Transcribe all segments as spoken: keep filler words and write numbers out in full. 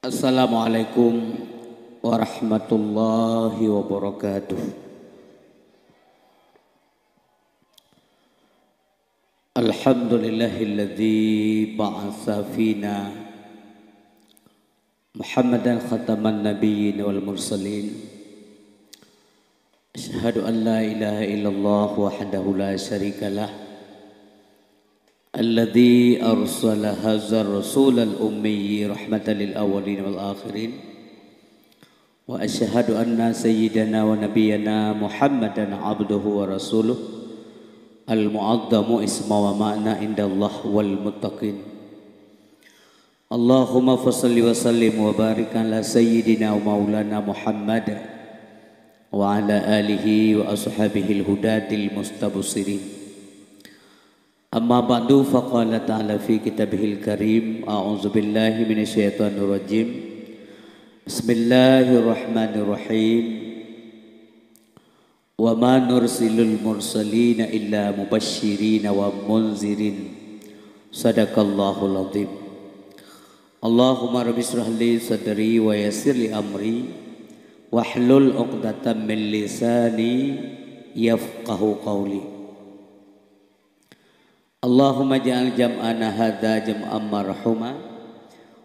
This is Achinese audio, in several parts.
Assalamualaikum warahmatullahi wabarakatuh. Alhamdulillahilladzi ba'atsa fina Muhammadan khataman nabiyyin wal mursalin. Asyhadu an la ilaha illallah wahdahu la syarikalah. Alladzi arsala hadzar rasulal ummi rahmatan lil awwalin wal akhirin. Wa asyhadu anna sayyidana wa nabiyyana Muhammadan abduhu wa rasuluh, al-mu'azzamu isma wa ma'na indallah wal muttaqin. Allahumma fasalli wa sallim wa barik ala sayyidina wa maulana Muhammad wa ala alihi wa ashabihil hudatil mustabshirin. Amma ba'du, faqala ta'ala fi kitabihil karim, a'udzu billahi minasy syaithanir rajim. Bismillahirrahmanirrahim. Wa ma nursilul mursalina illa mubasysyirina wa munzirin. Sadaqallahul azim. Allahumma rabbi shrah li sadri wa yassir li amri wahlul 'uqdatam min lisani yafqahu qawli. Allahumma ja'al jam'ana hadza jam'an marhuma,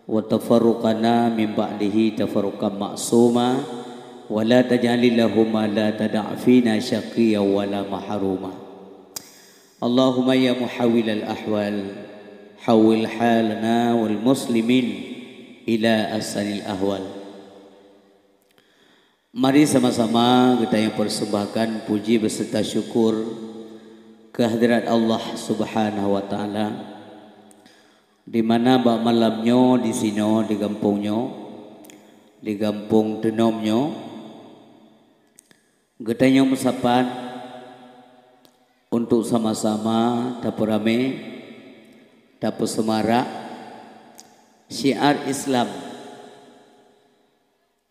wa tafarruqana min ba'dihi tafarruqan ma'suma, wa la taj'al Allahumma la tada'fina syaqiyya wa la mahruma. Allahumma ya muhawwilal ahwal, hawwil halana wal muslimin ila ahsanil ahwal. Mari sama-sama geutanyoe persembahkan puji beserta syukur kehadirat Allah Subhanahu wa Ta'ala, di mana bak malam nyoe di sinoe, di gampông nyoe, di gampông teunom nyoe, geutanyoe meusapat untuk sama-sama tapeuramé, tapeuseumarak syiar Islam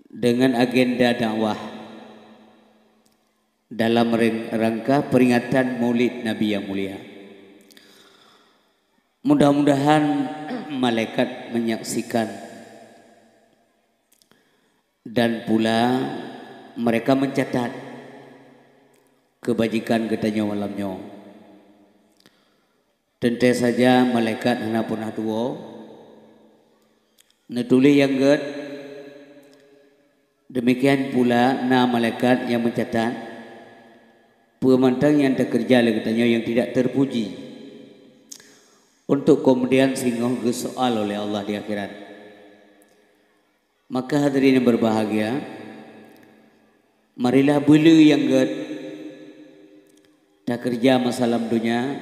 dengan agenda dakwah dalam rangka peringatan Maulid Nabi yang mulia. Mudah-mudahan malaikat menyaksikan dan pula mereka mencatat kebajikan geutanyoe malam nyoe. Teuntée saja malaikat hana peunah tuwoe, neutuléh nyang gét. Demikian pula na malaikat nyang meucatat peue mantong nyang teukeureuja lé geutanyoe nyang tidak terpuji, untuk kemudian singoh geusoal oleh Allah di akhirat. Maka hadirin yang berbahagia, marilah beuleu nyang gét takeureuja masa lam donya,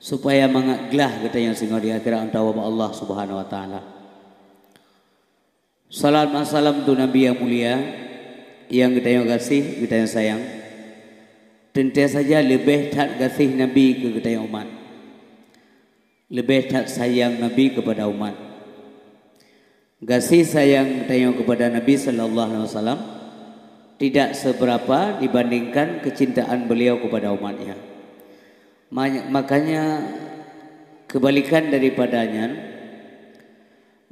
supaya mangat glah geutanyoe singoh di akhirat meutuwah bak Allah Subhanahu wa Ta'ala. Salam dan salam untuk Nabi yang mulia, yang geutanyoe gaséh, geutanyoe sayang. Teuntée saja leubeh that gaséh Nabi keu geutanyoe umat. Leubeh that sayang Nabi kepada umat. Gaséh sayang geutanyoe kepada Nabi sallallahu alaihi wasallam tidak seberapa dibandingkan kecintaan beliau kepada umatnya. Ma-, makanya, kebalikan daripada nyan,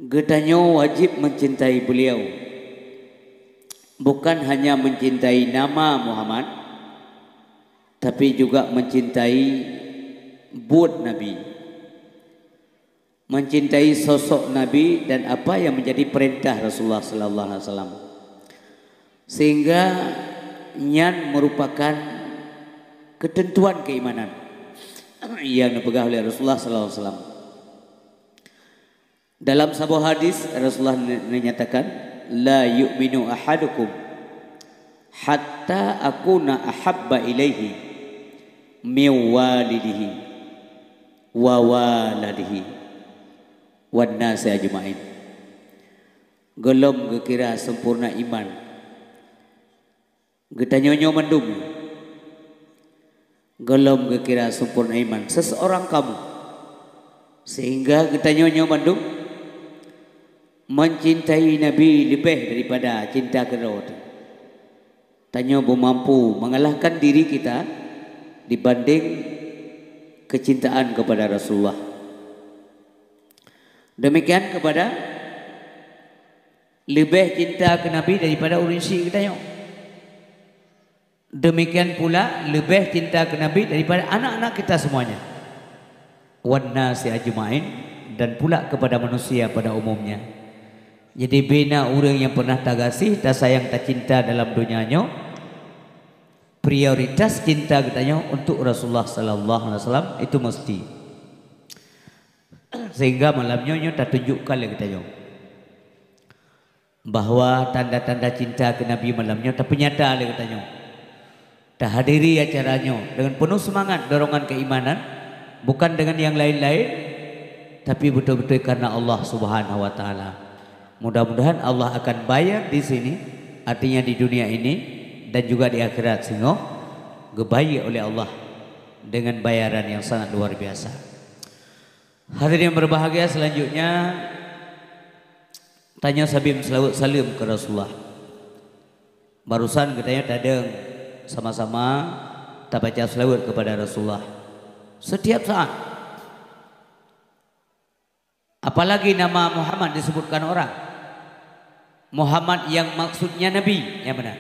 geutanyoe wajib mencintai beliau. Bukan hanya mencintai nama Muhammad, tapi juga mencintai buet Nabi. Mencintai sosok Nabi dan apa yang menjadi perintah Rasulullah sallallahu alaihi wasallam. Sehingga nyan merupakan ketentuan keimanan yang dipeugah oleh Rasulullah sallallahu alaihi wasallam. Dalam saboh hadis, Rasulullah ne-, menyatakan, "La yu'minu ahadukum hatta akuna ahabba ilaihi min walidihi wa waladihi wan nasi ajma'in." Gohlom geukira sempurna iman geutanyoe nyoe mandum. Gohlom geukira sempurna iman seseorang kamu, sehingga geutanyoe nyoe mandum mencintai Nabi leubeh daripada cinta keudroe teuh. Tanyoe beumampu mengalahkan diri kita dibanding kecintaan kepada Rasulullah. Demikian kepada Leubeh cinta keu Nabi daripada ureuëng syik geutanyoe. Demikian pula leubeh cinta keu Nabi daripada anak-anak kita semuanya. Wan nasi ajmain, dan pula kepada manusia pada umumnya. Jadi, bina ureuëng nyang pernah tagaséh, tasayang, tacinta dalam donya nyoe, prioritas cinta geutanyoe untuk Rasulullah sallallahu alaihi wasallam itu mesti. Sehingga malam nyoe, nyoe tatunjukkan lé geutanyoe bahwa tanda-tanda cinta keu Nabi malam nyoe tapeunyata lé geutanyoe. Tahadiri acara nyoe dengan penuh semangat dorongan keimanan, bukan dengan yang lain-lain, tapi betul-betul karena Allah Subhanahu wa Ta'ala. Mudah-mudahan Allah akan bayar di sini, artinya di dunia ini, dan juga di akhirat singoh geubayeue oleh Allah dengan bayaran yang sangat luar biasa. Hadirin yang berbahagia, selanjutnya, tanyoe sabe meuseulaweuet saleuem keu Rasulullah. Barusan geutanyoe tadeueng sama-sama tabaca seulaweuet kepada Rasulullah setiap saat. Apalagi nama Muhammad disebutkan orang. Muhammad yang maksudnya Nabi, nyang meunan.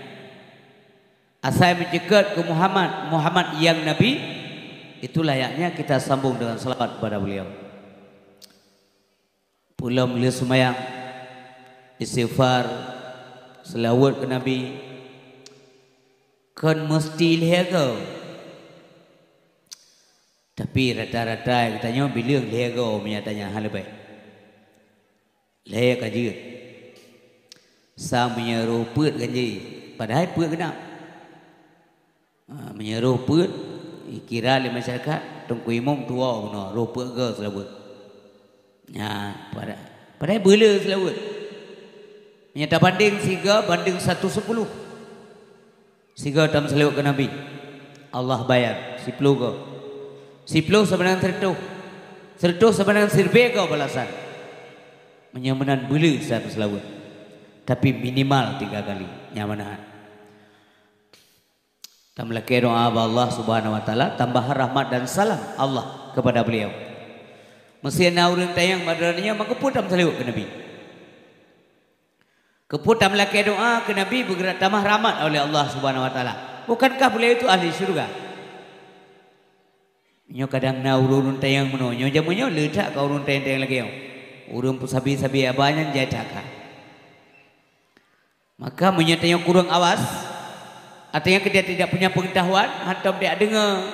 Asai meuceukeut keu Muhammad, Muhammad yang Nabi, itu layaknya kita sambung dengan salawat kepada beliau. Peulom lheueh seumayang, istighfar, seulaweuet keu Nabi, kon meusti lhée goe. Tapi rata-rata geutanyoe bileueng lhée goe meunyo tanyang hana leubeh. Lhée ka jeuet. Sang meunyo roh peuet ganjé, padahai peuet geunap. Ha, meunyo roh peuet, dikira lé masyarakat, Teungku Imum tuwoe bunoe, roh peuet goe seulaweuet. Nya, pada-, padahai beuleu seulaweuet. Meunyo tabandeng sigoe bandeng satu sepuluh. Sigoe tameuseulaweuet keu Nabi, Allah bayar siploh goe. Siploh sama dengan seureutôh. Seureutôh sama dengan sireubée goe balasan. Meunyo meunan beuleu satu seulaweuet. Tapi minimal tiga kali. Nyang meunan. Tameulakée doa bak Allah Subhanahu wa Taala, tambahan rahmat dan salam Allah kepada beliau. Meusé na ureuëng tanyong bak droeneuh nyoe, meukeupeu tameuseulaweuet keu Nabi. Keupeu tameulakée doa keu Nabi, beugeura tamah rahmat oleh Allah Subhanahu wa Taala. Bukankah beliau itu ahli syurga? Nyoe kadang na ureuëng-ureuëng tanyong meunoe, nyoe jameun nyoe le that ka ureuëng tanyong-tanyong lagée nyoe. Ureuëng peusabe-sabe haba nyan jai that ka. Maka meunyoe tanyoe kureueng awas, artinya kita tidak punya pengetahuan, hantom tajak deungoe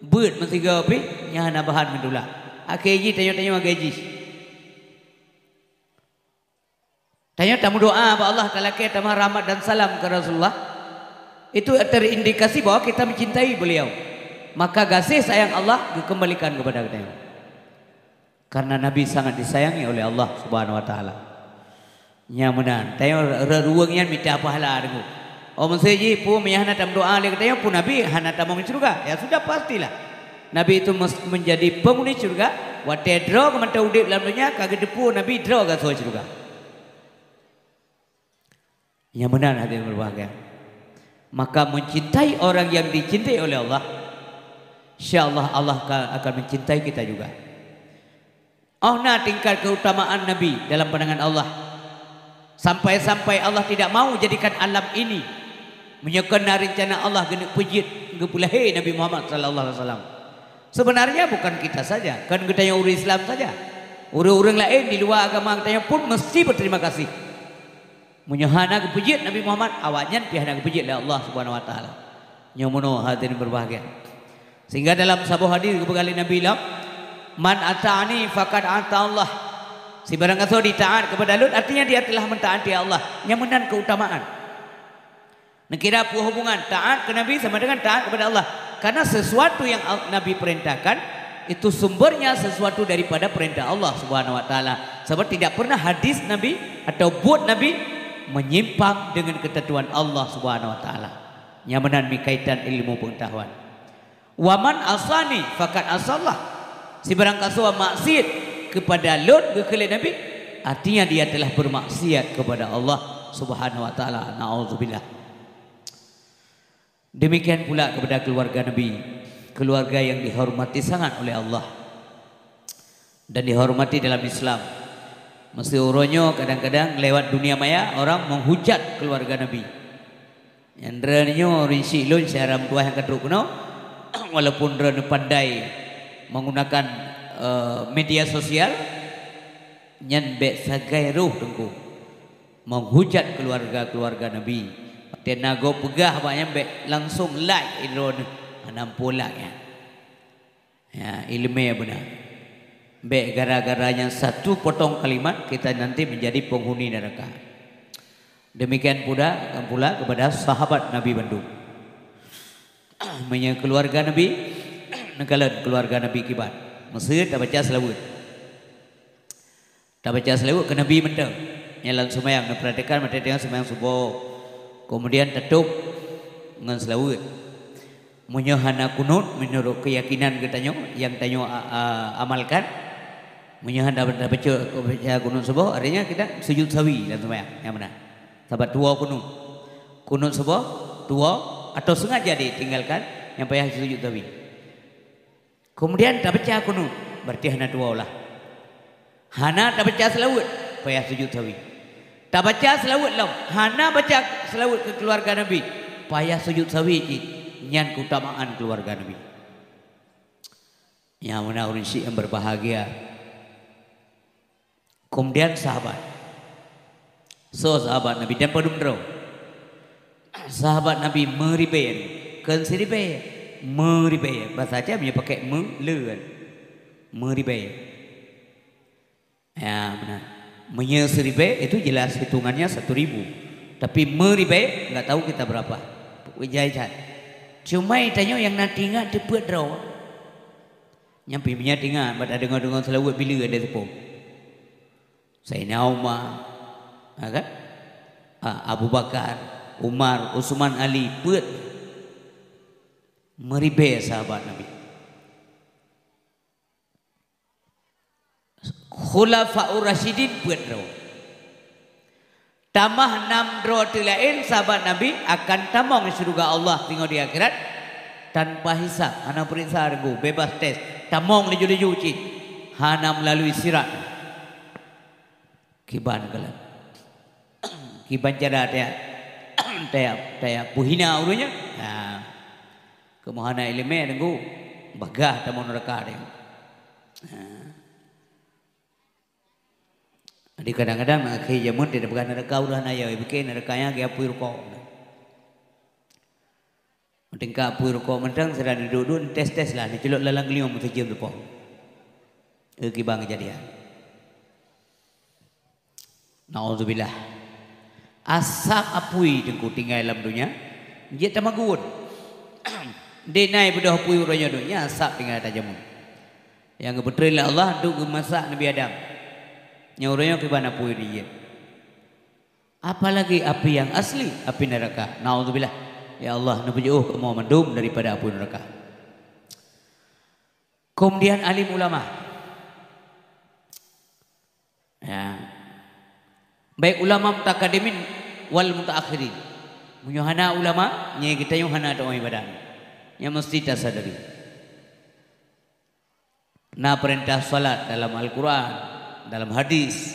beuet meusigoe pih, nyan hana bahan meudula. Akhé jih tanyoe-tanyoe lagée jih. Tanyoe tameudoa bak Allah talakée tamah rahmat dan salam keu Rasulullah, itu terindikasi bahwa kita mencintai beliau. Maka gaséh sayang Allah geukeumbalikan kepada geutanyoe. Karena Nabi sangat disayangi oleh Allah Subhanahu wa Taala. Nyang meunan, tanyoe rot ruweueng nyan mita pahala deungoe. Oh, meusé jih peue meunyo hana tameudoa lé geutanyoe, peue Nabi hana tamong syeuruga? Ya sudah, pastilah. Nabi itu mes-, menjadi penghuni syeuruga, watée droe geuh mantong udeb lam donya ka geuteupeue Nabi droe gasoe syeuruga. Nyang meunan hadirin berbahagia. Maka mencintai orang yang dicintai oleh Allah, insya Allah, Allah ka-, akan mencintai kita juga. Oh na tingkat keutamaan Nabi dalam pandangan Allah. Sampai-sampai Allah tidak mau jadikan alam ini meunyoe kon na rencana Allah geuneuk peujeuet geupeulahé Nabi Muhammad sallallahu alaihi wasallam. Sebenarnya bukan kita saja, kon geutanyoe ureuëng Islam saja. Ureuëng-ureuëng laén di luwa agama geutanyoe pun mesti berterima kasih. Meunyoe hana geupeujeuet Nabi Muhammad, awaknyan pih hana geupeujeuet lé Allah Subhanahu wa Taala. Nyoe meunoe hadirin berbahagia. Sehingga dalam saboh hadis geupeugah lé Nabi lom, "Man ata'ani faqad ata Allah." Sibarang gasoe ditaat kepada lôn, artinya dia telah mentaati Allah. Nyang meunan keutamaan. Neukira peue hubungan taat ke Nabi sama dengan taat kepada Allah? Karena sesuatu yang Al-, Nabi perintahkan, itu sumbernya sesuatu daripada perintah Allah Subhanahu wa Taala. Sebab tidak pernah hadis Nabi atau buet Nabi menyimpang dengan ketentuan Allah Subhanahu wa Taala. Nyang meunan meunan kaitan ilmu pengetahuan. "Wa man asani faqad asallah." Sibarang gasoe maksiat kepada lôn, geukheun lé Nabi, artinya dia telah bermaksiat kepada Allah Subhanahu wa Taala. Naudzubillah. Demikian pula kepada keluarga Nabi, keluarga yang dihormati sangat oleh Allah dan dihormati dalam Islam. Masa uroe nyoe kadang-kadang lewat dunia maya orang menghujat keluarga Nabi. Nyang droeneuh nyoe ureuëng syiek lôn syedara meutuah nyang ka trok keunoe, walaupun droeneuh pandai menggunakan, eh, media sosial, nyan bék sagai roh teungku menghujat keluarga-keluarga Nabi. Watée na gob peugah bak nyan bék langsung like droeneuh, hana muphom like nyan. Ya, iéleumé beuna. Bék gara-gara nyang satu potong kalimat kita nanti menjadi penghuni neraka. Demikian pula, pula kepada sahabat Nabi bandum. Meunyoe keluarga Nabi, neukalon keluarga Nabi kiban. Meuseue tabaca seulaweuet. Tabaca seulaweuet keu Nabi mantong. Nyang lam seumayang, neupeuratikan watée teungoh seumayang suboh. Keumudian tatôb ngon seulaweuet. Meunyoe hana kunut, meunurot keuyakinan geutanyoe nyang tanyoe a-, a-, amalkan, meunyoe hana tabaca, tabaca kunut suboh, artinya kita sujud sahwi lam seumayang. Nyang meunan. Sabab tuwoe kunut. Kunut suboh, tuwoe, atau sengaja ditinggalkan, nyang payah sujud sahwi. Keumudian tabaca kunut, berarti hana tuwoe lah. Hana tabaca seulaweuet, payah sujud sahwi. Tabaca seulaweuet lom, hana baca seulaweuet keu keuluwarga Nabi, payah sujud sahwi cit. Nyan keutamaan keuluwarga Nabi. Nyang meunan ureuëng syiek nyang berbahagia. Keumudian sahabat. Soe sahabat Nabi dan padum droe? Sahabat Nabi meuribée, kon siribée, meuribée. Basa Aceh meunyoe pakai me, le kan. Meuribée. Ya, benar. Meunyoe siribée itu jelas hitungannya satu ribu. Tapi meuribée enggak tahu kita berapa. Jai that. Cuma tanyoe nyang na teuingat teupeu droe. Nyang pih meunyoe teuingat bak tadeungoe-deungoe seulaweuet bila ada teupeue. Saidina Umar, ha kan? Ah, Abu Bakar, Umar, Utsman, Ali, peuet. Meuribée sahabat Nabi. Khulafaur Rasyidin peuet droe. Tamah nam droe teulaén sahabat Nabi akan tamong syeuruga Allah singoh di akhirat tanpa hisab, hana peuriksa deungon, bebas tes, tamong laju-laju cit, hana meulalui sirat. Kiban kalon. Kiban cara taya, taya, taya peuhina ureuëng nyan. Ha. Kamoe hana iéleumé deungon, bagah tamong neuraka deh. Ha. Jadi kadang-kadang akhé jameun tidak peugah neuraka udah na ya, pikir neuraka nyang geupui rukok. Meutingkat apui rukok mantong, sira duek-duek, tes-tes lah, neuculok lalang geuliong meuseujeum teupoh. Eh, kiban keujadian. Naudzubillah. Asap apui teungku tinggai lam donya, jeuet tamagun. Dek nai beudôh apui uroe nyoe donya, asap tinggai tajamun. Nyang geupeutrön lé Allah untuk geumasak Nabi Adam. Nyang uroe nyoe kiban apui dijeuet. Apalagi api yang asli, api neraka. Naudzubillah. Ya Allah, neupeujiôh kamoe mandum daripada apui neraka. Kemudian alim ulama. Ya. Baik ulama mutakadimin wal mutaakhirin. Meunyoe hana ulama, nyoe geutanyoe hana taoh ibadat. Nyang meusti tasadari. Na peurintah salat dalam Al-Quran, dalam hadis.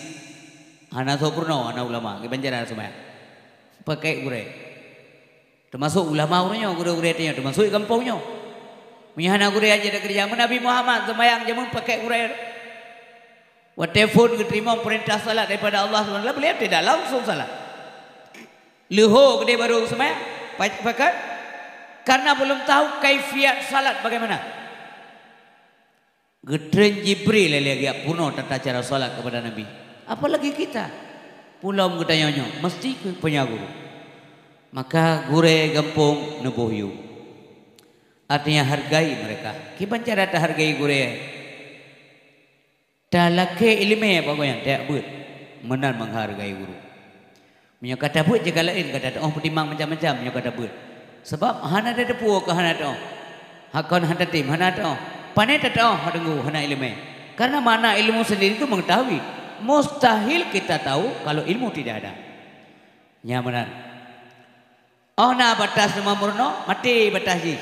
Hana soe peurunoe, hana ulama, kiban cara seumayang. Pakai gurée. Teumasok ulama ureuëng nyoe, gurée-gurée tanyoe, teumasok di gampông nyoe. Meunyoe hana gurée aja takeureuja, meunyoe Nabi Muhammad seumayang jameun pakai gurée. Watée phon geuteurimong peurintah salat daripada Allah subhanahu wa taala, beliau tidak langsung salat. Leuho keudeh baru seumayang, pa-, pakat, karena belum tahu kaifiat salat bagaimana. Geutreun Jibril lé geujak peurunoe tata cara salat kepada Nabi. Apalagi kita, pulom geutanyoe nyoe, meusti keu punya guru. Maka gurée gampông neuboh yue. Artinya hargai mereka. Kiban cara tahargai gurée? Talakée iéleumé bak gobnyan tajak beuet, meunan meuhargai guru. Meunyoe ka tabeuet jeuet ka laén, ka tatu'oh peutimang macam-macam meunyoe ka tabeuet. Sabab hana tateupeue keu hana tatu'oh. Hakon hana tatem, hana tatu'oh. Pane tatu'oh deungon hana iéleumé. Karena makna ilmu sendiri itu mengetahui. Mustahil kita tahu kalau ilmu tidak ada. Nyan meunan. Oh na batas teuma meurunoe, maté batas jih.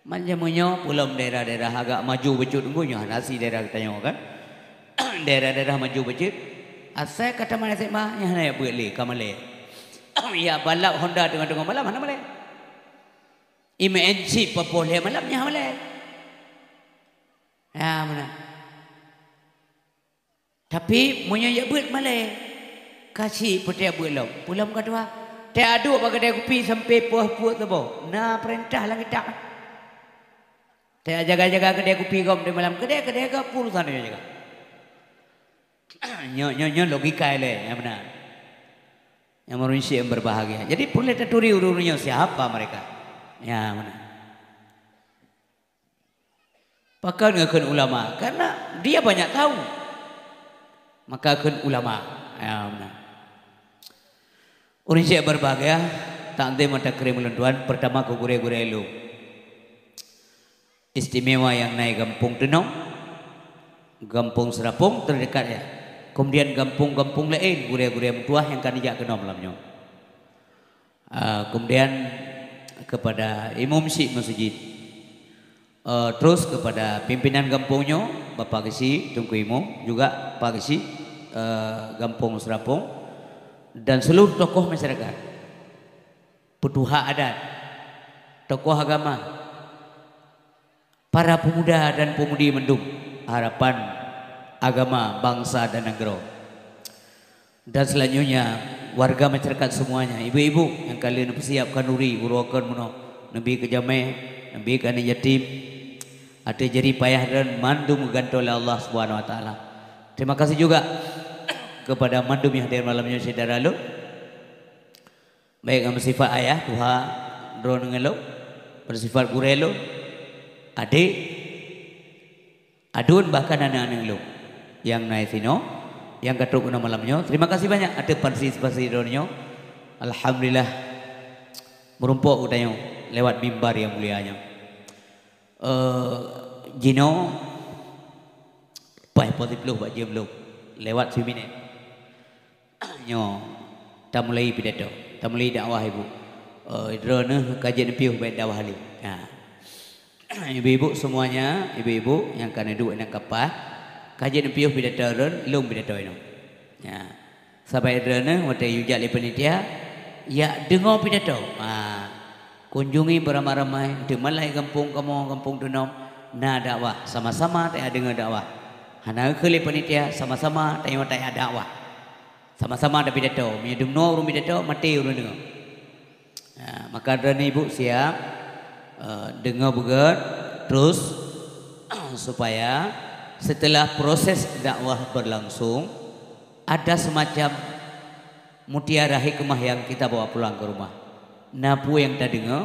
Man jameun nyoe pulom daerah-daerah agak maju bacut teungku nyoe hana si daerah geutanyoe kan. Daerah-daerah maju bacut, asai ka tamat S M A, nyan hana jak beuet lé, ka malèe. Jak balap Honda teungoh-teungoh malam, hana malèe. Imeu'en chip papoh lhèe malam, nyan hana malèe. Ya, meunan. Tapi, meunyoe jak beuet malèe, ka chik peuté beuet lom. Peue lom ka tuha. Teuka duek bak keudè kupi sampoe peuet saboh. Na peurintah lam kitab. Teuka jaga-jaga keudè kupi gob di malam. Keudè, keudè gob, peue urusan nyoe jaga. Nyoe, nyoe, nyoe logika ilèe, nyang meunan. Nyang meureunsyiek nyang berbahagia. Jadi, peureulèe taturi ureueng-ureueng nyoe siapa mereka. Ya, meunan. Pakon geukheun ulama? Karena dia banyak tahu. Maka kheun ulama. Ya, meunan. Ureueng syèh berbahagia, takzim mata keurim ulôn tuan, pertama keu gurèe-gurèe lôn. Istimewa nyang na i Gampông Teunom, Gampông Seurapông teudekat nyan. Kemudian gampông-gampông laén, gurèe-gurèe meutuah nyang ka neujak keunoe malam nyoe. Ah, kemudian kepada imum syik masjid. Eh, terus kepada pimpinan gampông nyoe, Bapak Geuchik, Teungku Imum, juga Pak Geuchik, eh, Gampông Seurapông, dan seluruh tokoh masyarakat, peutuha adat, tokoh agama, para pemuda dan pemudi mandum, harapan agama, bangsa dan nanggroe. Dan selanjutnya, warga masyarakat semuanya, ibu-ibu nyang ka lheueh neupeusiap khanduri, uroe kon meunoe, neubi keu jamèe, neubi keu aneuk yatim, ateueh jerih payah droen mandum geugantoe lé Allah Subhanahu Wa Taala. Terima kasih juga kepada mandum nyang hadir malam nyoe syedara lôn. Baik nyang beusifat ayah, tuha droeneuh ngon lôn, beusifat gurèe lôn, adék, aduen bahkan aneuk-aneuk lôn nyang na sinoe, nyang ka trok keunoe malam nyoe. Terima kasih banyak ateueh partisipasi droeneuh nyoe. Alhamdulillah, meurumpok geutanyoe lewat mimbar nyang mulia nyoe. Eh, jinoe paih poh siplôh bak jeuem lôn, lewat siminèt. Nyoe, tamulai pidato, tamulai dakwah ibu. Eh, droeneuh ka jeuet neupiôh bak dakwah lé. Ha. Ibu-ibu semuanya, ibu-ibu nyang ka neuduek nang kapah, ka jeuet neupiôh pidato droen, lôn pidato inoe. Ya. Sabab droeneuh watèe yue jak lé panitia, jak deungö pidato. Ha. Kunjungi beramai-ramai, teumalai gampông kamoe, Gampông Teunom, na dakwah, sama-sama tajak deungö dakwah. Hana keu lé panitia, sama-sama tanyoe tajak dakwah. Sama-sama tapidato. Meunyoe dumnoe ureueng pidato, maté ureueng deungö. Ha, maka droeneuh ibu siap, eh, deungö beugöt, terus, supaya setelah proses dakwah berlangsung, ada semacam mutiara hikmah yang kita bawa pulang ke rumah. Na peue nyang tadeungö,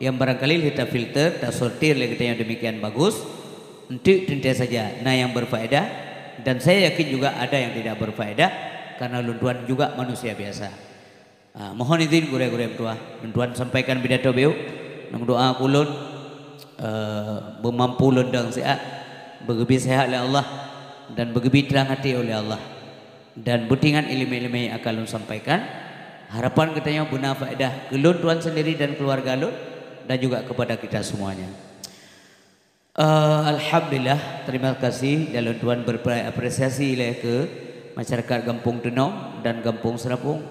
nyang barangkali lheueh tafilter, tasortir lé geutanyoe demikian bagus, enteuk teuntèe saja na nyang berfaedah, dan saya yakin juga ada yang tidak berfaedah, karena lôn tuan juga manusia biasa. Ah, mohon izin gurèe-gurèe meutuah, lôn tuan sampaikan pidato beuh, lôn doa keu ulôn, eh, beumampu lôn dong siat, beugeubri seuhat lé Allah, dan beugeubri trang até oleh Allah. Dan beutingat ileumèe-ileumèe nyang akan lôn sampaikan. Harapan geutanyoe beuna faedah keu lôn tuan sendiri dan keluarga lôn, dan juga kepada kita semuanya. Eh, alhamdulillah, terima kasih dan lôn tuan berapresiasi lé keu masyarakat Gampông Teunom dan Gampông Seurapông,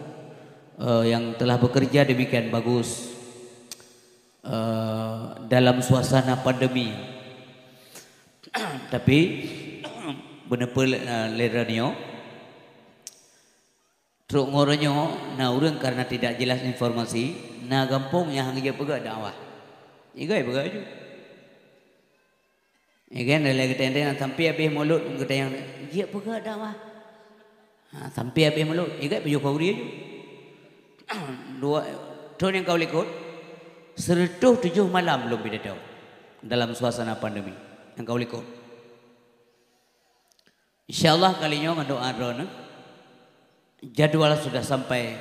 eh, yang telah bekerja demikian bagus, eh, dalam suasana pandemi. Tapi, beuneupeue lé, eh, lé droeneuh nyoe, trok ngon uroe nyoe, na ureueng karena tidak jelas informasi, na gampông nyang han geujak peugah dakwah. Igai peugah ju. Igai lé geutanyoe sampai habéh mulod geutanyoe, jeuet peugah dakwah. Ha, sampai habéh mulod, igai peujeuet khanduri ju. Dua, thôn nyang ka u likot, seratus tujuh malam lôn pidato dalam suasana pandemi nyang ka u likot. Insya Allah kali nyoe ngon doa droeneuh, jadwal sudah sampai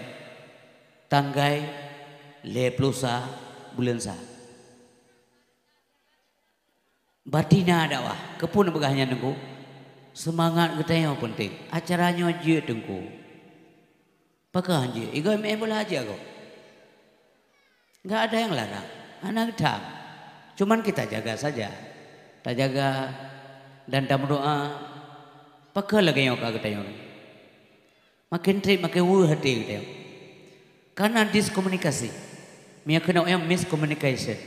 tanggai lhèe plôh sa buleuen sa. Batina dakwah, keupeue neupeugah nyan Teungku? Seumangat geutanyoe peunteng. Acara nyoe jeuet Teungku. Pakon jeuet? Igoe meu'en bola jeuet gob. Enggak ada yang larang. Hana geutam. Cuman kita jaga saja. Tajaga dan tameudoa. Pakon lagée nyoe ka geutanyoe? Makin treb makin weueh até geutanyoe. Karena diskomunikasi. Meunyoe keunoe nyan miscommunication.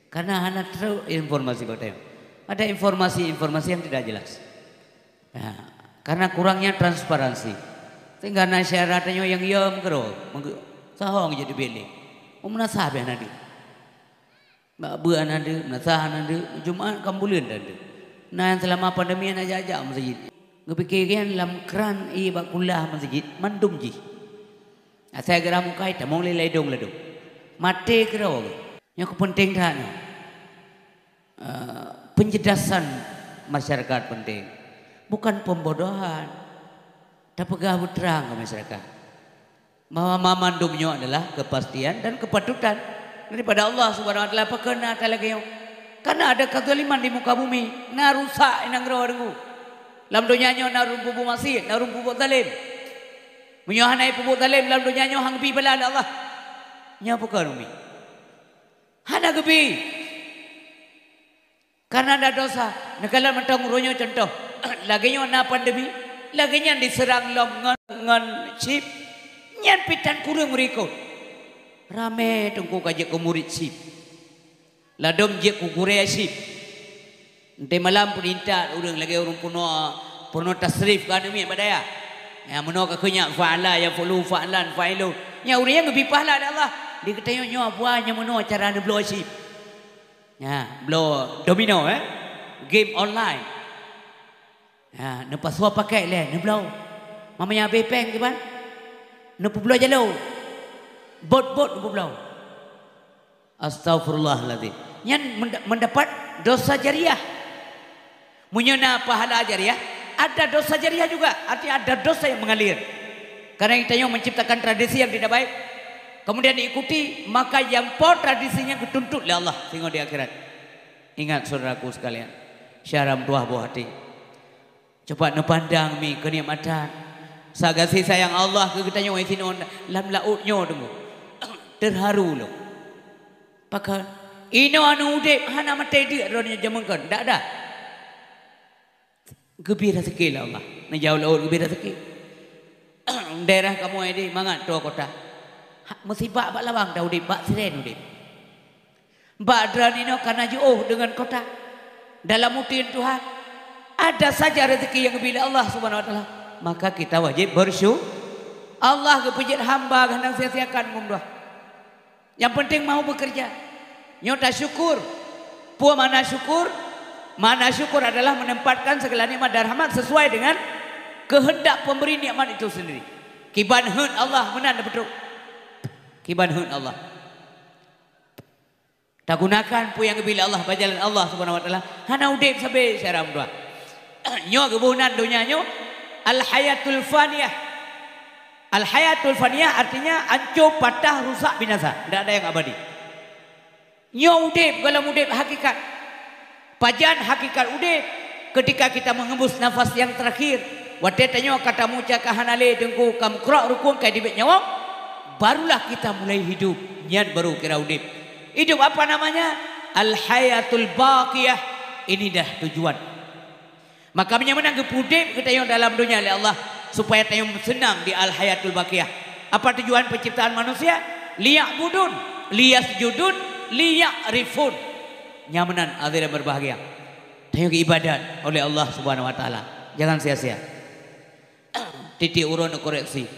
Karena hana trok informasi bak geutanyoe. Ada informasi-informasi yang tidak jelas. Ya, karena kurangnya transparansi. Sehingga na syedara tanyoe nyang yom keudroe, meuge-, sahong jeuet dibileng. Meunasah beh na deuh. Bak beuet hana deuh, meunasah hana deuh, Jumat ka buleuen hana deuh. Na nyang seulama pandemi hana jak-jak meuseujid. Geupike nyan lam kran ié bak kulah meuseujid, mandum jih. Asai geura mukai, tamong lé ladom-ladom. Maté keudroe. Nyoe keupeunténg that nyoe. Eh, penjelasan masyarakat penting. Bukan pembodohan. Tapeugah beutrang keu masyarakat. Bahwa mamandum nyoe adalah kepastian dan kepatutan daripada Allah Subhanahu Wa Taala. Pakon na that lagée nyoe? Karena ada kezaliman di muka bumi. Na rusak i nanggroe deungoe. Lam donya nyoe na ureuëng peubuet maksiet, na ureuëng peubuet zalim. Meunyoe hana peubuet zalim lam donya nyoe, han geubri bala lé Allah. Nyoe pakon umi? Hana geubri. Karena ada dosa. Neukalon mantong uroe nyoe contoh. Lagée nyoe na pandemi, lagée nyan diseurang lom ngon, ngon chip. Nyan pih tan kureueng meurikot. Ramé teungku ka jeuet keu murit chip. Ladom jeuet keu gurée chip. Enté malam peuintat ureuëng lagée ureuëng peunoh, peunoh tasrif ka aneuk miet bak dayah. Nyang meunoe ka kheun nyan fa'ala, yaf'ulu, fa'lan, fa'ilun. Nyan ureuëng nyan geubri pahala lé Allah. Di geutanyoe nyoe buah nyang meunoe cara neubloe chip. Ya, bloe domino, eh. Game online. Ya, neupasoe pakét lé, neubloe. Mamanya habéh péng kiban? Neupeubloe jaloe. Bot-bot neupeubloe. Astagfirullahalazim. Nyan menda-, mendapat dosa jariah. Meunyoe na pahala jariah, ada dosa jariah juga. Artinya ada dosa yang mengalir. Karena kita yang menciptakan tradisi yang tidak baik, kemudian diikuti, maka yang po tradisinya geutuntut lé Allah singoh di akhirat. Ingat saudaraku sekalian, syedara meutuwah boh até. Coba neupandang mi keunikmatan. Sagasé sayang Allah keu geutanyoe sinoe lam laôt nyoe deungoe. Terharu lom. Pakon? Inoe aneuk udeb hana maté deuk droeneuh jameun kon. Dak ada. Geubri raseuki lé Allah. Neujaweueb lôn geubri raseuki. Daerah kamoe di mangat tuwoe kota. Ha, meusibak bak lawang ta udeb, bak siren udeb. Bak droeneuh nyoe ka na jiôh deungon kota. Dalam uteuen Tuhan, ada saja rezeki yang geubri lé Allah Subhanahu Wa Taala. Maka kita wajib bersyu-, Allah geupeujeuet hamba geuhnang sia-siakan meumeudoá. Yang penting mau bekerja. Nyoe tasyukur. Peue makna syukur? Makna syukur adalah menempatkan segala nikmat dan rahmat sesuai dengan kehendak pemberi nikmat itu sendiri. Kiban heuet Allah meunan neupeutrok. Kiban heuet Allah. Tagunakan peue nyang geubri lé Allah bak jalan Allah Subhanahu Wa Taala. Hana udeb sabe syedara meutuwah. Nyoe geuboh nan donya nyoe al-hayatul faniyah. Al-hayatul faniyah artinya hancur, patah, rusak, binasa. Tidak ada yang abadi. Nyoe udeb gohlom udeb hakikat. Pajan hakikat udeb? Ketika kita menghembus nafas yang terakhir, watée tanyoe ka tamuca ka hana lé teungku, ka meukrok rukun, ka jibeuet nyawöng, barulah kita mulai hidup. Nyan baru kira udeb. Hidup apa namanya? Al-hayatul baqiyah. Ini dah tujuan. Maka meunyoe meunan geupeudeb geutanyoe dalam donya lé Allah, supaya tanyoe meuseunang di al-hayatul baqiyah. Apa tujuan penciptaan manusia? Liya'budun, liyasjudun, liya'rifun. Nyang meunan hadirin berbahagia. Tanyoe geuibadat oleh Allah Subhanahu Wa Taala. Jangan sia-sia. Titik uroe neukoreksi.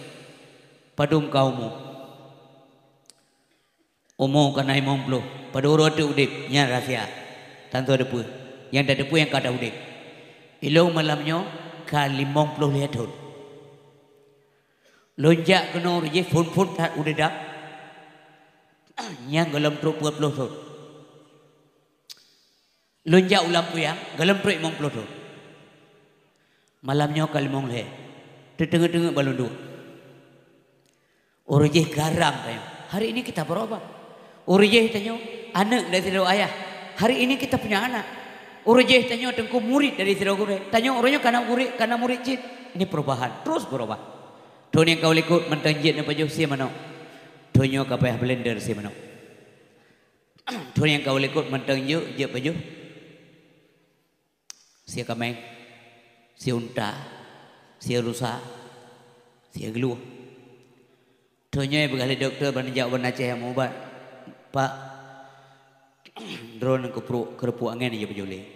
Padum ka umu? Umu ka na limong ploh, padum uroe teuk udeb, nyan rahsia. Tantu teupeue. Nyang tateupeue nyang ka ta udeb. Ilôn malam nyoe ka limong ploh lhée thon. Lôn jak keunoe uroe jéh phon-phon that udeb dam. Nyan gohlom trok peuet ploh thon. Lôn jak u Lampuyang, gohlom trok limong ploh thon. Malam nyoe ka limong lhée. Teuteungeut-teungeut bak lôn duek. Uroe jéh garang tanyoe. Hari ini kita berubah. Uroe jéh tanyoe aneuëk dari sidroe ayah. Hari ini kita punya anak. Uroe jéh tanyoe teungku murit dari sidroe gurée. Tanyoe uroe nyoe ka na gurée, ka na murit cit. Ini perubahan. Terus berubah. Thon nyang ka u likot mantong jeuet neupajoh sie manok. Thon nyoe ka payah blender sie manok. Thon nyang ka u likot mantong jeuet, jeuet pajoh sie kaméng. Si unta, si rusa, si geuluh. Teunyoe peugah lé dokto ban jak ban Aceh meuubat, "Pak, droeneuh keuprok, keureupuk angén jih beujulée."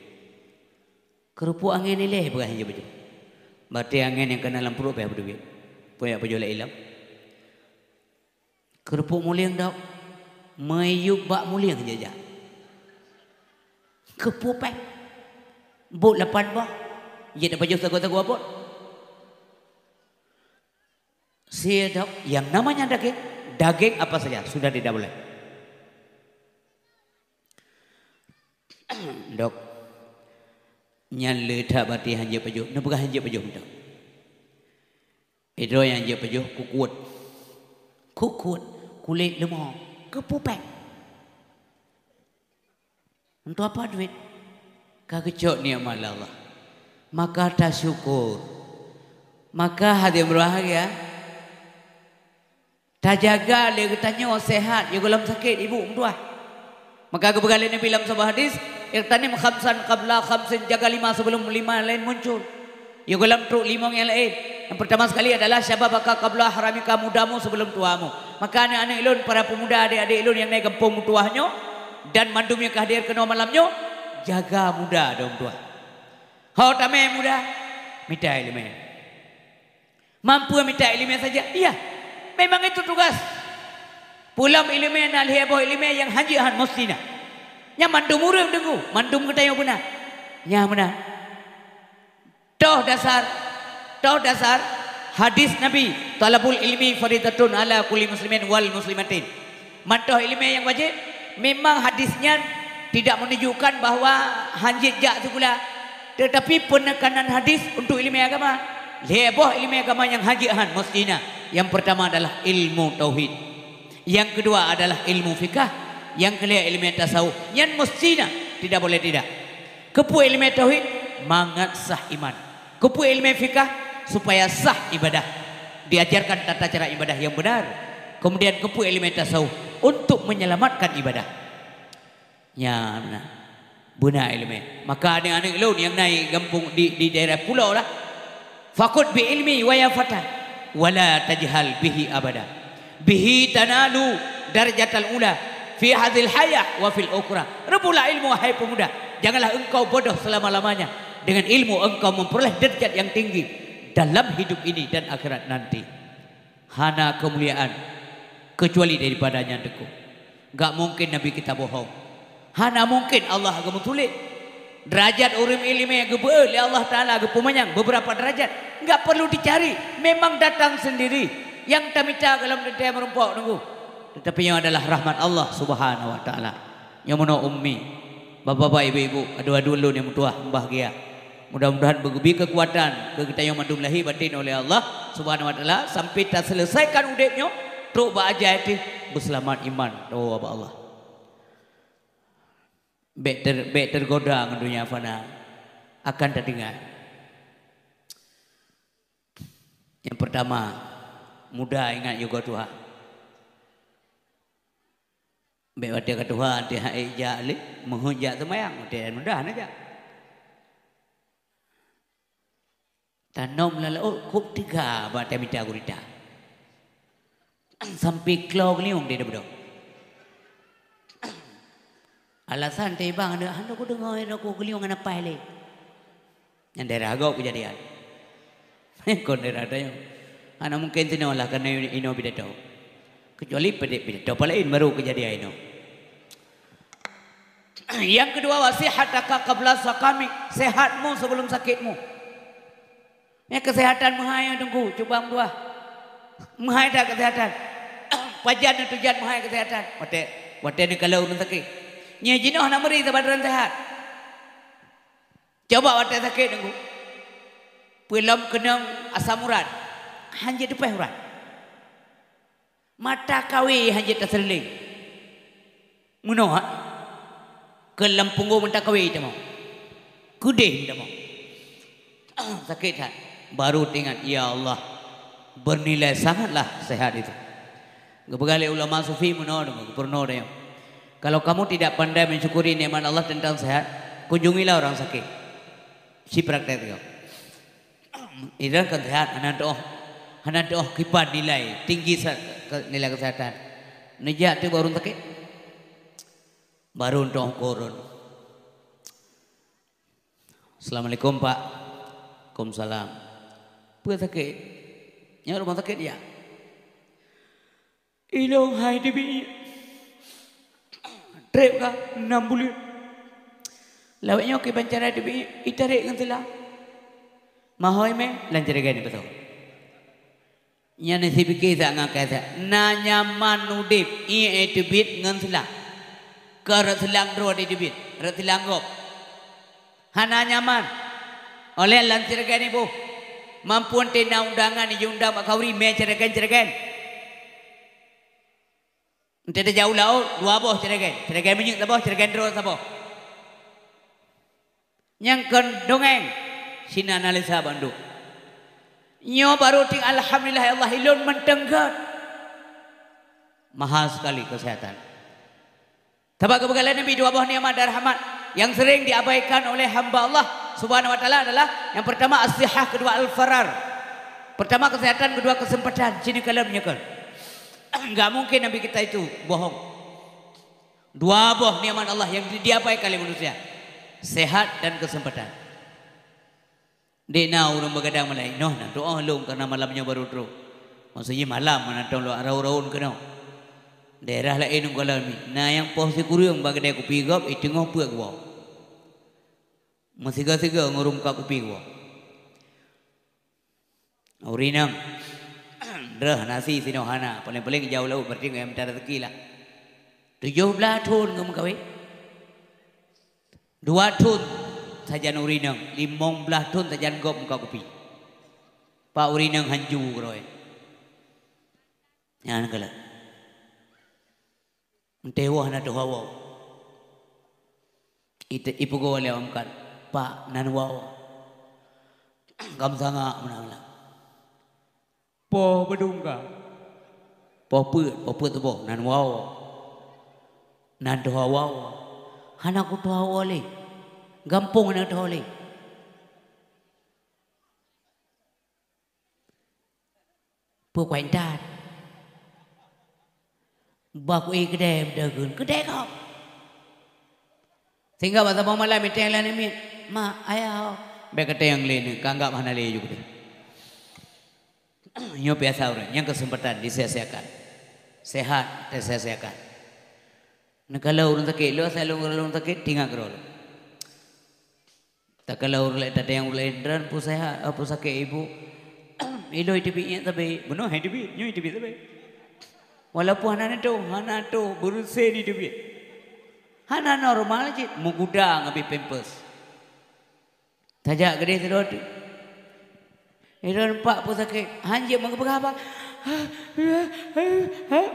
"Keureupuk angén ilée peugah jih beujulée." Batée angén nyang kana lam pruet pih beudeubiet. Peue jak beujulée ilom? "Keureupuk mulieng, Dok." Meuyueb bak mulieng jijak. Keupeue péng? Bot lapan boh. Jeuet pajoh sagoe-sagoe bot. Si, Dok, yang namanya daging, daging apa saja sudah tidak boleh. "Dok, nyan le that batée hanjeuet pajoh." Neupeugah hanjeuet pajoh, Dok. Idroe nyang jeuet pajoh kukuet. Kukuet, kulét leumô, keupeue péng? Untuk apa duit? Ka geucok nikmat lé Allah. Maka tasyukur. Maka hadirin berbahagia, tajaga lé geutanyoe sehat, yôh gohlom sakét ibu meutuah. Maka geupeugah lé Nabi lam saboh hadis, "Ightanim khamsan qabla khamsin," jaga lima sebelum lima laén muncul. Yôh gohlom trok limong nyang laén. Yang pertama sekali adalah syababaka qabla haramika, mudamu sebelum tuamu. Maka aneuk-aneuk lôn, para pemuda, adik-adik lôn nyang na gampông meutuah nyoe, dan mandum nyang ka hadir keunoe malam nyoe, jaga muda droe meutuah. Ho tamé muda, mita ileumé. Mampu mita ileumé saja? Iya. Memang itu tugas. Peulom ileumé na lhée boh ileumé nyang hanjeuet han meusti na. Nyan mandum ureuëng deungoe, mandum geutanyoe beuna. Nyan meunan. Toh dasar, toh dasar hadis Nabi, "Thalabul ilmi faridatun ala kulli muslimin wal muslimatin." Mantoh ileumé nyang wajéb, memang hadis nyan tidak menunjukkan bahwa hanjeuet jak sikula, tetapi peunekanan hadis untuk ileumé agama. Lhée boh ileumé agama nyang hanjeuet han meusti na. Yang pertama adalah ilmu tauhid. Yang kedua adalah ilmu fikah. Yang kelhée ileumé tasawuf. Nyan meusti na, tidak boleh tidak. Keupeue ileumé tauhid? Mangat sah iman. Keupeue ileumé fikah? Supaya sah ibadah. Diajarkan tata cara ibadah yang benar. Kemudian keupeue ileumé tasawuf? Untuk menyelamatkan ibadah. Nyan na. Beuna ileumé. Maka aneuk-aneuk lôn nyang na gampông di, di daerah pulo lah. "Fakhudh bi ilmi wa ya fata, wa la tajhal bihi abada. Bihi tanalu darajatal ula fi hadzihil hayah wa fil ukhra." Reubutlah ilmu, wahai pemuda. Janganlah engkau bodoh selama-lamanya. Dengan ilmu engkau memperoleh derajat yang tinggi dalam hidup ini dan akhirat nanti. Hana keumuliaan kecuali daripada nyang teuku. Gak mungkin Nabi kita bohong. Hana mungkin Allah geumeutuléh. Derajat ureuëng ileumé geubeuet lé Allah Taala, geupeumanyang beberapa derajat. Gak perlu dicari, memang datang sendiri. Nyang tamita gohlom teuntée meurumpok nunggu. Tetapi nyoe adalah rahmat Allah Subhanahu wa Taala. Nyoe meunoe ummi, bapak-bapak, ibu-ibu, adoe-adoe lôn nyang meutuah, bahgia. Mudah-mudahan beugeubri keukuatan keu geutanyoe mandum lahé baten oleh Allah Subhanahu wa Taala sampai taseuleusaikan udeb nyoe trok bak aja teuh beuseulamat iman. Doa bak Allah. Bék ter-, bék tergoda ngon dunia fana, akan tadeungai. Yang pertama, muda ingat yugo tuha. Bék watée ka tuha, teuhai jak lé, meuheuet jak seumayang, watée muda na jak. Tanom lam laôt kôb teuga bak tamita gurita. Sampai klo geuliong di beudôh. Alasan teuh bang, hana kudeungoe, hana kugeuliyong, hana paih lé. Nyan daerah gob keujadian. Kon daerah tanyoe. Hana mungken sinoe lah keunoe inoe pidato. Kecuali pidit pidato paléng baru keujadian inoe. Yang kedua, "Wa sihhataka qabla saqami," sehatmu sebelum sakitmu. Ya, kesehatan meuhai, ya, Teungku, cuba meutuah. Meuhai that kesehatan. Pajan neuteujan meuhai kesehatan? Watée, watée neukalon ureuëng sakét. Nyoe jinoe na meuri saban droen sehat. Coba watée sakét, Teungku. Peulom keunong asam urat. Hanjeuet teupéh urat. Mata kawé hanjeuet taseuleuleng. Meunoe, ha? Keu lam punggong mata kawé tamong. Keudeh tamong. Sakét that. Baru teuingat, "Ya Allah, bernilai sangatlah sehat itu." Geupeugah lé ulama sufi meunoe, geupeureunoe tanyoe, "Kalau kamu tidak pandai mensyukuri nikmat Allah tentang sehat, kunjungilah orang sakit." Ci praktek teuh. Iran kan sehat, hana teuoh, hana teuoh kiban nilai tinggi sa-, ke-, nilai kesehatan. Neujak teuk bak ureuëng sakét. Baru teuoh kurun. "Assalamualaikum, Pak." "Waalaikumsalam." "Peue sakét?" "Nyoe rumoh sakét ya?" "Ilôn hai teubiet. Trép ka nam buleuen. Lawét nyoe kiban cara teubiet, itarek ngon sila. Mahôi mé lam ceureugan ipeusôn." Nyan sipike sa ngon kasa. Na nyaman udeb, ié teubiet ngon sila. Keu rot silang droe teubiet, rot silang gob. Hana nyaman. Oleh lam ceureugan iboh. Mampu teuh na undangan iundang bak khanduri mé ceureugan-ceureugan. Enteuk tajak u laôt, dua boh ceureugan. Ceureugan minyeuk saboh, ceureugan droe saboh. Nyang kon dongeng, sinan analisa bandum. Nyoe baru ting alhamdulillah ya Allah, ilôn mantong gét. Mahal sekali kesehatan. Sabab geupeugah lé Nabi dua boh nikmat dan rahmat yang sering diabaikan oleh hamba Allah Subhanahu wa Taala adalah yang pertama as-sihah, kedua al-farar. Pertama kesehatan, kedua kesempatan. Sini kalon nyekel. Enggak mungkin Nabi kita itu bohong. Dua boh nikmat Allah yang di-, diabaikan oleh manusia. Sehat dan kesempatan. Dek na ureuëng beugadang malam, "Inoh na doa lôn karena malam nyoe baru trok." Maksudnya malam mana tong lôn raun-raun keunoe. Daerah laén ngon lami. Na nyang poh sikureueng bak keudè kupi gob, iteungoh peuet geuwoe. Meusigoe-sigoe ngureueng muka kupi geuwoe. Ureuëng inong, droe nasi sinoe hana, paléng-paléng jijak u laôt, berarti ngon mita rezeki lah. Tujoh blaih thon ngon meukawen. Dua thon sajan ureuëng inong, limong blaih thon sajan gob muka kupi. Pak ureuëng inong hanju keudroe. Nyan kalon. Enteuk woe na tuha woe. Ite-, ipeugoe lé awak meukat, "Pak, nan woe." Gam sangak meunan lah. "Poh beudong ka?" "Poh peuet, poh peuet tuboh, nan woe." "Nan tuha woe." "Hana kutuha woe lé. Gampông hana tuha lé." Peue kuintat? Bah ku éh keudè beudeuh kheun, keudè gob. Sehingga bak saboh malam iteng lam namiet, "Mak, ayah ho." Bèk kateng lé nyoe, ka anggap hana lé ju keudeh. Nyoe biasa ureuëng, nyang keuseumpatan disia-siakan. Sehat teusia-siakan. Neukalon ureuëng sakét, lôn asai lôn ureuëng sakét, tingat keudroe lôn. Takalon ureuëng laén, tateueng ureuëng laén, "Droeneuh peue seuhat, peue sakét ibu?" "Ilôn iteubiet nyan sabe." "Bunoe hai teubiet, nyoe iteubiet sabe." Walaupun hana neutôh, hana tôh, beureuséh ni teubiet. Hana normal cit, meugudang abéh pampers. Tajak keudeh sidroe teuk. Ilôn, "Pak, peue sakét?" "Han jeuet meugeubeuga, Pak."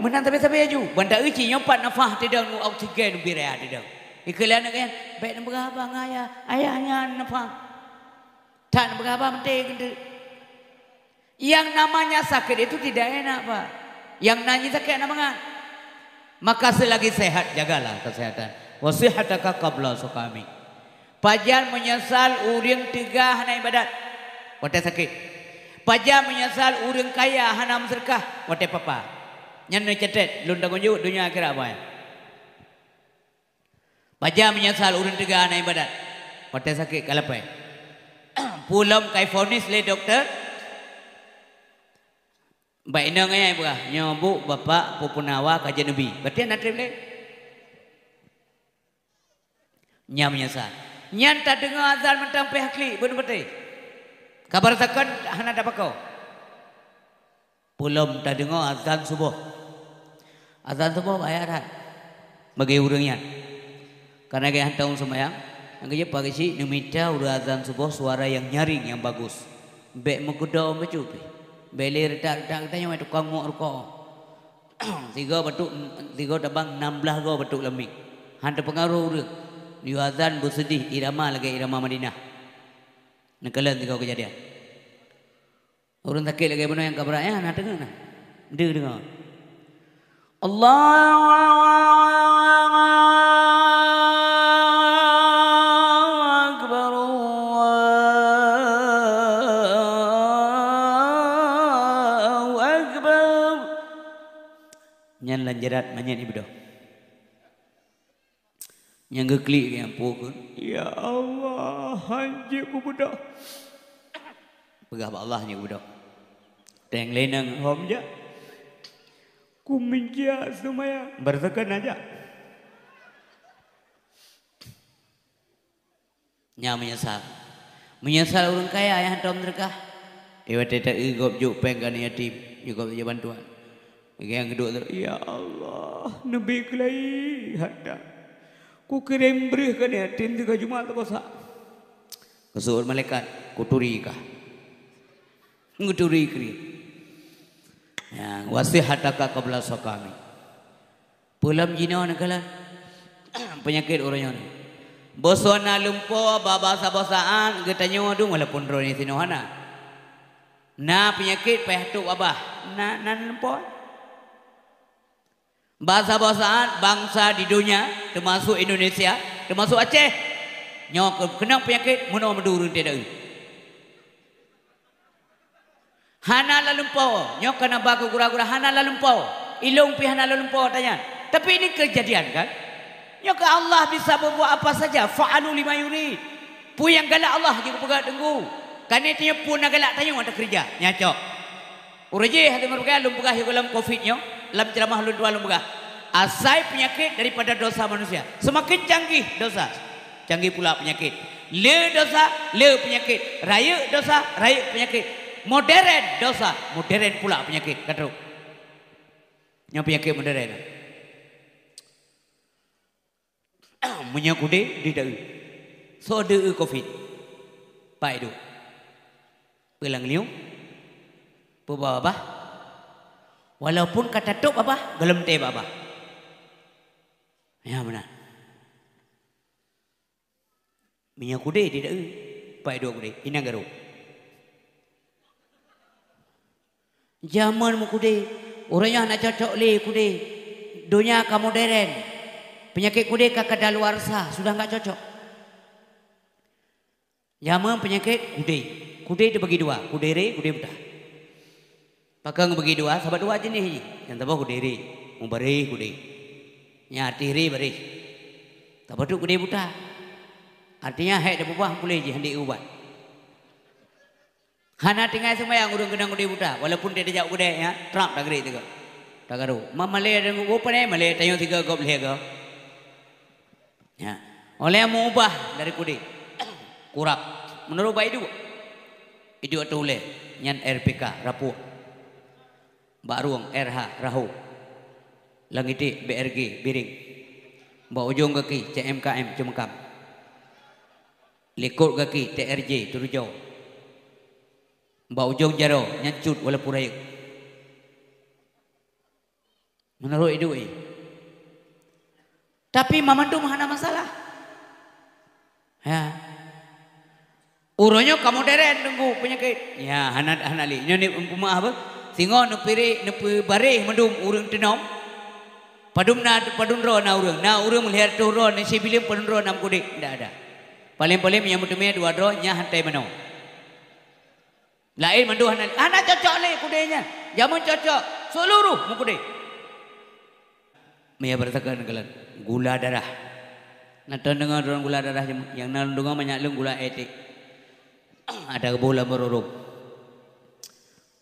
Meunan sabe-sabe laju. Ban ta-eu cit nyoe pat nafah teudong, oksigen bira teudong. Ikheun lé aneuk nyan, "Bèk neubeugah haba ngon ayah. Ayah nyan nafah." That neubeugah haba meuté keuneuk. Yang namanya sakit itu tidak enak, Pak. Yang namanya sakit enak banget. Maka selagi sehat, jagalah kesehatan. Wa sihhataka qabla suqamik. Pajan meunyeusal ureuëng teuga hana ibadat watée sakét. Pajan meunyeusal ureuëng kaya hana meuseudeukah watée papa. Nyan neucatet, lôn tanggong jaweueb donya akhirat, Abah. Pajan meunyeusal ureuëng teuga hana ibadat watée sakét ka lapée. Peue lom ka ifonis lé dokto, bak inong ayah ipeugah, "Nyoe bu, bapak peue peunawa ka jeuet neubi." Berarti hana treb lé. Nyan meunyeusal. Nyan tadeungoe azan mantong pih klik, beuneuk beutôi. Kabar sakon hana tapakoe. Peue lom tadeungoe azan suboh. Azan suboh bahaya that bagi ureuëng nyan. Karena gaya hantom seumayang, nyang keujeuet pagi cit neumita ureuëng azan suboh suara yang nyaring, yang bagus. Bèk meukeudong bacut pih. Bèk lé reutak-reutak geutanyoe tukang muek rukok. Sigoe batuk, sigoe tabang nam blaih goe batuk lam mic. Han teupeungaruh ureuëng. Yue azan beuseudeh irama lagée irama Madinah. Neukalon sigoe keujadian. Ureuëng sakét lagée bunoe nyang ka brat nyan hana teungoh na. Deuh deungoe. Allahu Akbar, Allahu Nyan lam jarat manyét ibeudôh. Nyang geuklik nyang pukon, "Ya Allah, hanjeuet kubeudôh." Peugah bak Allah nyang kubeudôh. Teng lenang hom jak. Kumeunjak seumayang. Beureuseukon aja. Nyan meunyeusal. Meunyeusal ureuëng kaya nyang hantom seudeukah. Iwat teu-eu gob jok péng keu aneuk yatim, jok gob jok bantuan. Nyang geuduek, "Ya Allah, neubi keulayi hata. Kukirém breueh keu aneuk yatim sigoe Jumat teukosa." Geuseuôt malaikat, "Kuturi kah?" Geuturi kriet. Ya, "Wa sihhataka qabla saqami." Peue lom jinoe neukalon peunyakét uroe nyoe. Boh soe na lumpoe bak basa-basaan geutanyoe dum, walaupun droeneuh sinoe hana. Na peunyakét payah tôb babah, na, na lumpoe. Basa-basaan bansa di donya, teumasuk Indonesia, teumasuk Aceh, nyoe keu-, keunong peunyakét meunoe meuduri teuh. Hana lalumpoe, nyoe kana ba keu gura-gura hana lalumpoe. Ilong pih hana lalumpoe tanyan. Tapi ini kejadian kan? Nyoe keu Allah bisa berbuat apa saja, fa'alu lima yurid. Peue nyang galak Allah jeuet geupeugah teunggu. Kani tanyoe pun na galak tanyoe ata keurija. Nya cok. Ureuëng jih hase meureuga lôn peugah yoh gohlom covid nyoe, lam ceramah lôn dua lôn peugah. Asai peunyakét daripada dosa manusia. Semakin canggih dosa, canggih pula peunyakét. Le dosa, le peunyakét. Rayeuk dosa, rayeuk peunyakét. Modern dosa, modern pula peunyakét. Ka trok. Nyoe peunyakét modern. Meunyoe kudé di teu. Soe deu covid. Pai du. Peulang liung. Peuba babah. Walaupun ka tatôb babah, gohlom teu babah. Ya beuna. Meunyoe kudé di daeu, pai dua kudé, inang garo. Jameun meukudé, ureuëng nyoe hana cocok lé kudé. Donya ka modern. Peunyakét kudé ka kadaluarsa, sudah enggak cocok. Jameun peunyakét kudé. Kudé teubagi dua, kudé ré, kudé buta. Pakon geubagi dua, sabab dua jeuneh jih. Nyang saboh kudé ré, mubareh kudé. Nyang ateueh ré bareh. Saboh teuk kudé buta. Artinya, hék teupeubah puléh jih, hana ubat. Hana tinggai seumayang ureuëng keunong kudé buta, walaupun dia tajak u keudè nyan, trap tagrek sigoe. Tagaro. Ma malèe ada ngon pane, malèe tanyoe sigoe gob lhèe goe. Ya. Oleh meuubah dari kudé. Kurab. Meunurot bak iduek. Iduek ateueh ulèe. Nyan R P K, rapuek. Bak rueng, R H, raho. Lam iték, B R G, biring. Bak ujong gaki, C M K M, ceumeukam. Likot gaki, T R J, teurujoe. Bak ujong jaroe, nyan cut walaupun rayeuk. Meunurot iduek jih. Tapi mamandum hana masalah. Ya. Uroe nyoe ka modern teunggu peunyakét. Ya, hana, hana lé. Nyoe ni peumaah apa? Singoh neupiréh, neupeubareh mandum ureuëng teunom. Padum na, padum droe na ureuëng. Na ureuëng meulhèe reutôh droe, na sibileuen padum droe na meukudé. Ndak ada. Paleng-paleng nyang meuteumé dua droe, nyan hantai manoe. Laén mandum hana, hana cocok lé kudé nyan. Jameun cocok, seuluruh meukudé. Meunyoe beureusakan keulan, gula darah. Na tadeungoe droen gula darah nyang na deungoe manyak lôn gula èk. Ada geuboh lam rurung.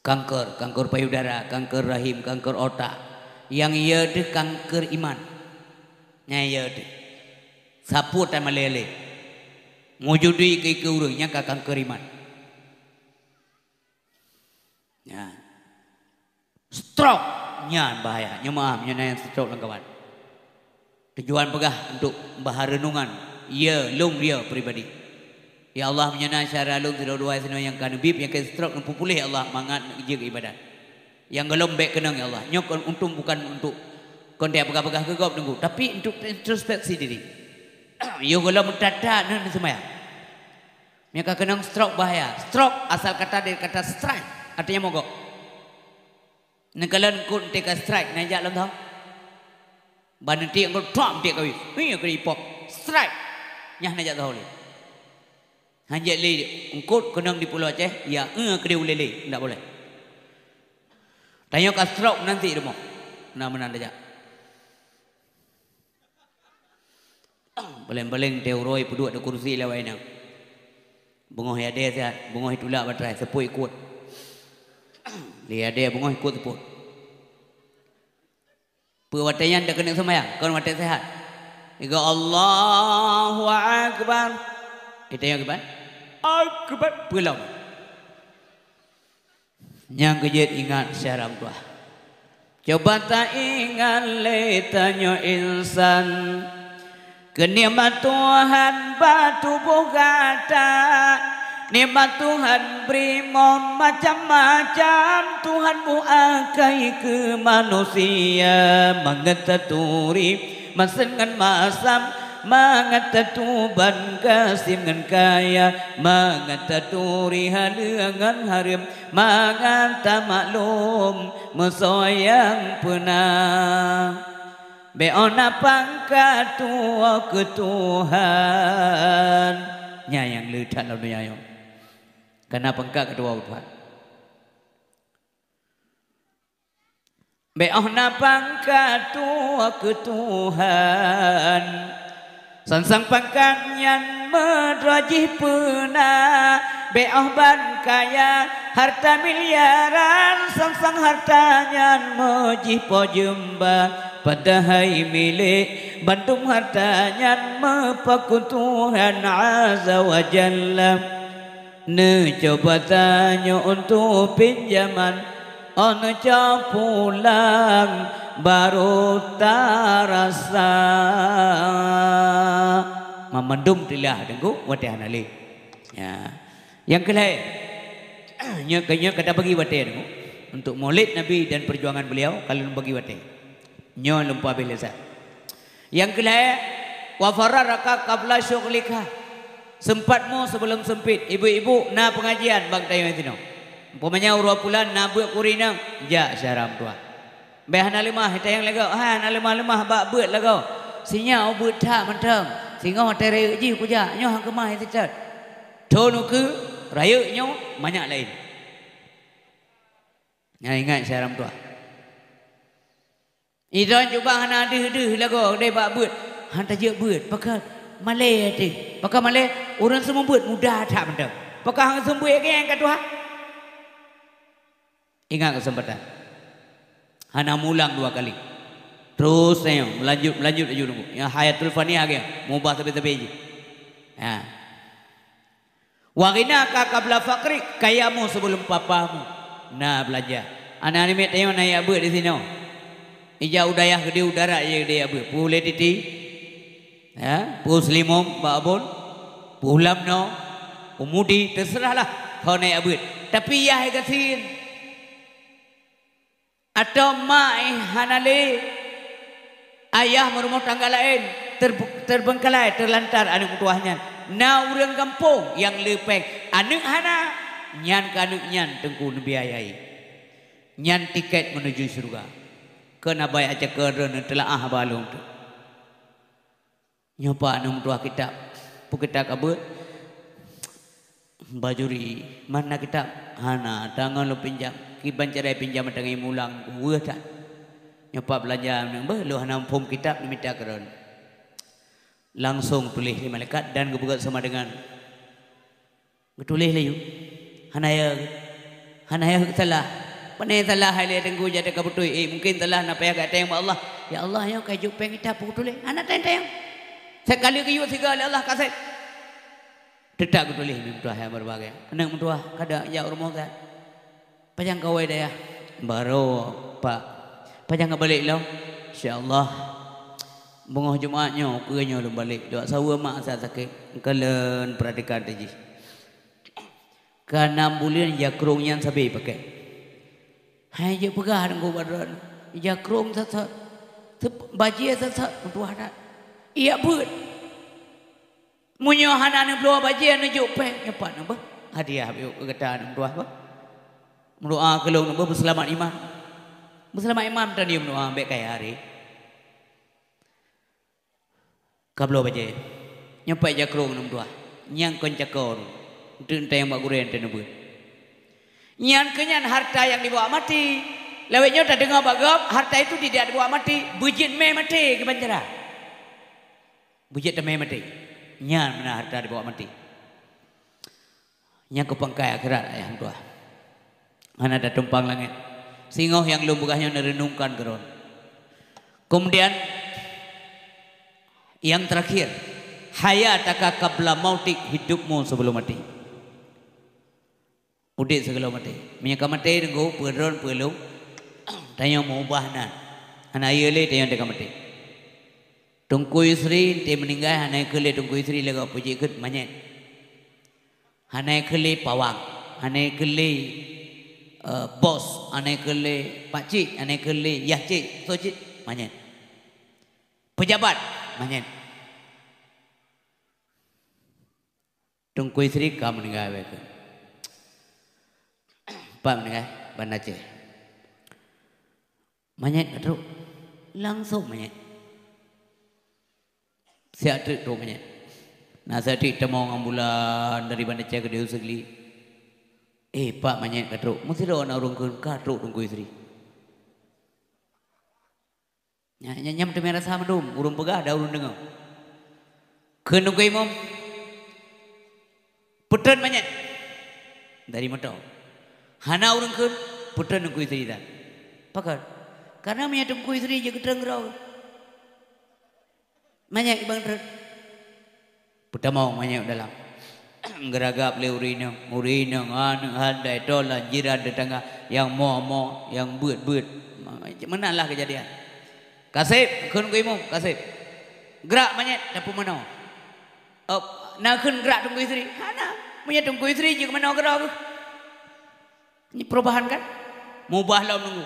Kanker, kanker payudara, kanker rahim, kanker otak. Nyang ye deuh kanker iman. Nyang ye deuh. Sapeue tan malèe lé. Meujudi keu, keu ureuëng nyang ka kanker iman. Ya. Stroke nyan bahaya. Nyoe maaf, nyoe na nyang stroke lam kawan. Tujuan peugah untuk bahan renungan. Ya, lôn dia pribadi. Ya Allah, meunyoe na syedara lôn sidroe-droe sinoe nyang ka neubi peunyakét stroke, neupeupuléh ya Allah, mangat jeuet keu ibadat. Nyang gohlom bèk keunong ya Allah. Nyoe kon untung bukan untuk kon dia peugah-peugah keu gob teunggu, tapi untuk introspeksi diri. Yo gohlom that-that neuh seumayang. Meunyoe ka keunong stroke bahaya. Stroke asal kata dari kata strike, artinya mogok. Neukalon eungkôt teuka strike, na jak lom tho. Ban neutik eungkôt, pam, tik kawé. Hei, keu ipok. Strike. Nyan na jak tho lé. Hanjeuet lé eungkôt keunong di Pulo Aceh, ya, eh, keudéh ulèe lé, ndak boleh. Tanyoe ka stroke nanti rumoh. Na meunan tajak. Paleng-paleng teuh uroe peuduek di kursi lawai nyan. Beungoh yadé siat, beungoh itulak batrai seupôt ikot. Lé yadé beungoh ikot seupôt. Peue watée nyan takeuneuk seumayang, kon watée seuhat. Iga Allahu Akbar. Itanyong kiban? Akbar. Peue lom? Nyang keujeuet ingat syara meutuah. Coba taingat lé tanyoe insan, keu nikmat Tuhan bak tuboh gata, nikmat Tuhan bri mon macam-macam, Tuhan buakai keu manusia mangat taturi masen ngon masam, mangat tatuban gasien ngon kaya, mangat taturi haleue ngon hareuem, mangat tamaklum meusoe nyang peuna. Bék óh na pangkat tuwoe keu Tuhan. Nyan nyang le that lam donya nyoe. Kana pangkat keu tuwoe keu Tuhan. Bék óh na pangkat tuwoe keu Tuhan. Sang-sang pangkat nyan meudroe jih peuna, bék óh ban kaya harta miliaran, sang-sang harta nyan meujih po jeumba, padahai milék bandum harta nyan meupaku Tuhan Azza wa Jalla. Neucoba tanyoe untuk pinjaman, óh neucok pulang baru tarasa. Mamandum tilah deunggok watée hana lé. Ya. Nyang keulhée, nyoe ka, nyoe ka tabagi watée deunggok untuk Maulid Nabi dan perjuangan beliau ka lôn bagi watée. Nyoe lôn peuhabéh lé sa. Nyang keulhée, wa farragha qabla syughlika. Seumpatmu sebelum sempit. Ibu-ibu na pengajian bak tanyoe sinoe. Umpamanya uroe pulan na beuet kuri nang, jak syara meutuah. Bék hana leumah, tayang lagoe, hana leumah-leumah bak beuet lagoe. Sinyak beuet that mantong. Singoh watée rayeuk jih kujak, nyoe han keumah sitet. Thon ukeue rayeuk nyoe manyak laén. Nyan ingat syara meutuah. Idong cuba hana deuh-deuh lagoe deh bak beuet. Han tajeuet beuet, pakon malée até. Pakon malée, ureuëng seumeubeuet muda that mantong. Pakon han seumeubeuet keu nyang ka tuha. Ingat keuseumpatan. Hana mulang dua kali. Terus sayoe, meulanjut, meulanjut laju nunggu. Nyang hayatul faniyah geuh, mubah sabe-sabe jih. Ha. Wa ghinaka qabla faqrik, kayamu sebelum papamu. Na beulanja. Aneuk-aneuk miet tanyoe na jak beuet disinoe. Ija u dayah gede u darat ija gede jak beuet. Peue ulée titi? Ya, peue seulimong bak abon? Peue lam noe? Peue mudi? Teuseurahlah ho na jak beuet. Tapi yah gasien. Atau mak eh hana lé, ayah meurumoh tangga laén, ter-, terbeungkalai, terlantar aneuk meutuwah nyan. Na ureuëng gampông nyang leupeng aneuk hana, nyan keu aneuk nyan Teungku neubiayai. Nyan tiket menuju syeuruga. Keu na bayak cakeureun teulaah balong tu. Nyoe pat aneuk meutuwah kitab. Peue kitab ka beuet? Bajuri. Mana kitab? Hana, tangon lôn pinjam. Kiban cara pinjam tangai mulang weueh that. Nyoe pat beulanja aneuk beuh, lôn hana muphom kitab, neumita keudroe. Langsong tuléh lé malaikat dan geupeugah sama dengan Geutuléh laju. Hana ya, hana ya salah. Pane salah hai lé teungku jadi ka beutôi. Eh, mungkin salah na payah gata nyang bak Allah. Ya Allah, nyoe ka jok péng ita peutuléh. Hana tayang-tayang. Sekali geuyue siga lé Allah kaseb. Teutap geutuléh meutuah nyang berbagai. Aneuk meutuah kada jak rumoh gata. Pajan kawai dayah? Baroe, Pak. Pajan ka balek lom? Insya Allah. Beungoh Jumat nyoe, ukeue nyoe lôn balek. Dok saweue mak sa sakét. Keuleuen peuratikan teuh jih. Ka nam buleuen jakrong nyan sabe pakai. Hai jeuet peugah deungon bak droe. Jakrong sat-sat. Bajée sat-sat. Meutuah that. Iya beuet. Meunyoe hana neubloe bajée neujok péng, nyoe pat na beuh hadiah keu gata aneuk meutuah beuh. Meudoa keu lôn beuh beuseulamat iman. Beuseulamat iman tan meudoa bék kaya hari. Ka bloe bajée. Nyoe pat jakrong aneuk meutuah. Nyang kon cako. Enteuk tayang bak gurée teuneubeuet. Nyan keuh nyan harta nyang dibawa mati. Lawét nyoe tadeungoe bak gob, harta itu tidak dibawa mati, beujeuet mé maté keu panjara. Beujeuet teumé maté. Nyan meunan harta dibawa maté. Nyang keu pangkai akhirat, ayah meutuah. Hana tatumpang langét. Singoh nyang lôn peugah nyoe neureunungkan keudroe. Kemudian, yang terakhir, hayataka qabla mautik, hidupmu sebelum mati. Udeb sigohlom maté. Meunyoe ka maté teungku, peue droen peue lôn, tanyoe meuubah nan. Hana yö lé tanyoe teuka maté. Teungku Yusri, enteuk meuninggai, hana ikheun lé Teungku Yusri lé gob, peue jikheun manyét. Hana ikheun lé pawang, hana ikheun lé, eh, bos, hana ikheun lé pakcik, hana ikheun lé yah cik, soe cit, manyét. Pejabat, manyét. Teungku Yusri ka meuninggai, wahai keuh. Pat meuninggai, Banda Aceh. Manyét ka trok. Langsong manyét. Siat treuk trok manyét. Na siat treuk tamong ambulan dari Banda Aceh keudéh u Sigli. "Eh, Pak, manyét ka trok." Meusidroe na ureuëng kheun, "Ka trok, Teungku Yusri." Nya, nya, nyan meuteumé rasa mandum, ureuëng peugah dan ureuëng deungoe. Kheun Teungku Imum, "Peutrön manyét dari moto." Hana ureuëng kheun, peutrön Teungku Yusri tan. Pakon? Karena meunyoe Teungku Yusri jeuet geutrön keudroe, manyét ibang trön. Peutamong manyét dalam. Geuragab lé ureuëng inong, ureuëng inong, aneuëk, handai, tolan, jiran, teutangga, nyang mo-mo, nyang beuet-beuet. Meunan lah keujadian. "Kaseb," kheun Teungku Imum, "Kaseb. Grak manyét, tapeumanoe." "Oh, na kheun grak Teungku Yusri?" "Hana. Meunyoe Teungku Yusri jeuet manoe keudroe keuh." Nyoe perubahan kan? Mubah lom Teungku.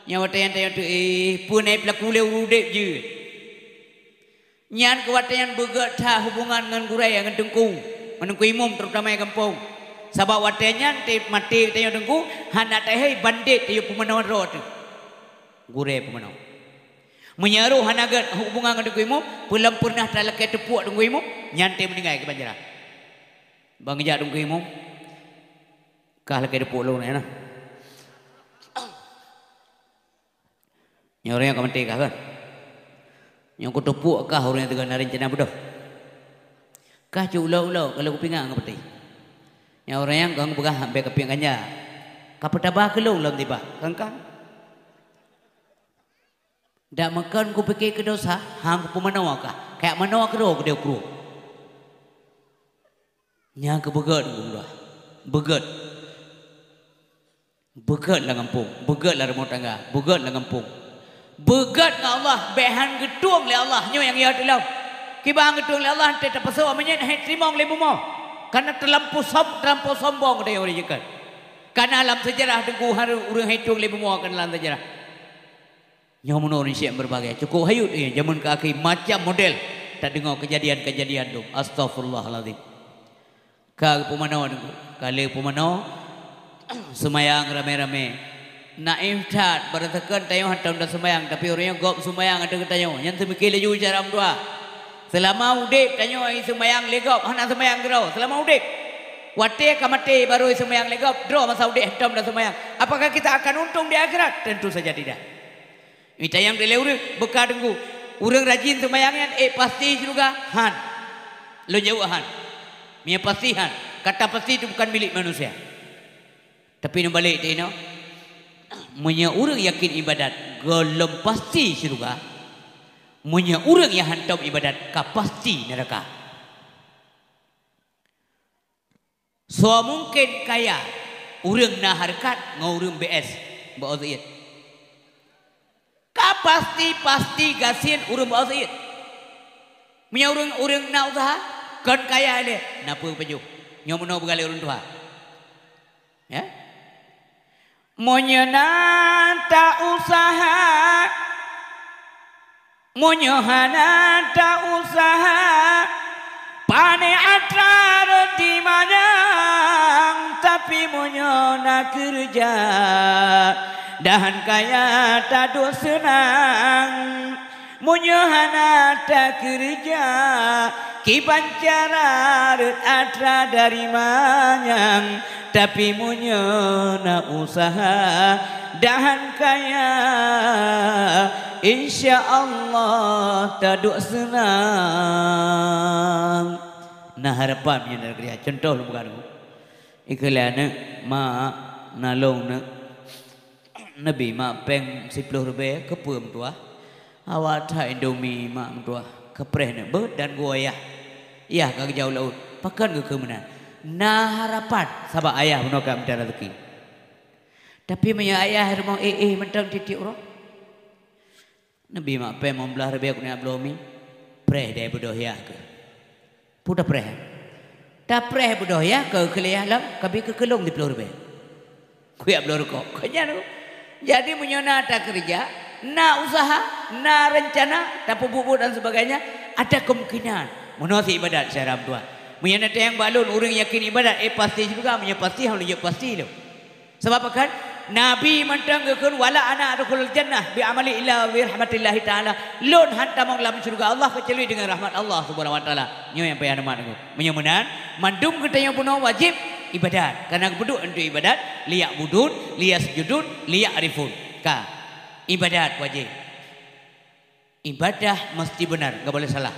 Nyang watée nyan tanyoe teuh, eh, peue na peulaku lé ureuëng udeb jeuet. Nyan keu watée nyan beugét that hubungan ngon gurée, ngon teungku, ngon teungku imum, terutama nyang gampông. Sabab watée nyan teuh maté tanyoe teungku, hana tahé bandét tanyoe pumanö droe teuh. Gurée pumanö. Meunyoe roh hana gét hubungan ngon teungku imum, peulom peureunah talakée teupuek teungku imum, nyan teuh meuninggai keu panjara. Ban geujak teungku imum, kah lakée teupuek lôn nyan na. Nyoe ureuëng nyang ka maté kah kan? Nyoe kuteupuek kah ureuëng nyang teuga na reuncana beudôh? Kah cok ulo-ulo ka lheueh kupingat ngon peuti. Nyoe ureuëng nyang kong peugah hambé kapieng ganja. Ka peutaba keu lôn lom tibak, kan-kan? Dak meukon kupike keu dosa, hang kupeumanoe kah, kajak manoe keudroe keudeh u krueng. Nyang keu beugét ngon Allah. Beugét. Beugét lam gampông, beugét lam rumoh tangga, beugét lam gampông. Beugét ngon Allah, bék han geutueng lé Allah, nyoe nyang yö teuh lom. Kiban geutueng lé Allah, teuh tapeusoe meunyan hai teurimong lé bumoe. Karena terlampau som-, terlampau sombong geutanyoe ureuëng nyan kan. Karena lam seujarah teungku hareuem ureuëng hai tueng lé bumoe kan lam seujarah. Nyoe meunoe ureuëng syiek berbagai. Cukup hayut, eh, jameun keu akhé macam model. Tadeungoe keujadian-keujadian dum. Astaghfirullahalazim. Ka geupeumanoe teungku. Ka lheueh peumanoe, seumayang ramé-ramé. Naif that, barasakan tanyoe hantom taseumayang, tapi ureuëng nyoe gob seumayang ateueh geutanyoe. Nyan seumiké laju cara meudoá. Seulama udeb tanyoe ai seumayang lé gob, hana seumayang keudroe. Seulama udeb. Watée ka maté barô seumayang lé gob, droe masa udeb hantom taseumayang. Apakah kita akan untung di akhirat? Tentu saja tidak. Mita nyang dilée ureuëng beuka teungku. Ureuëng rajin seumayang nyan, eh, pasti syeuruga? Han. Lôn jaweueb han. Meunyoe pasti han, kata pasti itu bukan milik manusia. Tapi neubalek teuh inoe, meunyoe ureuëng yakin ibadat, gohlom pasti syeuruga. Meunyoe ureuëng nyang hantom ibadat, ka pasti neuraka. Soe mungken kaya ureuëng na hareukat ngon ureuëng B S bak O Z I? Ka pasti-pasti gasien ureuëng bak O Z I. Meunyoe ureuëng, ureuëng na useuha, kon kaya ilée, na peue pajoh. Nyoe meunoe beugalée ureuëng tuha. Ya? Meunyoe na ta-useuha, meunyoe hana ta-useuha, pane atra roti manyang, tapi meunyoe na keureuja, dan kaya taduek seunang. Meunyoe hana takeureuja, kiban cara rot atra dari manyang, tapi meunyoe na useuha, Tahan kaya, insya Allah taduek seunang. Na harapan meunyoe na keureuja, cuntoh lôn peugah dulu. Ikheun lé aneuk, "Mak, na lôn neuk neubri mak péng siplôh ribèe, keupeue meutuah?" "Awak that Indomie mak meutuah." "Keupreh neuk beuet dan geuwoe yah." Yah ka geujak u laôt. Pakon geukheun meunan? Na harapan, sabab ayah bunoe ka mita raseuki. Tapi meunyoe ayah rumoh éh-éh mantong tiep-tiep uroe, neubri mak péng limong blaih ribèe keuneuk bloe mi, preh deh beudôh yah keuh. Peue tapreh? Tapreh beudôh yah keuh keu lé yah lom, ka bi keu keulôn siplôh ribèe. Kujak bloe rukok. Kon nyan tu. Jadi meunyoe na takeureuja, na useuha, na reuncana, tapeubuet-buet dan sebagainya, ada kemungkinan. Meunoe sit ibadat syedara meutuah. Meunyoe na tanyong bak lôn, ureueng yakin ibadat, éh pasti syeuruga, meunyoe pasti, han lôn jaweueb pasti lôn. Sabab pakon? Nabi mantong geukheun, "Wala ana adkhulul jannah bi amali illa bi rahmatillahi ta'ala." Lôn han tamong lam syeuruga Allah keucuali deungon rahmat Allah Subhanahu wa Taala. Nyoe nyang payah neumat teungoh. Meunyoe meunan, mandum geutanyoe bunoe wajéb ibadat. Karena geupeuduek untuk ibadat, liya'budun, liyasjudun, liya'rifun. Ka. Ibadat wajéb. Ibadah mesti benar, enggak boleh salah.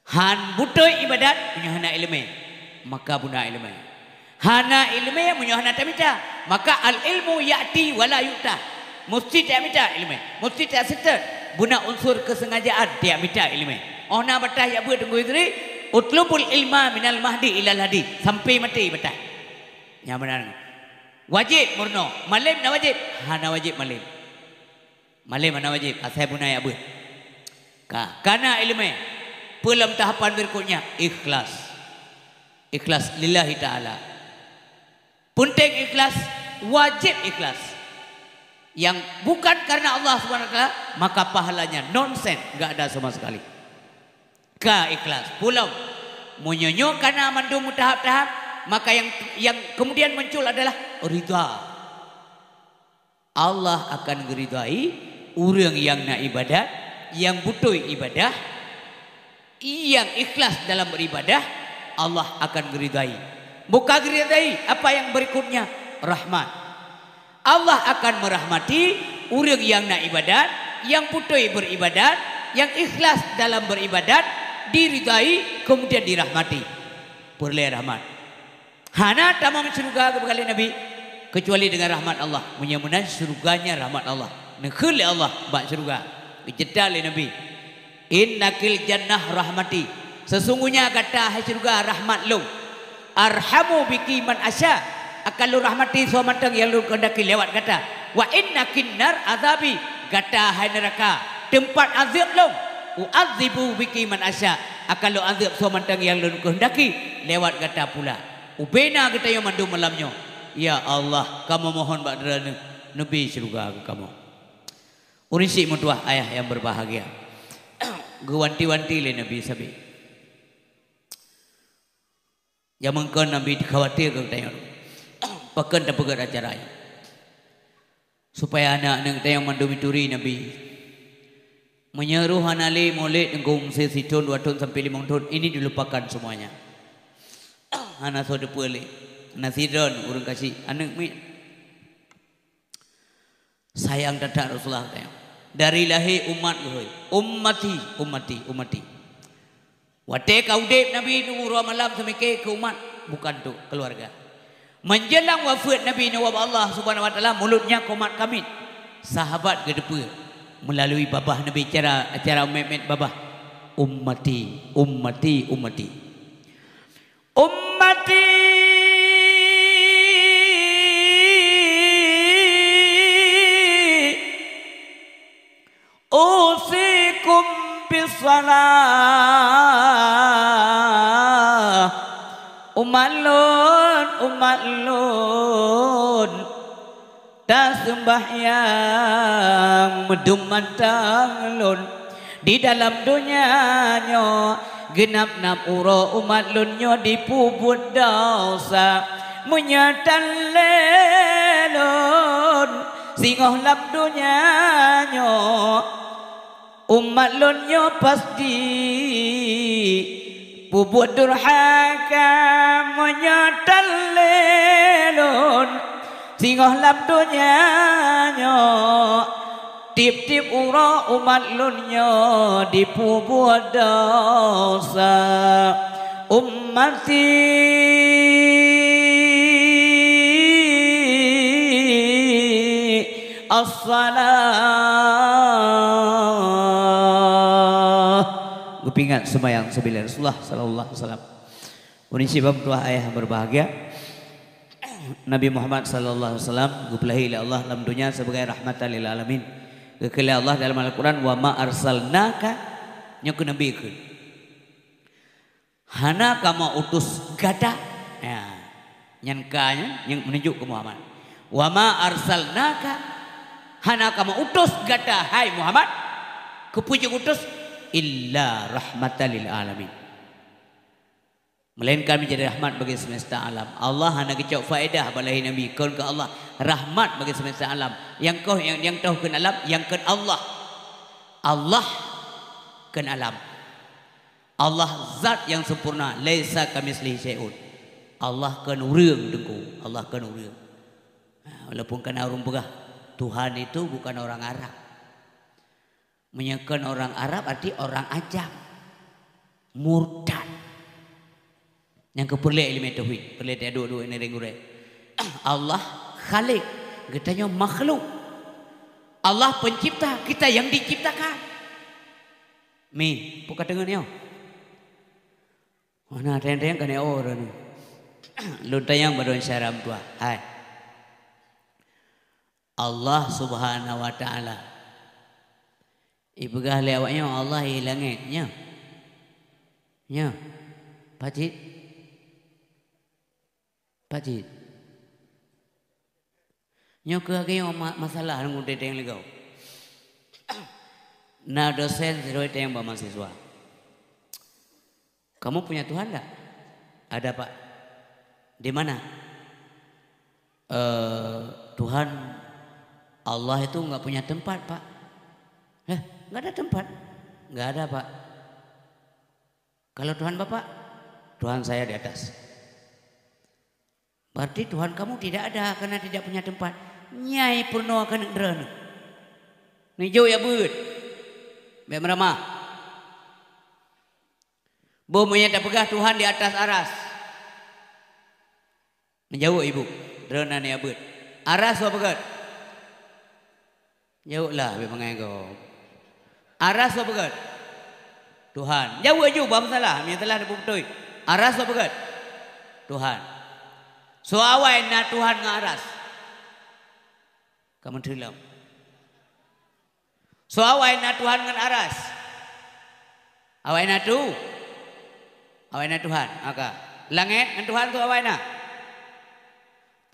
Han beutôi ibadat meunyoe hana iéleumé, maka buna iéleumé. Hana iéleumé meunyoe hana tamita, maka al-ilmu ya'ti wa la yu'ta. Meusti tamita iéleumé, meusti taseutôt. Buna unsur keusengajaan tamita iéleumé. Óh na bataih jak beuet Teungku Idri, "Utlubul ilma minal mahdi ilal hadi." Sampai maté bataih. Nyang meunan. Wajéb meurunoe, malém na wajéb? Hana wajéb malém. Malém hana wajéb, asai buna jak beuet. Ka, kana iéleumé. Peue lom tahapan berikutnya? Ikhlas. Ikhlas lillahi ta'ala. Peunteng ikhlas, wajéb ikhlas. Yang bukan karena Allah Subhanahu wa Taala, maka pahalanya nonsen, enggak ada sama sekali. Ka ikhlas. Peue lom, meunyoe nyoe kana mandum meutahap-tahap, maka yang, yang kemudian muncul adalah ridha. Allah akan geuridhai ureuëng nyang na iébadat, nyang beutôi iébadah, nyang ikhlas dalam beribadah, Allah akan geuridhai. Buka geuridhai, apa yang berikutnya? Rahmat. Allah akan merahmati ureuëng nyang na iébadat, nyang beutôi beribadat, nyang ikhlas dalam beribadat, diridhai, kemudian dirahmati. Peureulée rahmat. Hana tamong syeuruga geupeugah lé Nabi, keucuali deungon rahmat Allah. Meunyoe meunan syeuruga nyan rahmat Allah. Neukheun lé Allah bak syeuruga. Geuceurita lé Nabi, "Innakil jannah rahmati." Sesungguhnya gata hai syeuruga rahmat lôn. "Arhamu biki man asya." Akan lôn rahmati soe mantong nyang lôn keuhendaki lewat gata. "Wa innakin nar azabi." Gata hai neuraka, teumpat azeueb lôn. "U'adzibu biki man asya." Akan lôn azeueb soe mantong nyang lôn keuhendaki lewat gata pula. Ubena geutanyoe mandum malam nyoe. Ya Allah, kamoe mohon bak Droeneuh, neubri syeuruga keu kamoe. Ureuëng syiek meutuwah ayah nyang berbahagia. Geuwanti-wanti lé Nabi sabe. Jameun kon Nabi khawatir keu geutanyoe. Pakon tapeugét acara nyoe? Supaya aneuk-aneuk geutanyoe mandum jituri Nabi. Meunyoe roh hana lé mulod teungku meusé sithon, dua thon sampai limong thon, ini dilupakan semuanya. Hana soe teupeu lé. Hana sidroe ureuëng kasih aneuk miet. Sayang that-that Rasulullah geutanyoe. Dari lahé umat geuhôi. Ummati, ummati, ummati. Watée ka udeb Nabi nyoe uroe malam seumike keu umat, bukan untuk keluarga. Menjelang wafeuet Nabi nyoe ubak Allah Subhanahu wa Taala, mulod nyan komat kamiet. Sahabat geuteupeue meulalu babah Nabi cara acara mét-mét babah, "Ummati, ummati, ummati." Ummati. Usikum bissalah. Umat lôn, umat lôn, taseumbahyang meudum mantong lôn. Di dalam donya nyoe, geunap-nap uroe umat lôn nyoe dipeubuet desya. Meunyoe tan lé lôn singoh lam donya nyoe, umat lôn nyoe pasti peubuet durhaka. Meunyoe tan lé lôn Singoh lam donya nyoe, tiep-tiep uroe umat lôn nyoe jipeubuet desya. Ummati as-salah. Geupeuingat seumayang sibilé Rasulullah sallallahu alaihi wasallam. Uneuen syiek ban meutuah ayah berbahagia, Nabi Muhammad sallallahu alaihi wasallam geupeulahé lé Allah lam donya sibagai rahmatan lil alamin. Geukheun lé Allah dalam Al-Quran, "Wa ma arsalnaka," nyoe keu Nabi kheun. "Hana kamoe utus gata." Ya. Nyan ka nyan nyang meununjuk keu Muhammad. "Wa ma arsalnaka," hana kamoe utus gata, hai Muhammad, keupeue jeuet utus, "illa rahmatan lil alamin." Melainkan menjadi rahmat bagi semesta alam. Allah hana geucok faedah bak lahé Nabi, kon keu Allah, rahmat bagi semesta alam. Nyang koh, nyang, nyang toh kheun alam, nyang kheun Allah. Allah kheun alam. Allah zat nyang sempurna, laisa kamitslihi syai'un. Allah kheun ureuëng, Teungku. Allah kheun ureuëng. Ha, walaupun kana ureuëng peugah, Tuhan itu bukan orang Arab. Meunyoe kon orang Arab, arti orang ajam. Murtad. Nyang keu peureulée ileumé tauhid, peureulée taduek-duek ngieng gurée. Allah Khalik, geutanyoe makhluk. Allah pencipta, kita yang diciptakan. Mi, peue ka teungeut nyoe? Mana teng-teng ka nyoe ureuëng. Lôn tanyong bak droeneuh syedara meutuah. Hai. Allah Subhanahu wa Taala. Ipeugah lé awaknyoe Allah i langét, nyo. Nyo. Pacit? Pacit? Nyoe keuh lagée nyoe ma-, masalah lam udeb lagée nyoe. Na dosen sidroe tanyong bak mahasiswa, "Kamu punya Tuhan ndak?" "Ada, Pak." "Di mana?" "Eh, Tuhan Allah itu nggak punya tempat, Pak." "Heh, nggak ada tempat?" "Nggak ada, Pak." "Kalau Tuhan Bapak?" "Tuhan saya di atas." "Berarti Tuhan kamu tidak ada karena tidak punya tempat." Nyan peurunoe keuneuk droeneuh. Neujok jak beuet. Bék meuramah. Boh meunyoe tapeugah Tuhan di atas aras. Neujaweueb ibu, droeneuh jak beuet. Aras soe peugét? Jaweueb lah, bék mangai gob. Aras soe peugét? Tuhan. Jaweueb ju, bah meusalah, meunyoe salah neupeubeutôi. Aras soe peugét? Tuhan. Soe awai na Tuhan ngon aras? Ka meuteulom. Soe awai na Tuhan ngon aras? Awai na tu? Awai na Tuhan. Maka, langét ngon Tuhan soe awai na?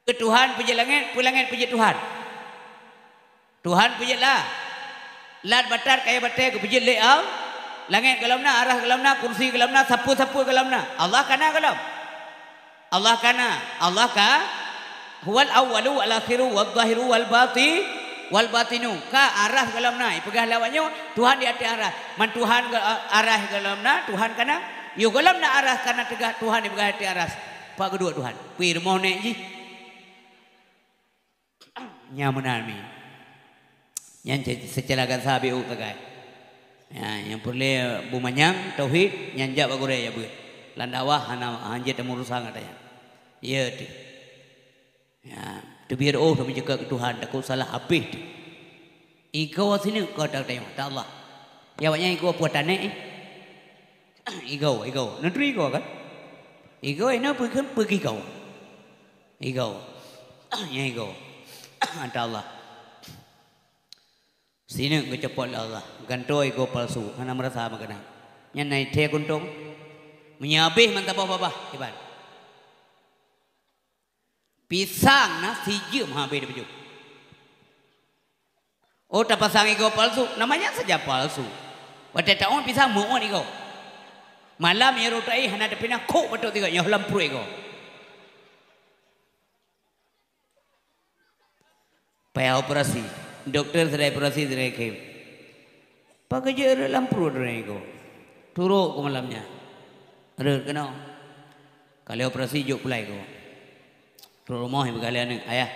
Peue Tuhan peujeuet langét, peue langét peujeuet Tuhan? Tuhan peujeuet la-, lat batat kayée batée geupeujeuet lé Allah. Langét gohlom na, aras gohlom na, kursi gohlom na, sapeue-sapeue gohlom na. Allah ka na gohlom? Allah ka na. Allah ka, "Huwal awwalu wal akhiru waz zahiru wal bati-, wal batinu." Ka aras gohlom na. Ipeugah lé awaknyoe, Tuhan di ateueh aras. Man Tuhan go-, aras gohlom na, Tuhan ka na. Yoh gohlom na aras ka na teuga Tuhan ipeugah ateueh aras. Pak geuduek Tuhan. Peue rumoh nek jih? Nyan meunan mi. Nyan ce-, seucara gata sabe u tagai. Ya, nyang peureulée beumanyang tauhid, nyan jak bak gurée jak beuet. Lam dakwah hana, hanjeuet tameurusan gata nyan. Iya teuh. Ya, teubiet óh tameucakap keu Tuhan, takot salah habéh teuh. Igoe sineuk ka tatanyong, ta Allah. Ya, awaknyan igoe peue tanek, eh? Igoe, igoe. Neuturi igoe kan? Igoe, inoe peue kheun, peue gigoe. Igoe. Nyan igoe. Ata Allah. Sineuk geucopot lé Allah. Gantoe igoe palsu. Hana meurasa meukeunang. Nyan na ithée kuntong. Meunyoe habéh mantong babah, kiban. Pisang na sijeuem habéh dipeujeuet. Oh, tapasang igoe palsu, namanya saja palsu. Watée taôn pisang meuôt igoe. Malam nyang rot ai hana tapinah kok batok tiga nyoh lam pruet igoe. Payah operasi. Dokto sidroe operasi sidroe khem. Pakon jeuet rot lam pruet droe igoe. Turok keu malam nyan. Rot keunoe. Ka lheueh operasi jok pulai igoe. Trok rumoh ipeugah lé aneuk, "Ayah,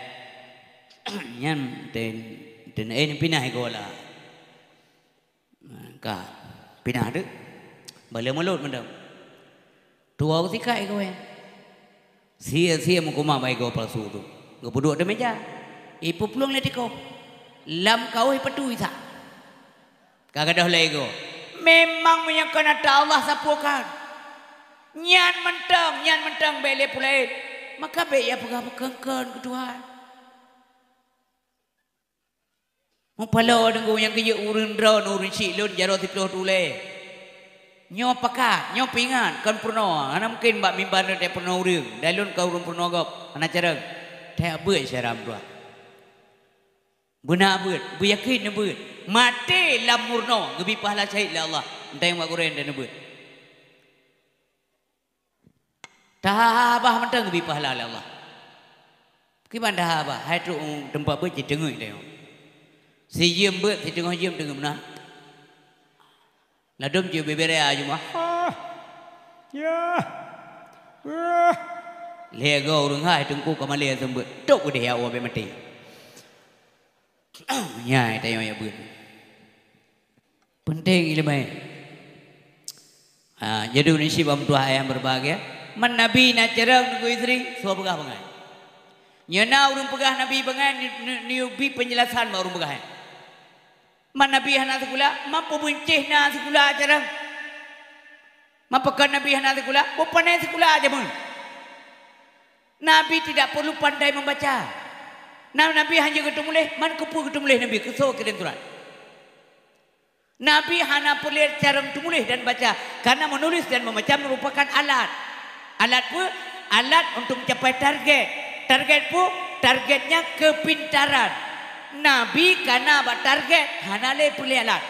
Nyan ten, ten, eh, pinah igoe lah. Ka, pinah deuh. Bala mulot mantong. Tuwoe sikak igoe. Sia-sia meukumah bak igoe palsu tu. Geupeuduek di meja. Ipeuplueng lé tikoh. Lam kaoh ipatui sa. Ka gadôh lé igoe. Memang meunyoe kon ata Allah sapeue kan. Nyan mantong, nyan mantong bék lé peulaén. Maka bék ya peugah beukon-kon keu Tuhan. Mupaloe deungon nyang geujeuet ureuëng droe, ureuëng syiek lôn jaroe siplôh tulée. Nyoe pakat, nyoe peuingat, kon peurunoe. Hana mungken bak mimba neutek peurunoe ureuëng. Dan lôn ka ureuëng peurunoe gob, hana carông. That beuet syedara meutuah. Beuna beuet, beuyakén beuet. Maté lam meurunoe, geubri pahala syahid lé Allah. Entah nyang bak gurée dan beuet. Tahabah mantong geubri pahala lé Allah. Kiban tahabah, hai trok u teumpat beuet cit teungeut teuh. Sijeuem beuet, siteungoh jeuem teungeut meunan. Ladôm jeuet bubé raya jumah. Ah, ya. Ah. Lhée goe ureuëng hai teungku ka malée seumeubeuet. Tok udeh ya Allah bék maté. Nyan tanyoe ya beuet. Penting iéleumé. Ha, jadi ureuëng syiek bak meutuah ayah nyang berbahagia, man Nabi na carông Teungku Yusri, soe peugah bangai. Nyoe na ureuëng peugah Nabi bangai, ni-, ni-, neuyue bi penjelasan bak ureuëng peugah nyan. Man Nabi hana sikula, man peubeuncéh na sikula carông. Man pakon Nabi hana sikula, beupané sikula jameun. Nabi tidak perlu pandai membaca. Na Nabi hana geuteumuléh, man keupeue geuteumuléh Nabi, keu soe kirém surat. Nabi hana peureulée carông teumuléh dan baca, karena menulis dan membaca merupakan alat. Alat peue? Alat untuk mencapai target. Target peue? Targetnya kepintaran. Nabi kana bak target, hana lé peureulée alat.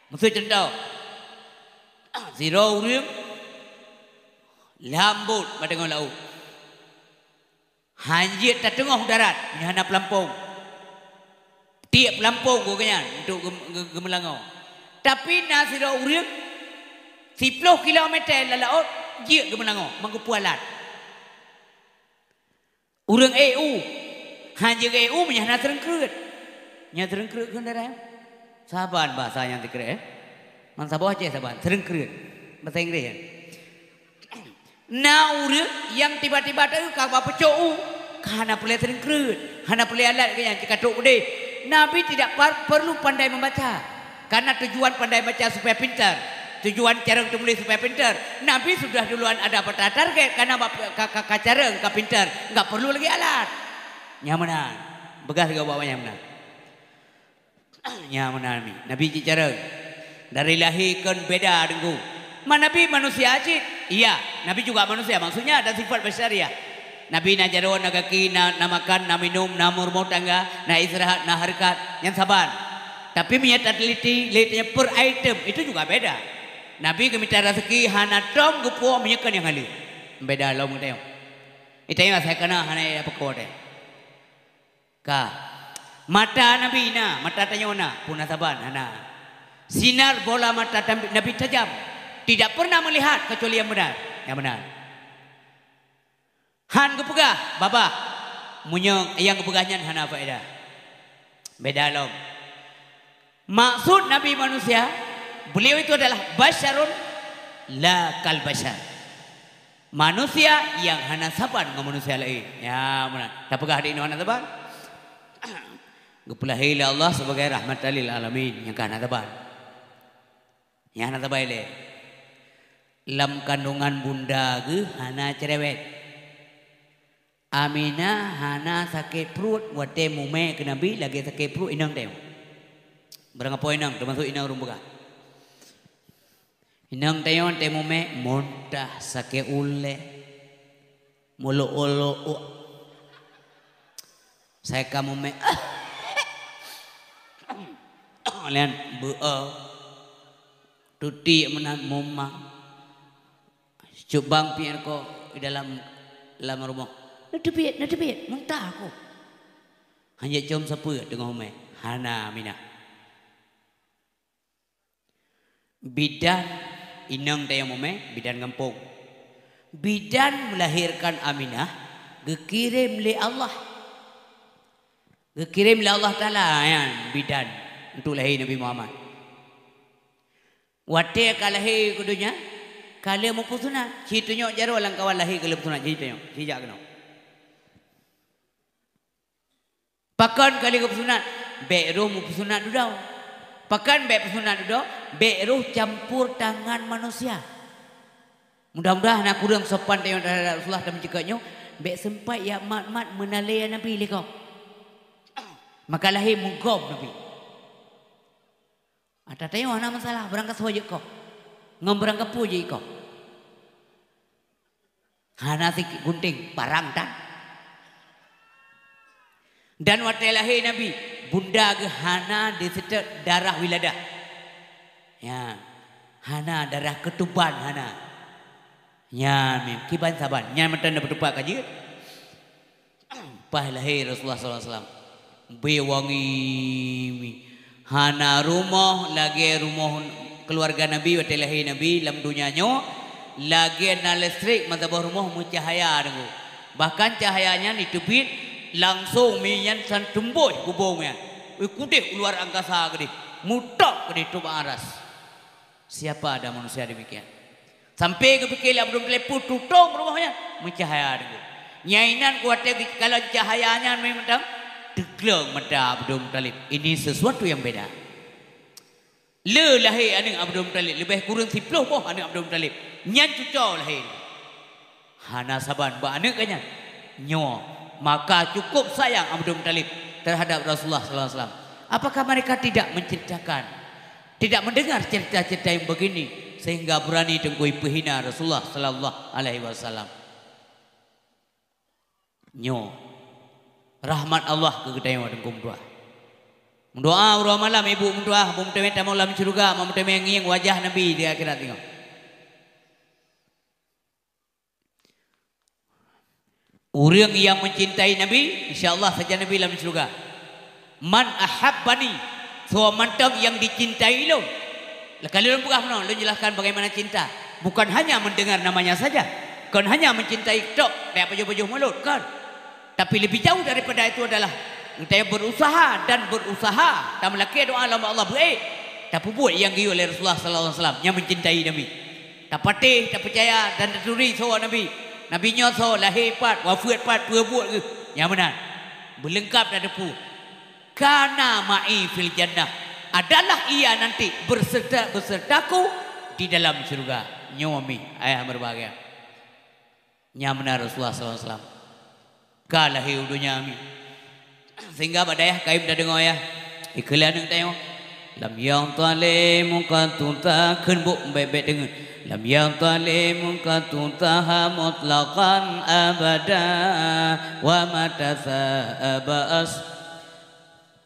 Miseu cuntoh, sidroe ureuëng lam bot bak teungoh laôt. Hanjeuet tateungoh u darat, nyoe hana peulampông. Tiek peulampông gobnyan untuk geu-, geu-, geumeulangoe. Tapi na sidroe ureuëng siplôh kilometer lam laôt jeuet geumeulangoe, meugeupeu alat. Ureuëng ék u, hanjeuet ék u meunyoe hana seureungkreuet. Nyan seureungkreuet kheun daerah. Saban bahasa nyang sikrek, eh? Man saboh Aceh saban, seureungkreuet. Bahasa Inggréh, ya. Na ureuëng nyang tiba-tiba teuka bak pucôk u, ka hana peureulée seureungkreuet, hana peureulée alat geuh nyan cit ka trok udeh. Nabi tidak par-, perlu pandai membaca, karena tujuan pandai baca supaya pintar, tujuan carông teumuléh supaya pintar. Nabi sudah duluan ada peta target, karena bak-, ka, ka, ka carông, ka pintar, enggak perlu lagi alat. Nyan meunan, peugah sigoe bak awaknyan meunan. Nyan meunan mi. Nabi jicarông. Dari lahé kon beda Teungku. Man Nabi manusia cit? Iya, Nabi juga manusia. Maksudnya ada sifat basyariah. Nabi na jaroe, na gaki, na, na makan, na minum, na meurumoh tangga, na istirahat, na hareukat. Nyan saban. Tapi meunyoe tateliti, lé teunyang per item, itu juga beda. Nabi geumita raseuki hana tom geupuwoe meunyoe kon nyang haleue. Beda lom geutanyoe. Geutanyoe asai kana hana ya peuko teh. Ka. Mata Nabi na, mata tanyoe na, peue na saban hana. Sinar bola mata tam-, Nabi tajam, tidak pernah melihat kecuali yang benar, yang benar. Han geupeugah babah, meunyoe nyang geupeugah nyan hana faedah. Beda lom. Maksud Nabi manusia, beliau itu adalah basyarun la kal basyar. Manusia nyang hana saban ngon manusia laén. Ya, meunan. Tapeugah di inoe hana saban. Geupeulahé lé Allah sebagai rahmatan lil alamin, nyang ka hana saban. Nyang hana saban ilée. Lam kandungan bunda geuh hana cerewet. Aminah hana sakét pruet watée mumé keu Nabi lagée sakét pruet inong tanyoe. Barang apoe inong, teumasok inong ureuëng peugah. Inong tanyoe tée mumé muntah sakét ulée. Mulok-ulok. Sai ka mumé. Lian beuo. Tuti meunan mumang. Cubang piet ko di dalam, lam rumoh. Neuteubiet, neuteubiet, muntah aku. Hanjeuet com sapeue teungoh mumé. Hana Aminah. Bidan inong tanyoe mumé, bidan gampông. Bidan melahirkan Aminah geukirém lé Allah. Geukirém lé Allah Taala nyan bidan untuk lahé Nabi Muhammad. Watée ka lahé keu donya, ka lheueh meupeusunat, ci tunyok jaroe lam kawan lahé ka lheueh peusunat, ci tunyok, ci jak keunoe. Pakon ka lheueh geupeusunat? Bék roh meupeusunat dudoe. Pakon bék peusunat dudoe? Bék roh campur tangan manusia. Mudah-mudahan na kureueng sopan tanyoe terhadap Rasulullah dan meucukot nyoe, bék seumpat jak mat-mat meunalée Nabi lé gob. Maka lahé meugob Nabi. Ata tanyoe hana masalah, beurangkasoe jeuet koh. Ngon beurangkapeue jeuet koh. Hana sikit gunting, parang tan. Dan watée lahé Nabi, bunda geuh hana diseutôt darah wiladah. Ya, hana darah keutuban, hana. Nyan mim, kiban saban. Nyan mantong na beutupat ka jeuet. Paih lahé Rasulullah sallallahu alaihi wasallam. Beuwangi mi. Hana rumoh lagée rumoh keuluwarga Nabi watée lahé Nabi lam donya nyoe, lagée na listrik meusaboh rumoh meucahaya deungoe. Bahkan cahaya nyan jiteubiet langsong mi nyan san teumbôh bubông nyan. Ui kudeh u luar angkasa keudeh, mutok keudeh teuh bak aras. Siapa ada manusia demikian? Sampai geupike lé Abdul Muthalib peue tutong rumoh nyan meucahaya deungoe. Nyan inan watée geukalon cahaya nyan mantong teugleng mata Abdul Muthalib. Ini sesuatu yang beda. Le lahé aneuëk Abdul Muthalib, leubeh kureueng siplôh boh aneuëk Abdul Muthalib. Nyan cuco lahé. Hana saban bak aneuëk geuh nyan. Nyoe, maka cukup sayang Abdul Muthalib terhadap Rasulullah sallallahu alaihi wasallam. Apakah mereka tidak menceritakan, tidak mendengar cerita-cerita yang begini sehingga berani teungku peuhina Rasulullah sallallahu alaihi wasallam? Nyoe rahmat Allah keu geutanyoe teungku meutuah. Meudoa uroe malam ibu meutuah, beumeuteumé tamong lam syeuruga, beumeuteumé ngieng wajah Nabi di akhirat nyoe. Ureuëng nyang meucintai Nabi, insya Allah sajan Nabi lam syeuruga. Man ahabbani, soe mantong nyang dicintai lôn. Ka lôn peugah meunoe, lôn jelaskan bagaimana cinta. Bukan hanya mendengar namanya saja. Kon hanya mencintai tok, tajak pajoh-pajoh mulod, kon. Tapi lebih jauh daripada itu adalah geutanyoe berusaha dan berusaha, tameulakée doa lom Allah beuék, tapeubuet nyang geuyue lé Rasulullah sallallahu alaihi wasallam nyang mencintai Nabi. Tapatéh, tapeucaya dan taturi soe Nabi. Nabi nyoe soe, lahé pat, wafeuet pat, peue buet geuh, nyang meunan. Beuleungkap tateupeue. Kana ma'i fil jannah, adalah ia nanti berserta, besertaku di dalam syurga. Nyoe mi ayah berbahagia. Nyang meunan Rasulullah sallallahu alaihi wasallam ka lahé u donya mi. Sehingga bak dayah kayém tadeungoe yah, ikheun lé aneuëk tanyoe, lam yadhlim qattu ta-, kheun bôk bèk-bèk deungon. Lam yadhlim qattu taha mutlaqan abada wa mata sa'aba as-,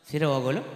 sidroe gohlom.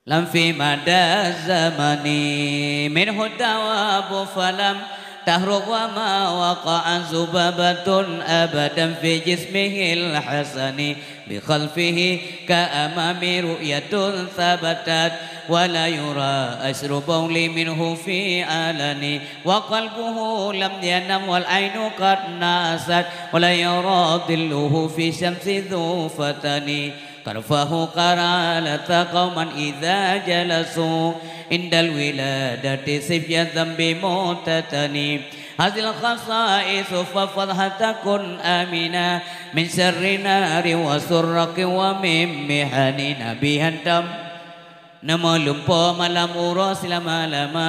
Lam fi mada zamani minhu dawabu falam tahruk wa ma waqa'a zubabatun abadan fi jismihil hasani. Bi khalfihi ka amami ru'yatun thabatat wa la yura asru bauli minhu fi alani. Wa qalbuhu lam yanam wal ainu qad nasat wa la yara dhilluhu fi syamsi dhu fatani. Tarfahu qaralata qauman idza jalasu indal wiladati sifyatan bi mutatani. Hazil khasaisu fafadh hatta kun amina min syarri nari wa surraqi wa min mihani. Nabi hantom neumeulumpoe malam uroe silama-lama,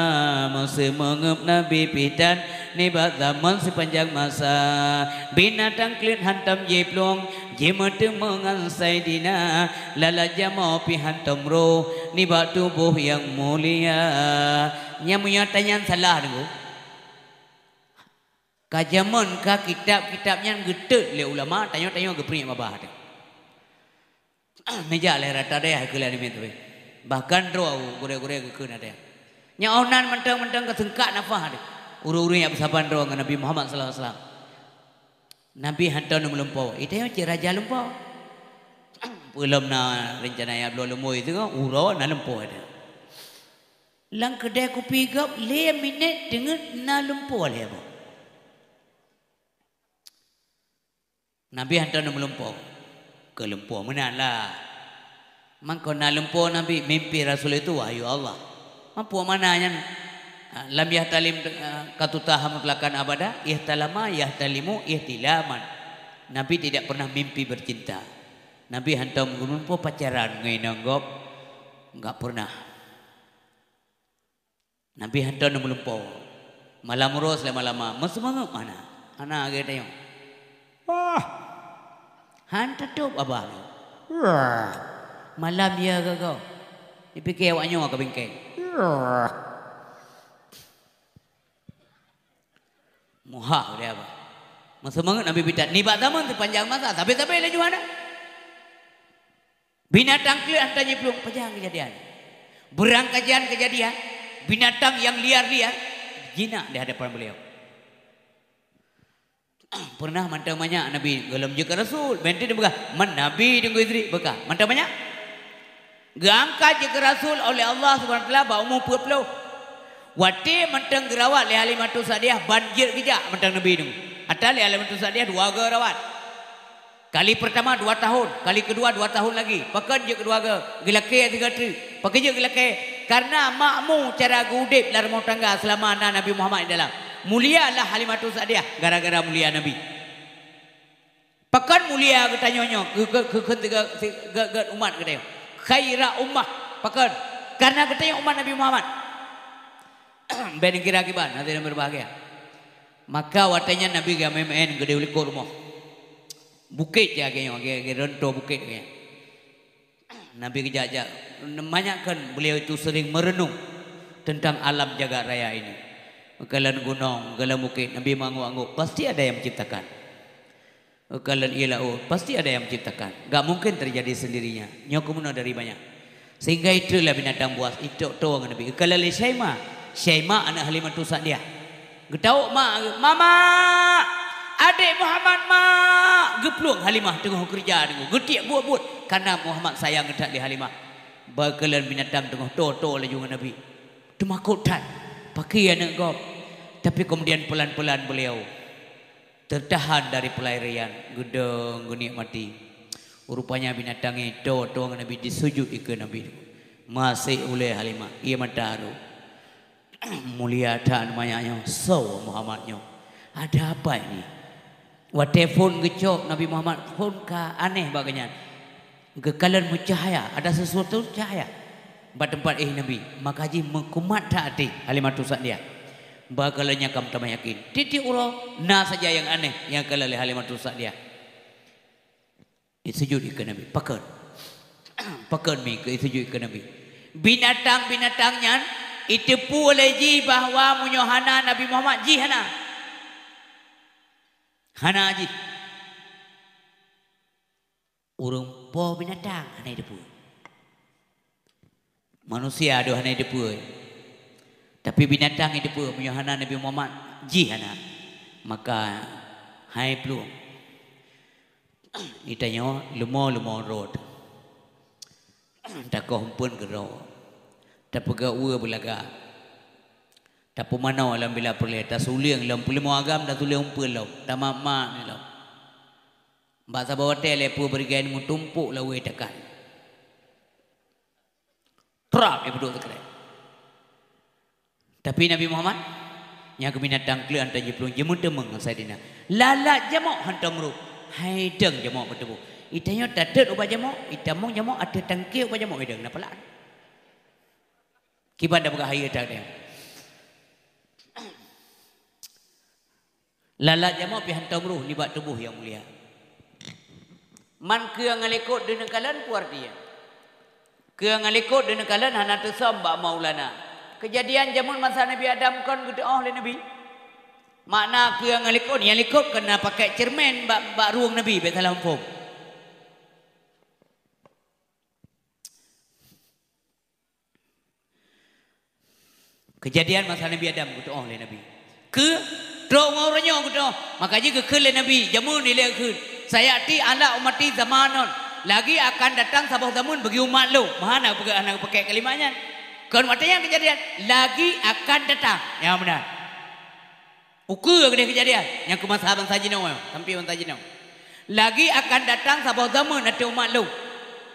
meuseumeungeup Nabi pih tan nibak zaman sipanjang masa. Binatang kleuet hantom jiplueng, jimeuteumé ngon Saidina, lalat jamoe pih hantom roh nibak tuboh nyang mulia. Nyang meunyoe tanyan salah deungoe. Ka jameun ka kitab-kitab nyan geutot lé ulama, tanyoe-tanyoe geupeurunoe babah teuh. Meujak lé rata dayah keu lhée miet teuh. Bahkan droe gurée-gurée geukheun ada. Nyan oh nan mantong-mantong ka seungkak nafah teuh. Ureuëng-ureuëng nyang beusaban droe ngon Nabi Muhammad sallallahu alaihi wasallam. Nabi hantom neumeulumpoe. Itanyoe cit raja lumpoe. Peulom na reuncana nyang bloe lumboi teungoh, uroe na lumpoe teuh. Lam keudai kupi gob lhée minét teungeut na lumpoe lhée boh. Nabi hantom neumeulumpoe. Lumpoe meunan lah. Mangko na lumpoe Nabi mimpi Rasul itu wahyu Allah. Mampu mana nyan? Lam yahtalim, katuta hamutlakan abada, ihtalama yahtalimu ihtilaman. Nabi tidak pernah mimpi bercinta. Nabi hantom geulumpoe pacaran ngon inong gob, enggak pernah. Nabi hantom meulumpoe. Malam uroe lama-lama, meuseumeungeup hana. Hana geutanyoe. Wah! Han teutôb abah nyoe. Wah! Malam ya gaga. Dipike awak nyoe ka bingkeng. Wah! Muhah dia abah. Meuseumeungeup Nabi bitat. Nibak zaman teupanjang masa, sabe-sabe laju hana. Binatang kleuet hantom jiplueng, pajan keujadian. Beurangkajan keujadian, binatang nyang liar-liar jinak di hadapan beliau. Pernah mantong manyak Nabi gohlom jeuet keu Rasul, ben teupeugah, "Man Nabi Teungku Idris," beukah. Mantong manyak. Geuangkat jeuet keu Rasul oleh Allah Subhanahu Wa Taala bak umu peuet ploh. Watée mantong geurawat lé Halimatus Sa'diyah ban jeuet geujak mantong Nabi Teungku. Ata lé Halimatus Sa'diyah dua goe rawat. Kali pertama dua tahun, kali kedua dua tahun lagi. Pakon jeuet keudua goe? Geulakée sigoe teuk. Pakon jeuet geulakée? Karena makmu cara geuudeb lam rumoh tangga seulama na Nabi Muhammad di dalam. Mulia lah Halimatus Sa'diyah gara-gara mulia Nabi. Pakon mulia geutanyoe nyoe keu, keu, keu, keu, keu, keu, keu umat geutanyoe? Khaira ummah. Pakon? Karena geutanyoe umat Nabi Muhammad. Ben kira kiban hadirin berbahagia. Maka watée nyan Nabi geumeu'en geudeh u likot rumoh. Bukét jak geuh nyoe, geuh, geuh ronto bukét geuh. Nabi geujak-jak, manyak kan beliau itu sering merenung tentang alam jagat raya ini. Meukalon gunong, meukalon bukét, Nabi meungangguk-angguk, pasti ada yang menciptakan. Meukalon ié laôt, pasti ada yang menciptakan. Gak mungkin terjadi sendirinya. Nyoe keumeunoe dari banyak. Sehingga itulah binatang buas, itok to ngon Nabi. Meukalon lé Syaimah. Syaimah aneuk Halimatus Sa'diyah. Geutawök mak, "Mama! Adék Muhammad, Mak!" Geuplueng Halimah teungoh keureuja teungku. Geutiek buet-buet. Karena Muhammad sayang that lé Halimah. Beukalon binatang teungoh to-to laju ngon Nabi. Teumakot that. Pakri aneuk gob. Tapi kemudian pelan-pelan beliau tertahan dari pelarian, geudong, geunikmati. Rupanya binatang nyan to-to ngon Nabi, disujut ikeue Nabi. Maséh ulée Halimah, ié mata rhot. Mulia that manyak nyoe, soe Muhammad nyoe? Ada apa ini? Watée phon geucok Nabi Muhammad, phon ka aneh bak geuhnyan. Geukalon meucahya, ada sesuatu cahya bak teumpat éh Nabi. Maka jih meukumat that até Halimatus Sa'diyah. Bak kalon nyan ka meutamah yakin. Tieb-tieb uroe na saja nyang aneh nyang kalon lé Halimatus Sa'diyah. Isujut ikeue Nabi. Pakon? Pakon mi keu isujut ikeue Nabi? Binatang-binatang nyan iteupeue lé jih bahwa meunyoe hana Nabi Muhammad, jih hana. Hana jih. Ureuëng po binatang hana jiteupeue. Manusia deuh hana jiteupeue. Tapi binatang jiteupeue, meunyoe hana Nabi Muhammad, jih hana. Maka hai plueng. Itanyoe leumo-leumo rot. Takoh umpeuen keudroe. Tapeugah uwe beulaga. Tapeumanoe lam bila peureulée, tasulieng lom peuleumah agam, tasulieng umpeuen lom, tamat-mat lom. Bak saboh watée lé peue beureugai meutumpok lawée takan. Trap ipeuduek sikrek. Tapi Nabi Muhammad, nyang keu binatang kleuet hantom jiplueng, jimeuteumé ngon Saidina. Lalat jamok hantom rôh, hai deueng jamok meutuboh. Itanyoe tatot ubak jamok, itamong jamok ateueh tangke ubak jamok ideueng na palat. Kiban da peugah hayeue that deh. Lalat jamok pih hantom rôh nibak tuboh nyang mulia. Man keu nyang likot deuh neukalon peue arti nyan? Keu nyang likot deuh neukalon hana teusöm bak Maulana. Keujadian jameun masa Nabi Adam kon geuteu'oh lé Nabi. Makna keu nyang likot, nyang likot kon na pakék ceureumen bak, bak rueng Nabi, bék salah muphom. Keujadian masa Nabi Adam geuteu'oh lé Nabi. Keu trok ngon uroe nyoe geuteu'oh, maka jih geukheun lé Nabi, jameun ilée geukheun, "Sayati ala ummati zamanun," lagi akan datang saboh zameun bagi umat lôn. Meuhana peugah hana geupakék kalimat nyan. Kon watée nyan keujadian, lagi akan datang. Nyang meunan. Ukeue keudeh keujadian nyang keu masa bansa jinoe, sampoe bansa jinoe. Lagi akan datang saboh zaman ateueh umat lôn.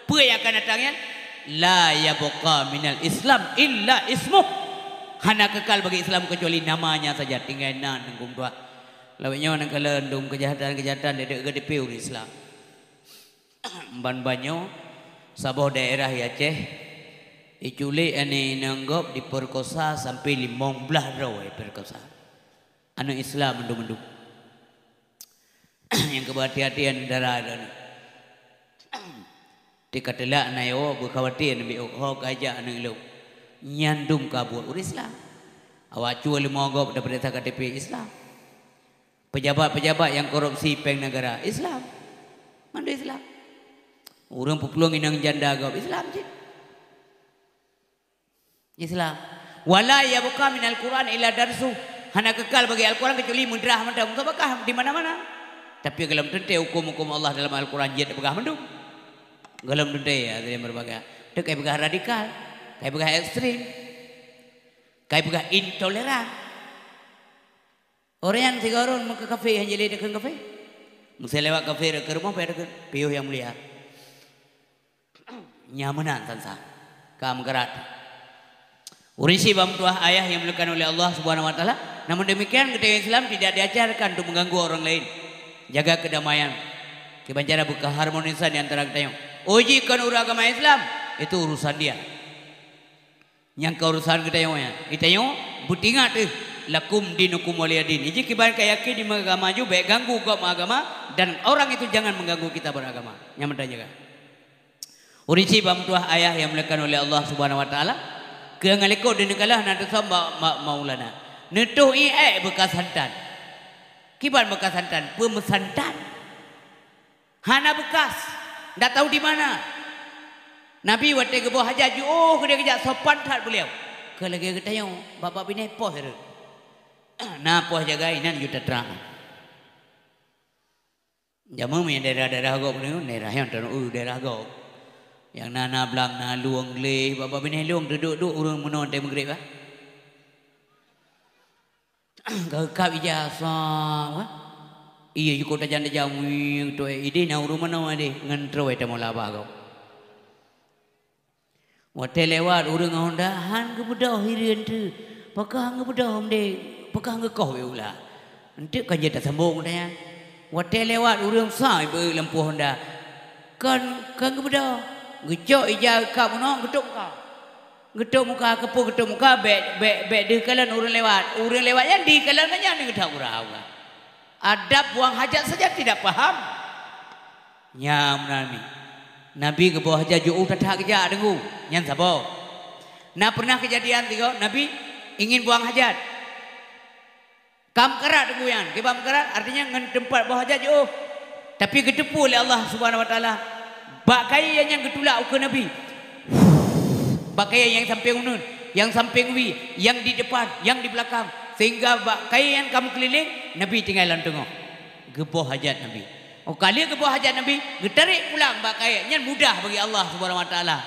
Peue nyang akan datang nyan? La yabqa minal Islam illa ismuh. Hana kekal bagi Islam kecuali namanya saja, tinggai nan Teungku meutuah. Lawét nyoe nyang kalon dum keujahatan-keujahatan deuek-deuek geuteupeue ureuëng Islam. Ban-ban nyoe saboh daerah di Aceh, iculék aneuk inong gob, diperkosa sampai limong blaih droe iperkosa. Aneuk Islam mandum-mandum. Nyang keuh beuhati-hati aneuk dara droeneuh. Teuka teulak na yo beukhawati aneuk biôk ho ka jak aneuk lôn. Nyan dum ka buet ureuëng Islam. Awak cue leumo gob dapeuriksa K T P Islam. Pejabat-pejabat nyang korupsi péng negara Islam. Mandum Islam. Ureuëng peuplueng inong janda gob Islam cit. Islam. Wala yabqa minal Qur'an illa darsu. Hana kekal bagi Al-Quran kecuali meudrah mantong. Meusabakat di mana-mana. Tapi gohlom teuntée huköm-huköm Allah dalam Al-Quran jeuet peugah mandum. Gohlom teuntée ya, ada yang berbagai. Tu kai peugah radikal, kai peugah ekstrem, kai peugah intoleran. Orang nyang sigoe ureuëng meukeukafé han jilé takheun kafé. Meusé lewat kafé rot keu rumoh payah takheun, piôh nyang mulia. Nyan meunan san-san. Ka meukarat. Ureuëng syiek bak meutuah ayah yang dimuliakan oleh Allah Subhanahu wa Taala. Namun demikian, geutanyoe Islam tidak diajarkan untuk mengganggu orang lain. Jaga kedamaian. Kiban cara beukeharmonisan di antara geutanyoe. Oh jih kon ureuëng agama Islam, itu urusan dia. Nyang keu urusan geutanyoe nyan. Geutanyoe beutingat teuh, lakum dinukum waliyadin. Iji kiban ka yakin di agama ju, bék ganggu gob agama, dan orang itu jangan mengganggu kita beragama. Nyan mantong jaga. Ureuëng syiek bak meutuah ayah yang dimuliakan oleh Allah Subhanahu wa Taala, keu ngalekot di neukala na teusam bak ma-, maulana. Neutoh ié beuka santan. Kiban beuka santan, peumeusantan. Hana beukas, ndak tahu di mana. Nabi watée geuboh hajat jiôh keudeh geujak sopan that beuliau. Keu lagée geutanyoe, bapak binéh poh rot. Na poh jagai nan juta trang. Jameun meunyo daerah-daerah gob nyoe, daerah nyang taneuk daerah gob. Nyang na, na blang, na lueng gleh, bapak binéh lueng duek-duek ureuëng meunoe teuh meugreb bah. Ka geukab ija sa, wah. Iya jukôb tajam-tajam, wih, tu ideh na ureuëng meunoe deh, ngon trôi tamoe laba gob. Watée lewat ureuëng Honda, han geubeudôh hireuen teuh. Pakon han geubeudôh mdé, pakon han geukoh wéh ula. Enteuk ka jeuet tasambong tanyan. Watée lewat ureuëng sa ibeue lampu Honda. Kon, kon geubeudôh. Geucok ija geukab meunoe, geutok muka. Geutok muka, keupeue geutok muka, bék, bék, bék deuh kalon ureuëng lewat. Ureuëng lewat nyan deuh kalon nyan, nyan geutak gura-gura. Adab buang hajat saja tidak paham. Nyan meunan mi. Nabi geuboh hajat jiôh that-that geujak deungoe. Nyan saboh. Na pernah kejadian tiga, Nabi ingin buang hajat. Ka meukarat deungoe nyan. Kiban meukarat, artinya ngon teumpat boh hajat jiôh. Tapi geuteupeue lé Allah Subhanahu wa Taala. Bak kayée nyan geutulak ukeue Nabi. Bak kayée nyang sampéng uneuen, nyang sampéng wie, nyang di depan, nyang di beulakang. Sehingga bak kayée nyan ka meukeulileng, Nabi tinggai lam teungoh. Geuboh hajat Nabi. Oh, ka lheueh geuboh hajat Nabi, geutarek pulang bak kayée. Nyan mudah bagi Allah Subhanahu wa Taala.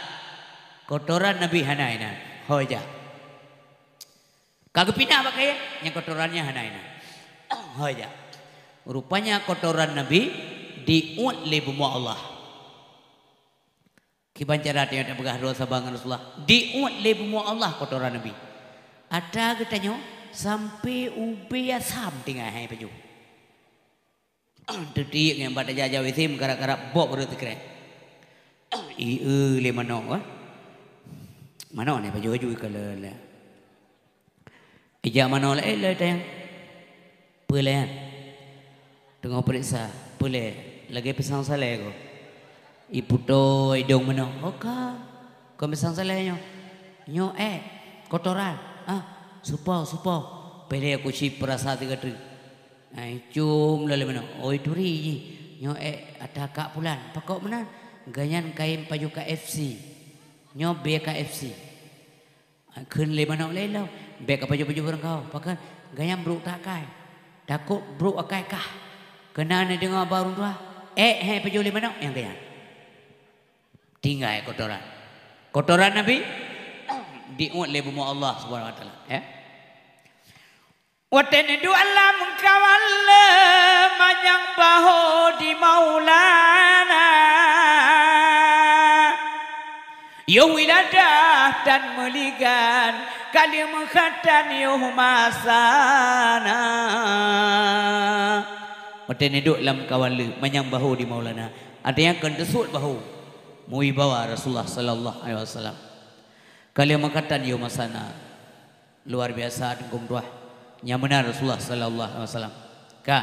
Kotoran Nabi hana inan. Ho ija. Ka geupinah bak kayée, nyang kotoran nyan hana inan. Ho ija. Rupanya kotoran Nabi diuet lé bumoe Allah. Kiban cara tanyoe tapeugah droe saban ngon Rasulullah. Diuet lé bumoe Allah kotoran Nabi. Atra geutanyoe sampai ubé asam tinggai hai pajoh. Teutiek ngon bak tajak-jak W C meukarat-karat bob rot teukrek. Ié lé manok, wah. Manok ni pajoh-pajoh ikalon lé. Ijak manoe laén lé tayang. Peue lé nyan? Teungoh peuriksa. Peue lé? Lagée pisang salée ko. Iputoe idong manoe. Oh ka. Kon pisang salée nyoe. Nyoe ék. Kotoran. Ah, supoh, supoh. Pih lé kuci peurasa tiga teuk. Ai, cum lom lé manoe. Oi turi jih. Nyoe ék ata kak pulan. Pakon meunan? Gobnyan kayém pajoh K F C. Nyoe bée K F C. Kheun lé manok lé lom, bék ka pajoh-pajoh barangkaho. Pakon? Gobnyan brok that akai. Takot brok akai kah. Keunan neudeungoe bak ureuëng tuha, ék hai pajoh lé manok nyang gobnyan. Tinggai kotoran. Kotoran Nabi diuet lé bumoe Allah Subhanahu wa Taala, ya. Watée neuduek lam kawan le manyang bahô di Maulana, yoh wiladah tan meuligan, ka lheueh meukhatan yoh masana. Watée neuduek lam kawan le manyang bahô di Maulana, artinya kon teusuet bahô meuwibawa Rasulullah sallallahu alaihi wasallam. Ka lheueh meukhatan yoh masana. Luar biasa teungku meutuah. Nyang meunan Rasulullah sallallahu alaihi wasallam. Ka.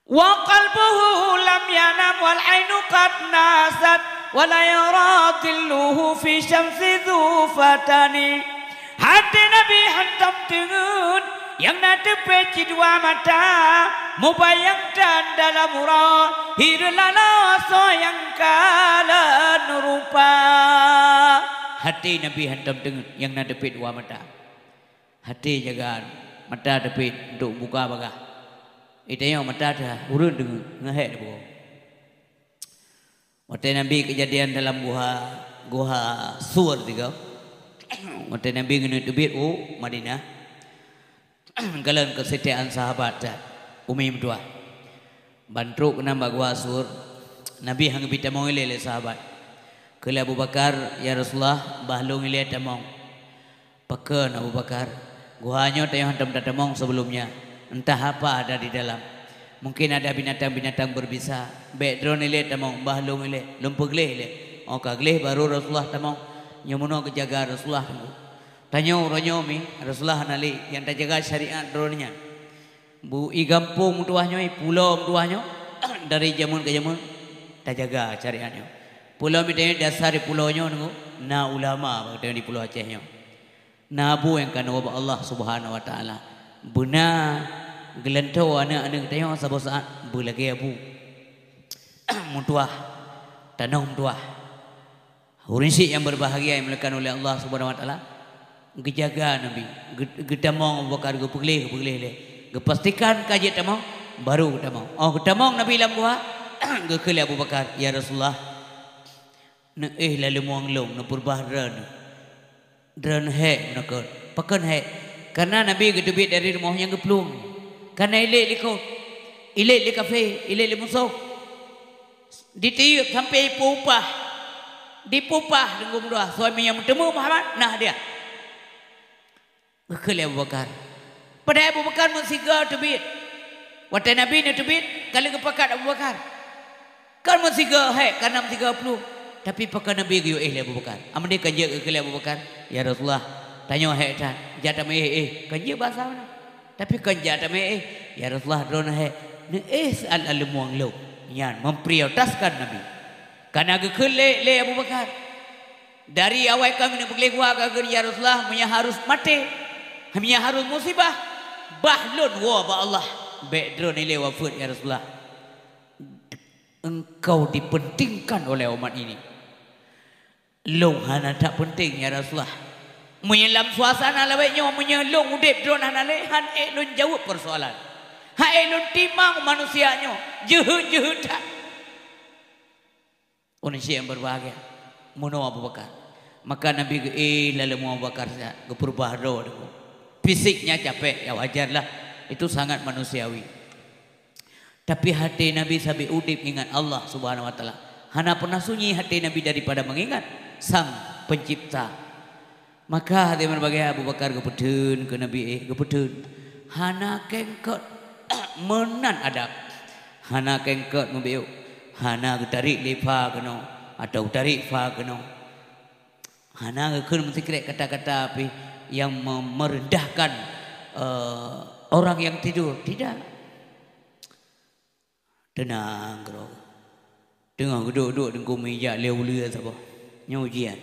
Wa qalbuhu lam yanam wal ainu qad nasat wa la yara dhilluhu fi syamsi dhu fatani. Até Nabi hantom teungeut, nyang na teupéh cit dua mata, mubayang tan dalam uroe, hireuen laloe soe nyang kalon rupa. Até Nabi hantom teungeut, nyang na teupéh dua mata. Até jagaan, mata teupéh untuk buka bagah. Itanyoe mata teuh ureuëng teungeut, ngeuhék teuh buka. Watée Nabi keujadian dalam guha, guha Sur tiga. Watée Nabi keuneuk teubiet u Madinah, kalon keuseutean sahabat that, umi meutuah. Ban trok keunan bak guha Sur, Nabi hana geubri tamong ilée lé sahabat. Kheun lé Abu Bakar, "Ya Rasulullah, bah lôn ilée tamong." Pakon Abu Bakar, guha nyoe tanyoe hantom tatamong sibeulom nyan. Entah apa ada di dalam. Mungkin ada binatang-binatang berbisa. Bék droeneuh ilée tamong, bah lôn ilée, lôn peugleh ilée. Óh ka gleh baru Rasulullah tamong. Nyoe meunoe geujaga Rasulullah teungku. Tanyoe uroe nyoe mi, Rasulullah hana lé, nyang tajaga syariat droeneuh nyan. Bu i gampông meutuah nyoe, i pulo meutuah nyoe, dari jameun ke jameun tajaga syariat nyoe. Pulo meutuah nyoe dasar di pulo nyoe teungku, na ulama meutuah di pulo Aceh nyoe. Na bu nyang keunoe bak Allah Subhanahu Wa Taala. Beuna geulantoe aneuëk-aneuëk tanyoe saboh saat beulagée bu. Meutuah, tanoh meutuah. Ureuëng syiek nyang berbahagia nyang dimuliakan oleh Allah Subhanahu Wa Taala, geujaga Nabi, geu-, geutamong Abu Bakar, geupeugleh, geupeugleh lé. Geupastikan ka jeuet tamong, baru geutamong. Óh geutamong Nabi lam guha, geukheun lé Abu Bakar, "Ya Rasulullah, neuéh laleumoeng lôn, neupeureubah droeneuh." Droeneuh hék meunan kon. Pakon hék? Kareuna Nabi geuteubiet dari rumoh nyang geuplueng. Kareuna ilét likot, ilét lé kafé, ilét lé musoh. Ditiyeuk sampoe ipupah. Dipupah deungon meudoa, "Suami nyang meuteumé Muhammad na hadiah." Geukheun lé Abu Bakar. Padahai Abu Bakar meusigoe teubiet. Watée Nabi neuteubiet, ka lheueh geupakat Abu Bakar. Kon meusigoe hék, kareuna meusigoe plueng. Tapi pakon Nabi geuyue éh lé Abu Bakar. Ameunan kan jeuet geukheun lé Abu Bakar, "Ya Rasulullah, tanyoe hék that. Jak tameuéh éh." Kan jeuet basa meunan. Tapi kon jak tameuéh éh. "Ya Rasulullah, droeneuh hék." Neuéh saat laleumoeng lom. Nyan memprioritaskan Nabi. Kareuna geukheun lé, lé Abu Bakar. Dari awai ka keuneuk peugleh guha ka geukheun, "Ya Rasulullah, meunyoe harus maté, meunyoe harus musibah, bah lôn woe bak Allah. Bék droeneuh ilée wafeuet, ya Rasulullah. Engkau dipentingkan oleh umat ini. Lôn hana that penting, ya Rasulullah. Meunyoe lam suasana lawét nyoe, meunyoe lôn udeb droeneuh hana lé, han ék lôn jaweueb persoalan. Han ék lôn timang manusia nyoe, jeuhet-jeuhet that." Ureuëng syiek nyang berbahagia, meunoe Abu Bakar. Maka Nabi geuéh laleumoeng Abu Bakar siat, geupeureubah droe teungku. Fisiknya capek, ya wajarlah. Itu sangat manusiawi. Tapi até Nabi sabe udeb ingat Allah Subhanahu Wa Taala. Hana pernah sunyi até Nabi daripada mengingat Sang Pencipta. Maka hati meubagée Abu Bakar geupeutheun keu Nabi, éh, geupeutheun. Hana kengkot meunan adab. Hana kengkot meubiôk. Hana geutarék lé pha keunoe atau geutarék pha keunoe. Hana geukheun meusikrek kata-kata pih nyang me-, merendahkan, eh, orang yang tidur. Tidak. Teunang keudroe. Teungoh geuduek-duek teungku meujak lé uleue saboh. Nyoe ujian.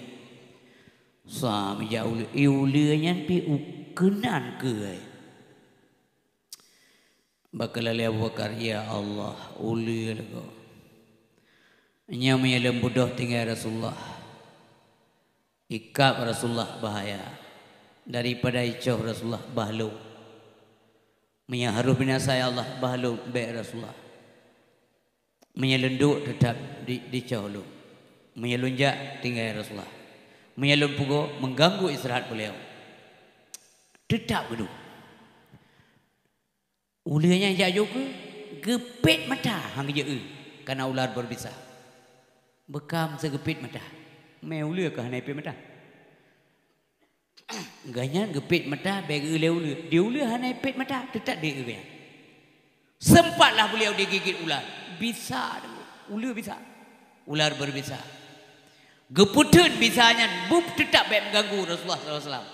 Sa meujak uleue. Eh, uleue nyan pih u keunan keu ai. Bak keulalé Abu Bakar, "Ya Allah, uleue lagoe." Nyoe meunyoe lôn beudôh tinggai Rasulullah. Ikab Rasulullah bahaya. Daripada icoh Rasulullah bah lôn. Meunyoe harôh binasa, ya Allah, bah lôn bék Rasulullah. Meunyoe lôn duek, teutab di, dicoh lôn. Meunyoe lôn jak, tinggai Rasulullah. Meunyoe lôn peugoe, mengganggu istirahat beliau. Teutab geuduek. Uleue nyan jak jok keu geupet mata hang geujeuet, kana ular berbisa. Beukam seugeupet mata. Mé uleue ka hana ipet mata. Gobnyan geupet mata bèk geu lé uleue. Di uleue hana ipet mata, teutab di gobnyan. Sempatlah beliau digigit ular. Bisa, uleue bisa. Ular berbisa. Geupeutheun bisa nyan, bup teutab bèk meuganggu Rasulullah sallallahu alaihi wasallam.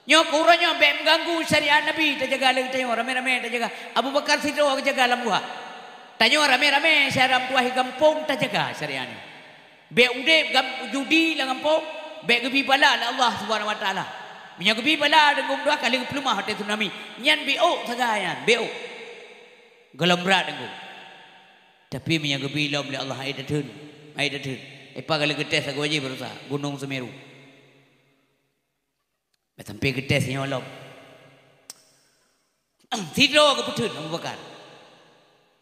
Nyoe keu uroe nyoe bèk meuganggu syariat Nabi, tajaga lé geutanyoe, ramé-ramé tajaga. Abu Bakar sidroe geujaga lam guha. Tanyoe ramé-ramé syedara meutuwah gampông tajaga syariat nyoe. Bèk udép gam-, judi lam gampông, bèk geubi bala lé Allah Subhanahu wa Taala. Meunyoe geubi bala deungon doa ka lheueh geupeuleumah watèe tsunami, nyan beuôk sagai nyan, beuôk. Gohlom brat deungon. Tapi meunyoe geubi lom lé Allah, hai tatheun, hai tatheun. Ipa ka lheueh geutés sagoe jih baroesa, Gunong Seumeru. Bèk sampai geutés nyoe lom. Sidroe geupeutheun Abu Bakar.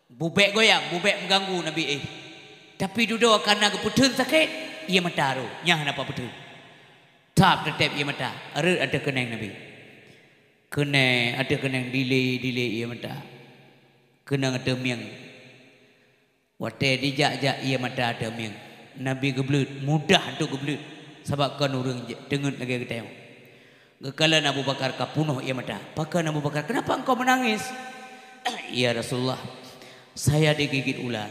Bubèk goyang, bubèk meuganggu Nabi éh. Tapi dudoe kareuna geupeutheun sakét, ié mata rô, nyan hana peupeutheun. Thab teutab ié mata, rhot ateueh keuneng Nabi. Keuneng, ateueh keuneng dilé-dilé ié mata. Keuneng ateueh mieng. Watèe jijak-jak ié mata ateueh mieng, Nabi geubleuet, mudah untuk geubleuet, sabab kon ureueng je-, teungeut lagèe geutanyoe. Geukalon Abu Bakar ka punoh ié mata. Pakon Abu Bakar, "Kenapa engkau menangis?" "Ya Rasulullah, saya digigit ular."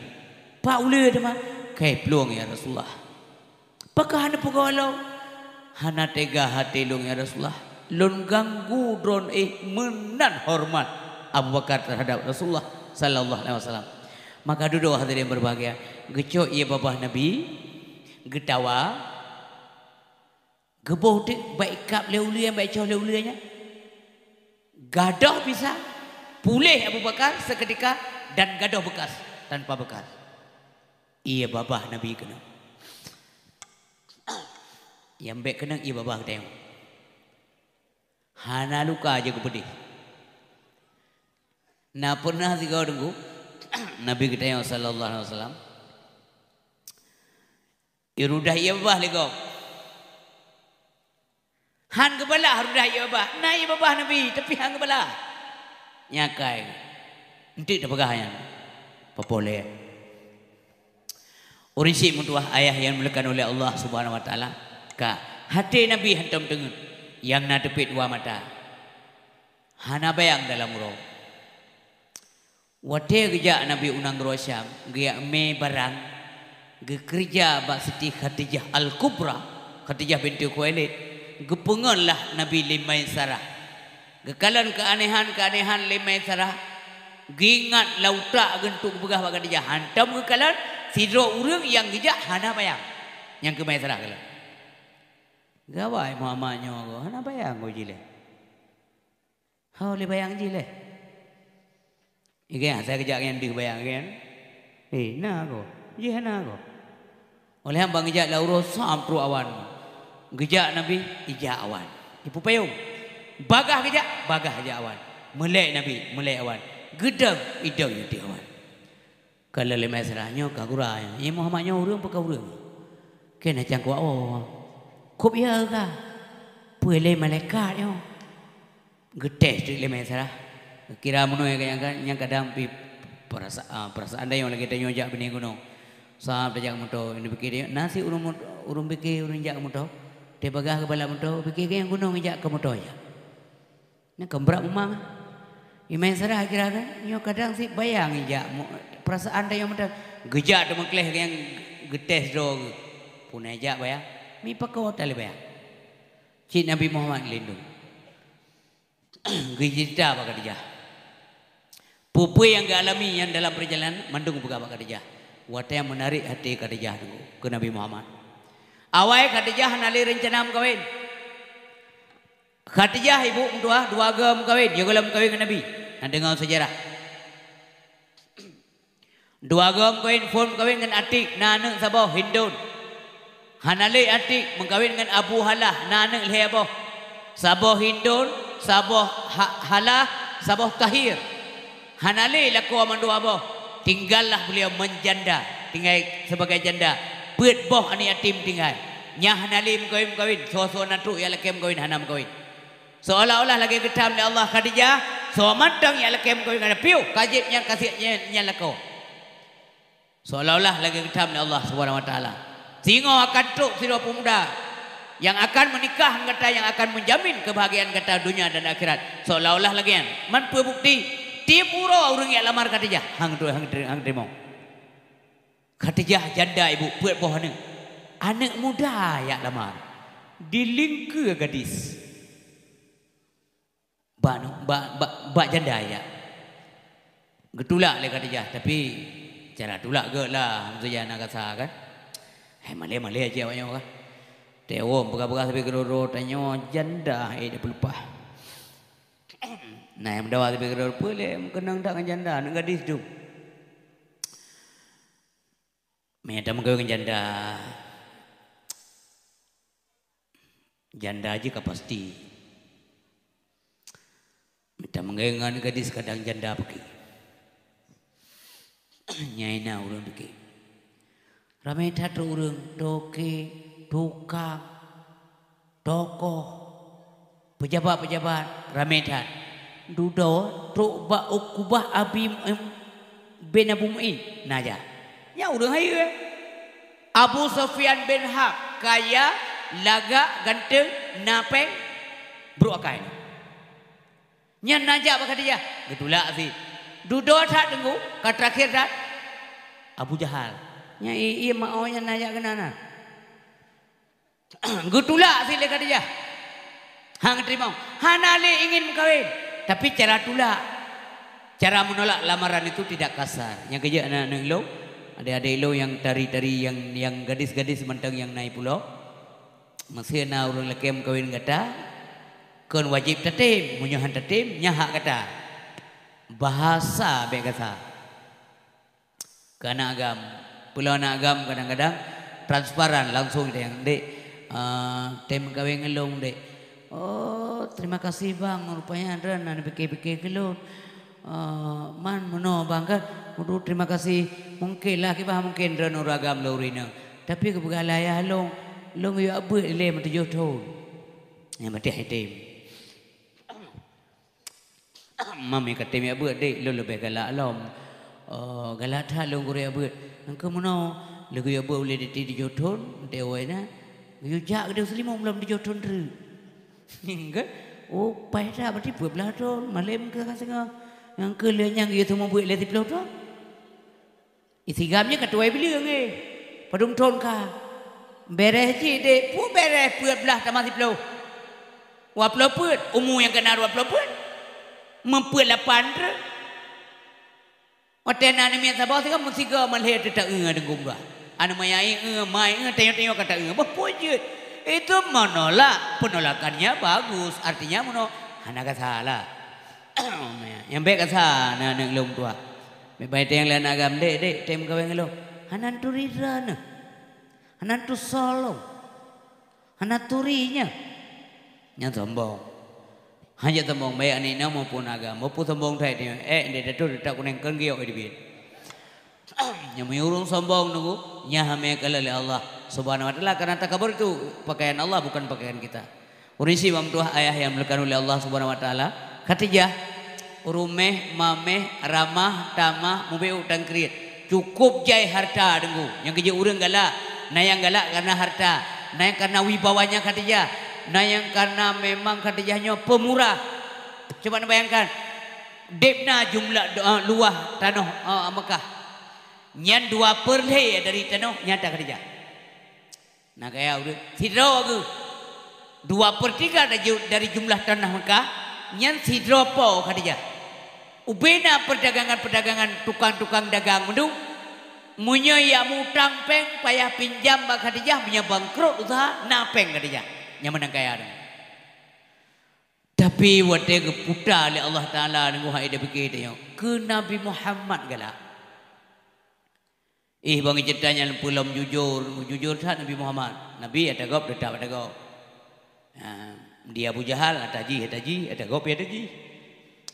"Pak uleue teuma?" "Kai plueng, ya Rasulullah." "Pakon hana peugah lom?" "Hana teuga até lôn, ya Rasulullah. Lôn ganggu droeneuh meunan horeumat Abu Bakar teuhadab Rasulullah sallallahu alaihi wasallam." Maka dudoe hadirin berbahagia, geucok ié babah Nabi, geutawa, geuboh teuk bak ikab lé uleue nyan, bak icoh lé uleue nyan. Gadôh bisa, puléh Abu Bakar seketika dan gadôh bekas tanpa bekas. Ié babah Nabi keunong. Nyang bèk keunong ié babah geutanyoe. Hana luka jeuet geupeudeh. Na pernah sigoe teungku, Nabi geutanyoe sallallahu alaihi wasallam, irudah ié babah lé gob. Han geubalah rudah ié babah. Na ié babah Nabi, tapi han geubalah. Nyakai. Enteuk teupeugah nyan. Papoh lé. Ureueng syik meutuwah ayah nyang dimuliakan oleh Allah Subhanahu wa Taala, ka, até Nabi hantom teungeut, nyang na teupet dua mata. Hana bayang dalam uroe. Watèe geujak Nabi u nanggroe Syam, geujak mé barang, geukeureuja bak Siti Khadijah Al-Kubra, Khadijah binti Khuwailid, geupeungon lah Nabi lé Maisarah. Geukalon keuanehan-keuanehan lé Maisarah, geuingat lam utak geuh untuk geupeugah bak Khadijah. Hantom geukalon, sidroe ureueng nyang geujak hana bayang. Nyang keu Maisarah kalon. Gawai Muhammad nyoe goe, hana bayang goe jih lé. Ho lé bayang jih lé. Igèe, asai geujak nyan deuh bayang, igèe. Eh, na goe. Jih hana goe. Óh lheueh ban geujak lam uroe Syam trok awan. Geujak Nabi, ijak awan. Ipeupayong. Bagaih geujak, bagaih jak awan. Meulèe Nabi, meulèe awan. Geudong, idong ateueh awan. Ka lheueh lé Maisarah, nyoe ka gura nyoe. Ié Muhammad nyoe ureueng peu ka ureueng? Keu na cangkok woe. Kôb ie ka. Peue lé malaikat nyoe? Geutés teuk lé Maisarah. Kira meunoe nyang ka-, nyang kadang pih perasa-, ah, perasaan tanyoe lagèe tanyoe jak binéh gunong. Sab tajak moto, ini pikir dia, na sit ureueng mot-, ureueng bike ureueng jak moto. Teupeugah keu bala moto, bike keu nyang gunong jak keu moto jak. Nyan kan brat memang. Ié Maisarah kira kan, nyoe kadang sit bayang jak mo-, perasaan tanyoe mantong. Geujak teumeukleh nyang geutés droe geuh. Puna jak bayang, mi pakon ata lé bayang. Cit Nabi Muhammad lindong. Geuceurita bak Khadijah. Peue-peue nyang geualami nyan dalam peurjalanan, mandum geupeugah bak Khadijah. Watèe meunarék até Khadijah teungku keu Nabi Muhammad. Awai Khadijah hana lé reuncana meukawen. Khadijah ibu meutuwah dua goe meukawen, ya gohlom meukawen ngon Nabi. Na deungö seujarah. Dua goe meukawen, phôn meukawen ngon Atik, na aneuk saboh Hindun. Hana lé Atik meukawen ngon Abu Halah, na aneuk lhèe boh. Saboh Hindun, saboh Ha-, Halah, saboh Tahir. Hana lé lakoe mandua boh, tinggallah beliau menjanda, tinggai sebagai janda. Peuet boh aneuk yatim tinggai. Nyan hana lé meukawen-meukawen, soe-soe na trok jak lakèe meukawen hana meukawen. Seolah-olah lagée geutham lé Allah, Khadijah, soe mantong nyang lakée meukawen ngon piôh, ka jieb nyan ka siek nyan, nyan lakoe. Seolah-olah lagée geutham lé Allah Subhanahu wa Taala. Singoh akan trok sidroe peumuda nyang akan meunikah ngon gata, nyang akan meujamin keubahagiaan gata donya dan akhirat. Seolah-olah lagée nyan. Man peue bukeuti? Tieb uroe ureuëng jak lamar Khadijah, hang tu, hang, hang teurimong. Khadijah janda ibu, peuet boh aneuëk. Aneuëk muda jak lamar. Dilingkeue gadis. Bak, bak, bak, bak janda jak. Geutulak lé Khadijah, tapi cara tulak gét lah, maksudnya na gasa kan. Hai malée-malée aja awak nyoe kan. Teuwom peugah-peugah sabe keudroe-droe tanyoe janda, eh, dah peulupah. Nah, nyang meudawa sabe keudroe, peue lé meukeunong that ngon janda, aneuëk gadis tu. Meunyo tameukawen ngon janda, janda jih ka pasti. Meunyo tameukawen ngon gadis kadang janda pike. Nyai na ureuëng pike. Ramé that trok ureuëng, toke, tukang, tokoh, pejabat-pejabat, ramé that. Dudoe trok bak Ukubah Abi, em, bin Abu Mu'in, na jak. Nyan ureuëng hayeue. Abu Sufyan bin Harb, kaya, lagak, ganteng, na péng, brok akai. Nyan na jak bak Khadijah, geutulak sit. Dudoe that teungku, ka terakhir that. Abu Jahal. Nyan i-, ié meu'oh nyan na jak keunan na. Geutulak sit lé Khadijah. Hang teurimong. Hana lé ingin meukawen. Tapi cara tulak, cara menolak lamaran itu tidak kasar. Nyang keujeuet aneuk-aneuk lôn, adék-adék lôn nyang tari-tari, nyang, nyang gadis-gadis mantong nyang na i pulo. Meusé na ureuëng lakée meukawen gata, kon wajéb tatem. Meunyoe han tatem, nyan hak gata. Bahasa bék gasa. Keu aneuk agam. Peue lom aneuk agam kadang-kadang transparan langsung, "Dek, eh, tem meukawen ngon lôn, Dek." "Oh, terima kasih, Bang. Rupanya droen na pike-pike keu lôn." "Eh, man meunoe, Bang, kan?" "Waduh, terima kasih. Mungkin lah, kiban mungkin droen ureuëng agam lôn ureuëng inong. Tapi keupeugah lé ayah lôn, lôn geuyue abeuet ilée meutujoh thon." Nyang maté item. "Mami ka tem jak beuet, Dek, lôn leubeh galak lom." "Oh, galak that lôn gurée jak beuet." "Nyang keu meunoe, lôn geuyue beuet ulée di tujoh thon, teuh awai na. Geuyue jak keudeh Seulimeum lom tujoh thon treuk." Nyan keuh, "Oh, paih that, berarti peuet blaih thon, malém keu ka singoh. Nyang keuh lheueh nyan geuyue seumeubeuet lé siploh thon." Isigam nyoe ka tuwai bileueng, eh. Padum thon ka. Béréh cit, Dek. Peue béréh peuet blaih tamah siploh. Dua ploh peuet. Umu nyang keunan dua ploh peuet. Meupeuet lapan treuk. Watée na aneuk miet saboh sigoe, meusigoe malhée teutap-eu deungon dua. Aneuk manyai eu, mai eu, tanyoe-tanyoe ka ta-eu. Boh peue jeuet. Itu menolak, penolakannya bagus. Artinya meunoe, hana gasa lah. Nyang bék gasa na aneuk lôn tuha. Bék bai teueng lé aneuk agam, "Dek, Dek, tem meukawen ngon lôn." Hana turi droeneuh. Hana tusoe lôn. Hana turi nyan. Nyan sombong. Hana sombong, baik aneuk inong maupun agam. Maupun sombong that nyoe. Eh, ndeh dato teutap kuneng keu giok di biet. Nyang meunyoe ureuëng sombong nunggu, nyan hamé kalon lé Allah Subhanahu wa Taala, karena takabur itu pakaian Allah, bukan pakaian kita. Ureuëng syiek bak meutuah ayah nyang dimuliakan uleh Allah Subhanahu wa Taala, Khadijah, ureuëng méh, maméh, ramah, tamah, mubiôh tangkriet. Cukup jai harta deungoe. Nyang keujeuet ureuëng galak, na nyang galak karena harta, na nyang karena wibawanya Khadijah, na nyang karena memang Khadijah nyoe pemurah. Coba neubayangkan, deb na jumlah, eh, luwah tanoh, eh, Mekah. Nyan dua per lhée dari tanoh nyang ata Khadijah. Na kaya ureuëng sidroe geuh. Dua per tiga dari ju-, dari jumlah tanah Mekah, nyan sidroe po Khadijah. Ubena perdagangan-perdagangan tukang-tukang dagang meudung, meunyoe jak meu-utang péng payah pinjam bak Khadijah, meunyoe bangkrot useuha na péng Khadijah. Nyan meunan kaya ureuëng. Tapi watée geuputa lé Allah Taala deungoe hai dapike tanyoe, keu Nabi Muhammad galak. Ih, bang ceurita nyan peulom jujur, jujur that Nabi Muhammad. Nabi ata gob teutap ata gob. Ha, di Abu Jahal ata jih, ata jih, ata gob ata jih.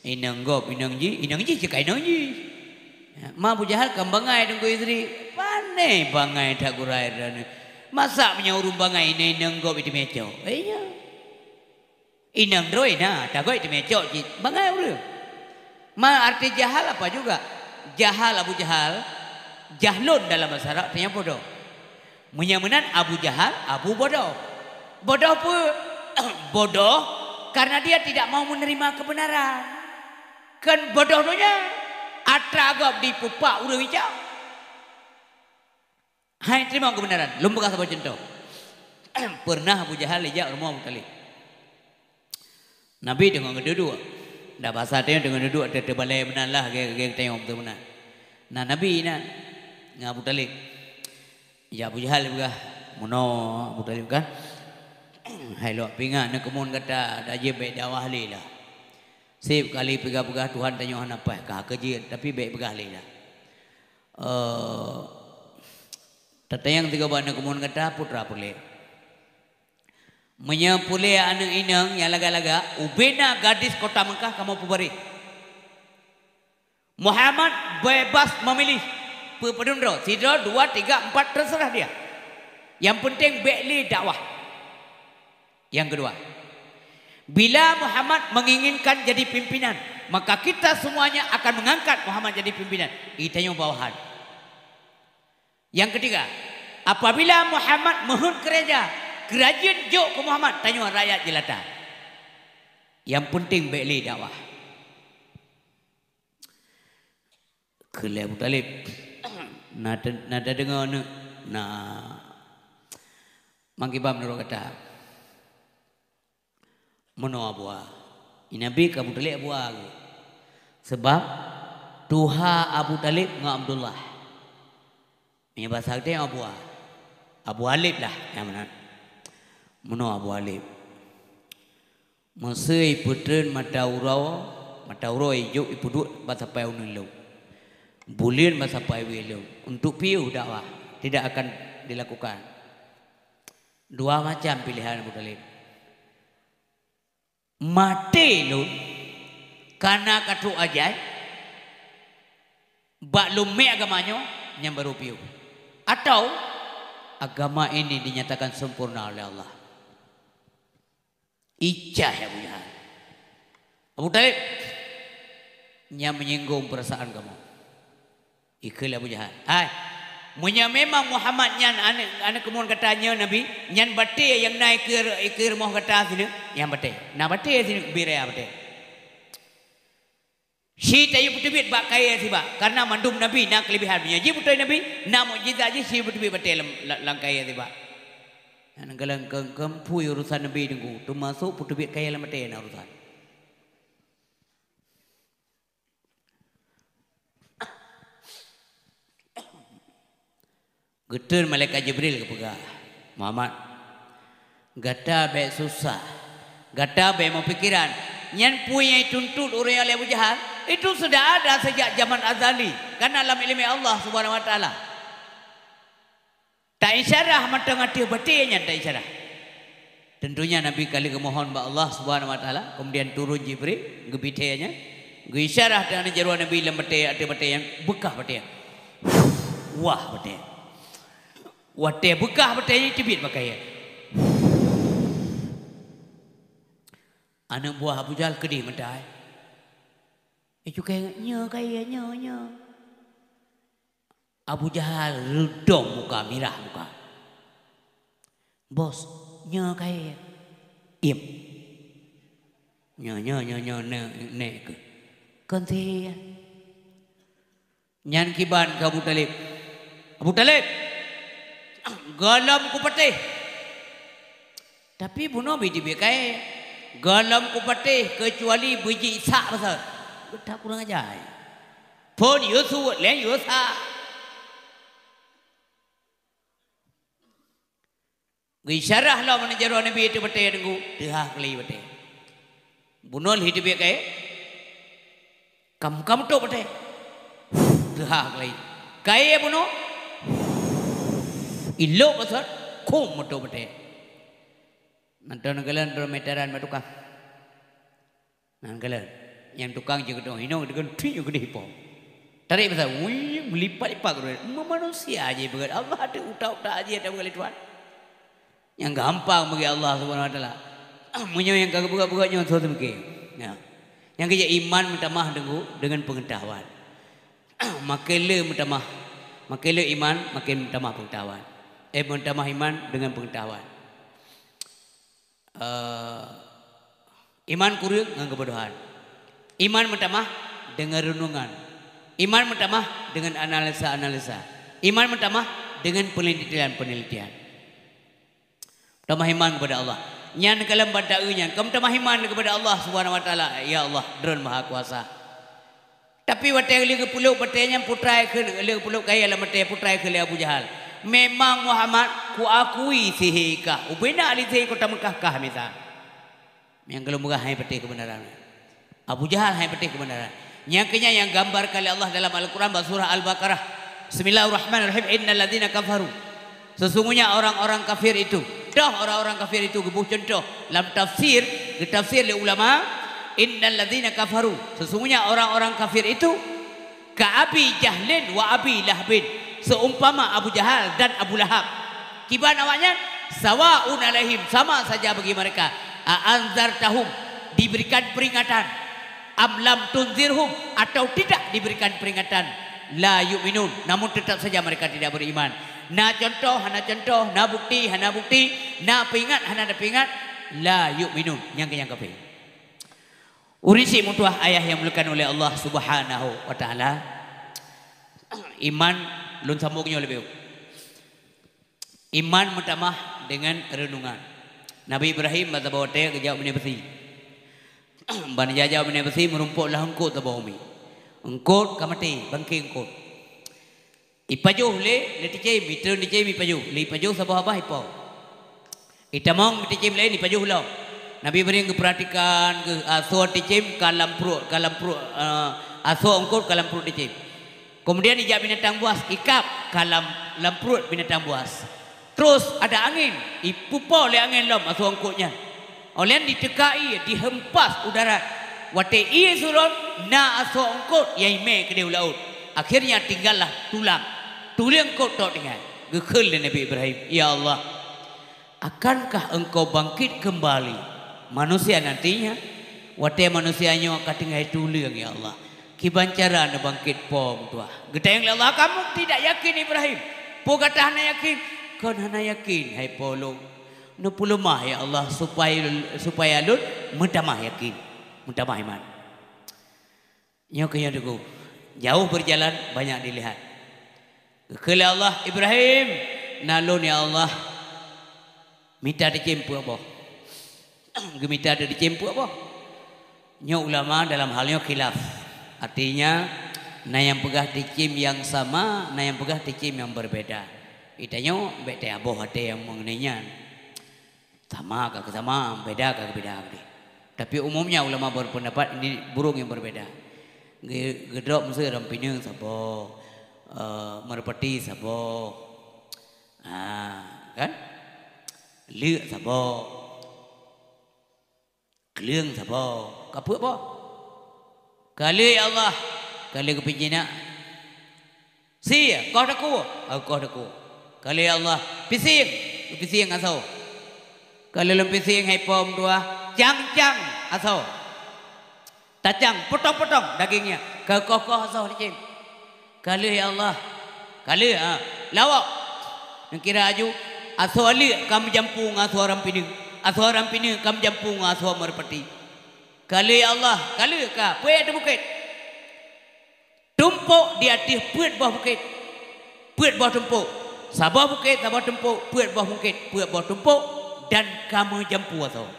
Inong gob, inong jih, inong jih cit ka inong jih. Ha, ma Abu Jahal kan bangai Teungku Yusri, pane bangai that gurée droeneuh. Masa meunyoe ureuëng bangai inong-inong gob itu meucok? Eh, iya. Inong droe na, tagoe teumé cok cit, bangai ureuëng. Ma arti jahal apa juga? Jahal Abu Jahal, jahlun dalam bahasa Arab artinya bodoh. Meunyoe meunan Abu Jahal, Abu Bodoh. Bodoh peue? Bodoh karena dia tidak mau menerima kebenaran. Kan bodoh donya, atra gob dipupak ureuëng icok. Hai teurimong keubeunaran. Lôn peugah saboh cuntoh. Peureunah Abu Jahal ijak rumoh Abu Thalib. Nabi teungoh geuduek-duek. Dah basa teungoh geuduek, teubalée meunan lah, geu-, geu-, teungoh beutôi meunan. Nah, Nabi na ngon Abu Thalib. Ya Abu Jahal peugah, meunoe Abu Thalib kan. Hai lôn pingat neukeumon gata, dah jeuet bék dakwah lé lah. Seb kali peugah-peugah Tuhan tanyoe hana paih, ka keujeuet, tapi bék peugah lé lah. Eh, tatanyong sigoe bak neukeumon gata putra puléh. Meunyoe puléh aneuëk inong nyang lagak-lagak, ubena gadis kota Mekah kamoe peubaréh. Muhammad bebas memilih, peu-, peudeueng droe, sidroe, dua, tiga, empat, terserah dia. Yang penting bék lé dakwah. Yang kedua, bila Muhammad menginginkan jadi pimpinan, maka kita semuanya akan mengangkat Muhammad jadi pimpinan. Itanyoe bawahan. Yang ketiga, apabila Muhammad meuheuet keuraja, keurajeuen jok keu Muhammad, tanyoe rakyat jelata. Yang penting bék lé dakwah. Kheun lé Abu Thalib, na te-, na tadeungoe neuk, na. Mangkibam nurot gata. Meunoe Abu A. Nabi ka Abu Thalib Abu A geuh. Sebab tuha Abu Thalib ngon Abdullah. Meunyoe basa geutanyoe Abu A. Abu Alib lah nyang meunan. Meunoe Abu Alib. Meuseu ipeutreun mata uroe, mata uroe ijok ipeuduek bak sapai uneuen lom. Buleuen bak sapai wie lom. Untuk piôh dakwah tidak akan dilakukan. Dua macam pilihan Abu Thalib. Maté lôn kana ka trok ajai, bak lôn mék agama nyoe, nyan barô piôh. Atau agama ini dinyatakan sempurna oleh Allah. Icah Abu Jahal. Abu Thalib, nyan menyinggung perasaan kamoe. Ikheun lé Abu Jahal, "Hai, meunyoe memang Muhammad nyan aneuëk, aneuëk keumon gata nyoe Nabi, nyan batée nyang na ikeue, ikeue rumoh gata sineuk, nyan batée. Na batée sineuk, bri raya batée. Ci tayue peuteubiet bak kayée sibak, kareuna mandum nabi na keulebihan. Meunyoe jih beutôi nabi, na mukjizat jih, ci peuteubiet batée lam, lam, lam kayée sibak." Nyan galak keu-, keu-, pui urusan nabi teungku, teumasok peuteubiet kayée lam batée na urusan. Geutreun malaikat Jibril geupeugah, "Muhammad, gata bék susah, gata bék meupikiran. Nyan peue nyang ituntot ureuëng nyan lé Abu Jahal, itu sudah ada sejak zaman azali, karena lam ileumé Allah Subhanahu wa Taala." Ta-isyarah mantong ateueh batée nyan ta-isyarah. Tentunya Nabi ka lheueh geumohon bak Allah Subhanahu wa Taala, kemudian turun Jibril, geubitée nyan, geuisyarah teuh jaroe Nabi lam batée, ateueh batée nyan, beukah batée nyan. Wah batée. Watée beukah batée nyan teubiet bak kayée. Aneuëk buah Abu Jahal keudeh meutai. Eh, cukai nyoe kayée, nyoe, nyoe. Abu Jahal reudong muka, mirah muka. "Bos, nyoe kayée." "Iem. Nyoe, nyoe, nyoe, nyoe, ne-, nek keuh." Kon sihé. Nyan kiban keu Abu Thalib. "Abu Thalib, gohlom kupatéh." Tapi bunoe bi teubiet kayée, "Gohlom kupatéh keucuali beujih sak basa." Geutak kurang aja. Phon yue suet lé yue sak. Geuisyarah lom jaroe Nabi ateueh batée teungku, teuhah keulai batée. Bunoe lheueh teubiet kayée, kam, kam tôb batée. Teuhah keulai. Kayée bunoe, ilok basot, khum meutôb batée. Mantong neukalon droe meteran bak tukang. Nan kalon, nyang tukang jeuet geuteu'oh hinoe, geudeungon tui geudeh ipo. Tarek masa, wui, meulipat-lipat keudroe. Meumanusia aja beugét, Allah teuh utak-utak aja ata beugét lé Tuhan. Nyang gampang bagi Allah Subhanahu wa Taala. Meunyoe nyang ka geupeugah-peugah nyoe soe teumeuke. Ya. Nyang keujeuet iman meutamah deungon, deungon peungeutahuan. Makin le meutamah, makin le iman, makin meutamah peungeutahuan. Eh, meutamah iman deungon peungeutahuan. Eh, iman kureueng ngon keubodohan. Iman meutamah deungon reunungan. Iman meutamah deungon analisa-analisa. Iman meutamah deungon peunelitian-peunelitian. Tamah iman kepada Allah. Nyan ka lom banda nyan, kamoe tamah iman kepada Allah Subhanahu wa Taala. Ya Allah, Droen Maha Kuasa. Tapi watée lheueh geupeuleuk batée nyan, putra kheun, lheueh geupeuleuk kayée lam batée, putra kheun lé Abu Jahal, "Memang Muhammad, kuakui sihé kah. Ubena ahli sihé kota Meukah kah mita." Nyang keuleumah hai patéh keubeunaran. Abu Jahal hai patéh keubeunaran. Nyang keunyan nyang gambarkan lé Allah dalam Al-Quran bak surah Al-Baqarah. Bismillahirrahmanirrahim. Innal ladzina kafaru. Sesungguhnya orang-orang kafir itu. Toh orang-orang kafir itu geuboh contoh. Lam tafsir, geutafsir lé ulama, innal ladzina kafaru. Sesungguhnya orang-orang kafir itu ka Abi Jahlin wa Abi Lahabin, seumpama Abu Jahal dan Abu Lahab. Kiban awaknyan, sawaun alaihim, sama saja bagi mereka. A anzartahum, diberikan peringatan, am lam tunzirhum, atau tidak diberikan peringatan, la yu'minun, namun tetap saja mereka tidak beriman. Na contoh, hana contoh, na bukti, hana bukti, na peuingat, hana na peuingat, la yu'minun, nyang keunyan kafé. Ureuëng syiek meutuah ayah nyang dimuliakan oleh Allah Subhanahu wa Taala. Iman lôn sambung nyoe leubeh. Iman meutamah deungon reunungan. Nabi Ibrahim bak saboh watée geujak u Binéh Peusi. Ban jijak u Binéh Peusi meurumpok lam eungkôt saboh umi. Eungkôt ka maté, bangké eungkôt. Ipajoh lé, lé ticém, itreun ticém ipajoh, lé ipajoh saboh babah ipo. Itamong ticém laén ipajoh lom. Nabi Ibrahim geupeuratikan geuh asoe ticém ka lam pruet, ka lam pruet, eh, asoe eungkôt ka lam pruet ticém. Keumudian ijak binatang buas ikab ka lam, lam pruet binatang buas. Terus ada angén, ipupo lé angén lom asoe eungkôt nyan. Óh lheueh nyan diteuka ié, dihempas u darat. Watée ié surot, na asoe eungkôt nyang imé keudeh u laôt. Akhirnya tinggallah tulang. Tuleueng eungkôt tok tinggai. Geukheun lé Nabi Ibrahim, "Ya Allah, akankah Engkau bangkit kembali manusia nantinya?" Watée manusia nyoe ka tinggai tuleueng, ya Allah. Kiban cara neubangkét po meutuah. Geutanyong lé Allah, "Kamu tidak yakin, Ibrahim? Peue gata hana yakin?" "Kon hana yakin, hai po lôn." "Neupeuleumah, ya Allah, supaya, supaya lôn meutamah yakin, meutamah iman." Nyoe keuh nyoe teungku. Jauh berjalan, banyak dilihat. Geukheun lé Allah, "Ibrahim, na lôn, ya Allah, mita ticém peuet boh." Geumita ticém peuet boh. Nyoe ulama dalam hal nyoe khilaf. Artinya, na nyang peugah ticém nyang sama, na nyang peugah ticém nyang berbeda. Geutanyoe bék taboh até nyang mengenai nyan. Sama ka keusama, beda ka keubeda keudeh. Tapi umumnya ulama berpendapat ini burung yang berbeda. Ge-, geudrop meusé rampineung saboh, eh, merpati saboh. Ha, kan? Leuk saboh. Kleueng saboh. Ka peuet boh. Ka lheueh ya Allah, ka lheueh geupeujinak. Sie, koh takue, oh, koh takue. Ka lheueh ya Allah, pisieng, pisieng asoe. Ka lheueh lôn pisieng hai po meutuah, cang-cang asoe. Tacang, potong-potong dagingnya, ka koh-koh asoe licin. Ka lheueh ya Allah, ka lheueh, ha, lawok. Neukira aju, asoe leuk ka meujampu ngon asoe rampineung, asoe rampineung ka meujampu ngon asoe meureupeue. Ka lheueh ya Allah, ka lheueh ka, peue nyang teubukét. Tumpôk di ateueh peuet boh bukét. Peuet boh tumpôk. Saboh bukét, saboh tumpôk, peuet boh bukét, peuet boh tumpôk, dan ka meujampu asoe.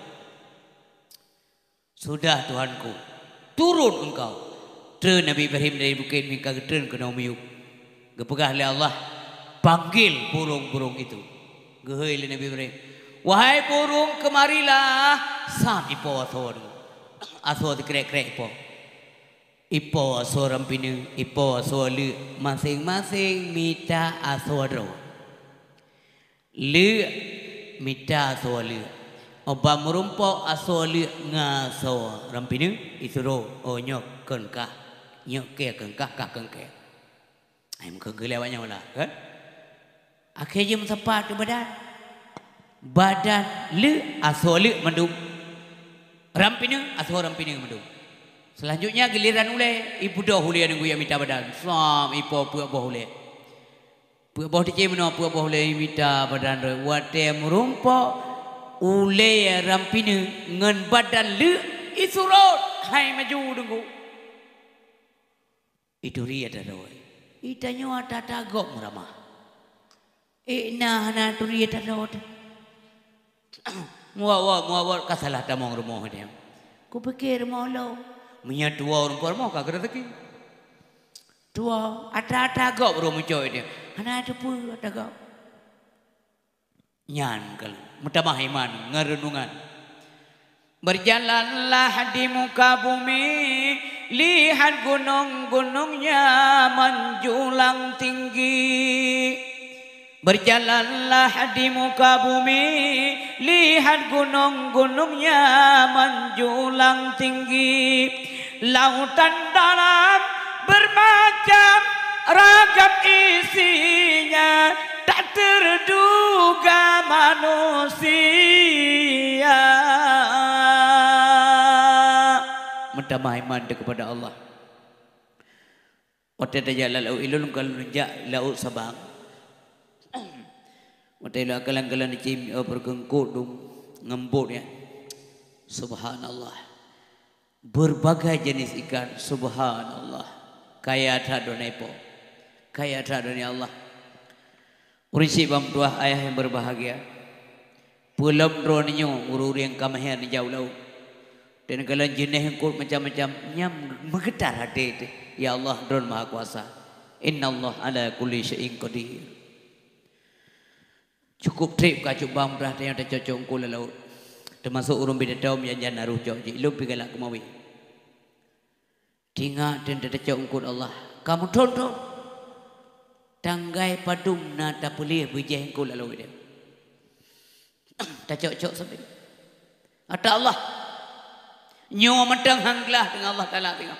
Sudah, Tuhanku, turun engkau. Treun Nabi Ibrahim dari bukét meuka geutreun keunoe miyueb. Geupeugah lé Allah, "Panggil burung-burung itu." Geuhôi lé Nabi Ibrahim, "Wahai burung, kemarilah!" Sam ipo asoe deungon. Asoe sikrek-krek ipo. Ipo asoe rampineung, ipo asoe leuk, maséng-maséng mita asoe droe. Leuk mita asoe leuk. Óh ban meurumpok asoe leuk ngon asoe rampineung, isuroh, "Oh, nyoe kon kah, nyoe kèe kon kah, kah kon kèe." Ai meukeugeuh lé awaknyan lah, kan? Akhé jeuet meusapat keu badan. Badan leuk, asoe leuk mandum. Ram pineung, asoe ram pineung mandum. Selanjutnya giliran ulèe, ipudoh ulèe ngon guyue mita badan. Sam, ipo peuet boh ulèe. Peuet boh teucé meunoe, peuet boh ulèe mita badan rhot. Watèe meurumpok, ulèe ram pineung ngon badan leuek isurot, hai maju deungku. Ituri ata rhot. Itanyoe ata-ata gob meuramah. Eh, na hana turi ata rhot. Muwat-wat, muwat-wat ka salah tamong rumoh dia. Kupike rumoh lôn. Meunyoe tuwoe rumoh, rumoh ka keureuzeukii. Tuwoe, ata-ata gob rumoh meucok dia. Hana teupeue ata gob. Nyan keuh meutamah iman ngon reunungan. Berjalanlah di muka bumi, lihat gunung-gunungnya menjulang tinggi. Berjalanlah di muka bumi, lihat gunung-gunungnya menjulang tinggi. Lautan dalam bermacam ragam isinya, tak terduga manusia. Meutamah iman teuh kepada Allah. Watèe tajak lam laôt, ilôn ka lôn jak laôt Sabang. Watèe ilôn kalon-kalon cim, oh, peukeungkot dum ngembot ya. Subhanallah. Berbagai jenis ikan, subhanallah. Kaya that droeneuh Po. Kaya that droeneuh Allah. Ureueng syiek bang meutuah, ayah yang berbahagia. Peulom droeneuh nyoe ureueng-ureueng ka meuhèr neujak u laôt. Dan kalon jeunèh eungkot macam-macam, nyan meugeutar até teuh. Ya Allah, Droen Maha Kuasa. Innallaha ala kulli syai'in qadir. Cukup trép ka cut bang meutuah tanyoe tacok-cok eungkot lam laôt. Teumasok ureueng bidatoe meujan-jan na roh cok jih, ilôn pih galak keumawe. Tingat teuh tacok eungkot Allah. Ka meuthon-thon. Tanggai padum na tapeuleueh beujih eungkot lam laôt dia. Tacok-cok sabe. Ata Allah. Nyoe mantong han glah deungon Allah Taala singoh.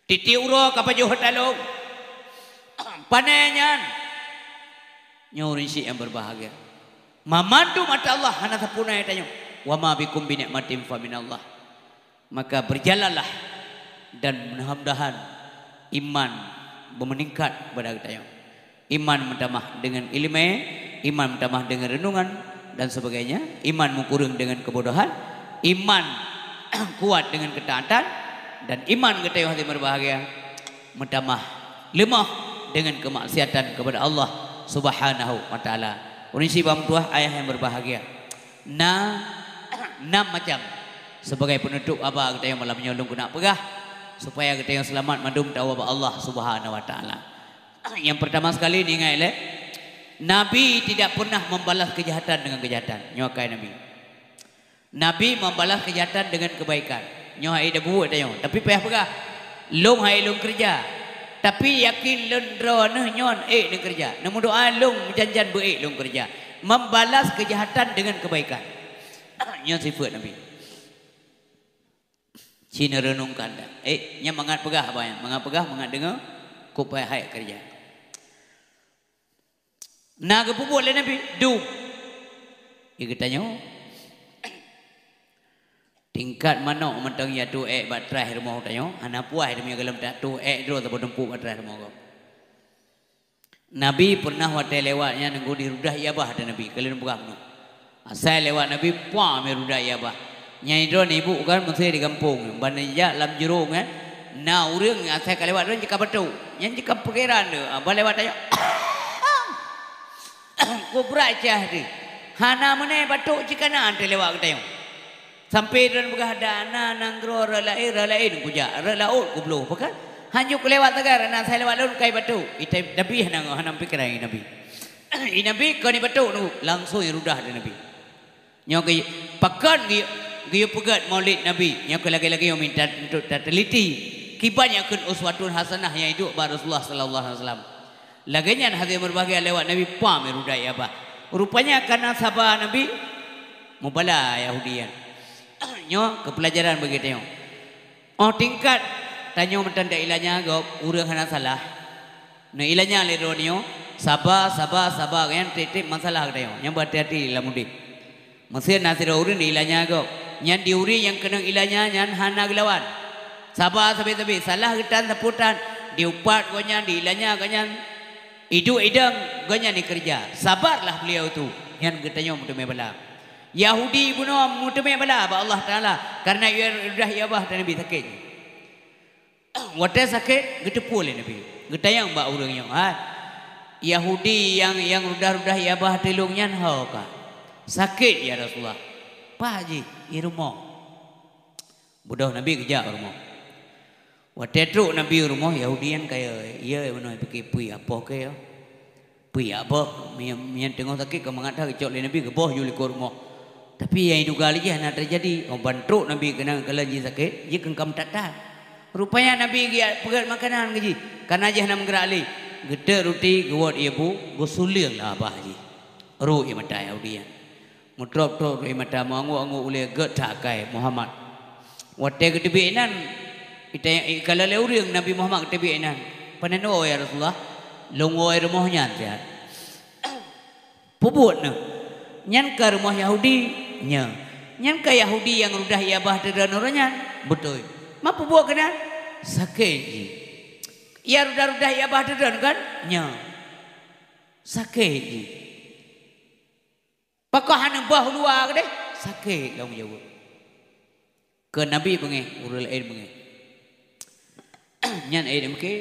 Tiep-tiep uroe ka pajoh ata lôn. Pane nyan. Nyoe ureueng syiek nyang berbahagia. Mamandum ata Allah hana sapeue na tanyoe. Wa ma bikum bi ni'matin fa minallah. Maka berjalanlah dan mudah-mudahan iman beumeuningkat bak geutanyoe. Iman meutamah deungon ileumèe, iman meutamah deungon reunungan dan sebagainya, iman meukureueng deungon keubodohan, iman kuat deungon keutaatan, dan iman geutanyoe hati berbahagia meutamah leumoh deungon keumaksiatan kepada Allah Subhanahu wa Taala. Ureueng syiek bang meutuah, ayah yang berbahagia. Na nam macam. Sebagai penutup haba geutanyoe malam nyoe lôn keuneuk peugah, supaya geutanyoe seulamat mandum tawoe bak Allah Subhanahu wa Taala. Nyang peurtama sekali, ingat lé, Nabi tidak pernah membalas kejahatan dengan kejahatan. Nyoe akai Nabi. Nabi membalas kejahatan dengan kebaikan. Nyoe hai ida buet tanyoe, tapi payah peugah, "Lôn hai lôn keureuja." Tapi yakin lôn droeneuh nyoe ék lôn keureuja. Neumeudoa lôn meujan-jan beu ék lôn keureuja. Membalas kejahatan dengan kebaikan. Nyoe sifeuet Nabi. Ci neureunungkan dah. Eh, nyan mangat peugah apa nyan? Mangat peugah, mangat deungoe, kok payah hai keureuja. Na geupeubuet lé Nabi, dum. Di geutanyoe, tingkat manok mantong ya tu ék bak traih rumoh tanyoe, hana puas demi gohlom tak tu ék droe saboh tumpuk bak traih rumoh gob. Nabi pernah watée lewat nyan nunggu di rudah ié babah teuh Nabi, keuleuen peugah bunoe. Asai lewat Nabi, pah mi rudah ié babah. Nyang droe ibu kan meusé di gampông, ban jak lam jurông, eh, na ureuëng asai ka lewat droe jika batuk. Nyan jika pikiran tu, ah, ban lewat tanyoe. Kubrat cah tu. Hana meunai batuk cika na teuh lewat geutanyoe. Sampai droe peugah, "Dak na nanggroe rot laén, rot laén kujak, rot laôt kubloh." Pakon? Hanjeuet kulewat sagai, na asai lewat lôn kai batuk. Itai Nabi hana, hana pikiran Nabi. I Nabi kon ibatuk nunggu, langsung irudah di Nabi. Nyoe geu-, pakon geu-, geuyue peugét Maulid Nabi, nyoe keu lagée-lagée nyoe minta untuk tateliti. Kiban nyang kheun uswatun hasanah nyang iduek bak Rasulullah sallallahu alaihi wasallam. Lagée nyan hase meubahgia lewat Nabi, pam irudah ié babah. Rupanya kana saba Nabi, mubala Yahudi nyan. Nyoe keu peulajaran bagi tanyoe. Óh tingkat tanyoe meuteun tailanya gob ureuëng hana salah. Neuilanya lé droeneuh, saba, saba, saba, nyan tieb-tieb masalah geutanyoe. Nyan beuhati-hati lam udeb. Meusé na sidroe ureuëng neuilanya gob. Nyan di ureuëng nyang keunong ilanya nyan hana geulawan. Saba sabe-sabe, salah geutan sapeue tan, diupat gobnyan, diilanya gobnyan, iduek idong gobnyan dikeureuja. Sabarlah beliau tu. Nyan geutanyoe meuteumé bala. Yahudi bunoe meuteumé bala bak Allah Taala kareuna ia reudah ia bah Nabi sakét. Watée sakét, geuteupeue lé Nabi. Geutanyong bak ureuëng nyoe, "Hai, Yahudi nyang, nyang rudah-rudah ia bah teulông nyan ho ka? Sakét, ya Rasulullah." "Paih jih?" "I rumoh." Beudôh Nabi geujak u rumoh. Watée trok Nabi u rumoh, Yahudi nyan kaya, ia meunoe pike pui apoh keu. Pui apoh, meunyan, meunyan teungoh sakét ka mangat that geucok lé Nabi geuboh ju likot rumoh. Tapi nyang iduga lé jih hana teujadi. Oh, ban trok Nabi keunan kalon jih sakét, jih keunkam that-that. Rupanya Nabi geujak peugét makanan keu jih, kana jih hana meugerak lé. Geutek ruti, geuwot ie bu, geusuleueng lam babah jih. Rô ie mata Yahudi nyan. Meutrôp-trôp rô ie mata, meuangguk-angguk ulée, gét that akai Muhammad. Watée geuteubiet inan, ita-, ikalon lé ureuëng Nabi Muhammad geuteubiet inan. "Panewoe, ya Rasulullah?" "Lôn woe rumoh nyan siat." "Peubuet neuh, nyan ka rumoh Yahudi?" "Nyo." "Nyan ka Yahudi nyang rudah ia bah teudon uroe nyan?" "Beutôi." "Ma peubuet keunan?" "Sakét jih." "Ia rudah-rudah ia bah teudon kan?" "Nyo." "Sakét jih." "Pakon hana boh luwa keudeh?" "Sakét," lôn jaweueb. Keu Nabi beungéh, ureuëng laén beungéh. Nyan ék neumeuké,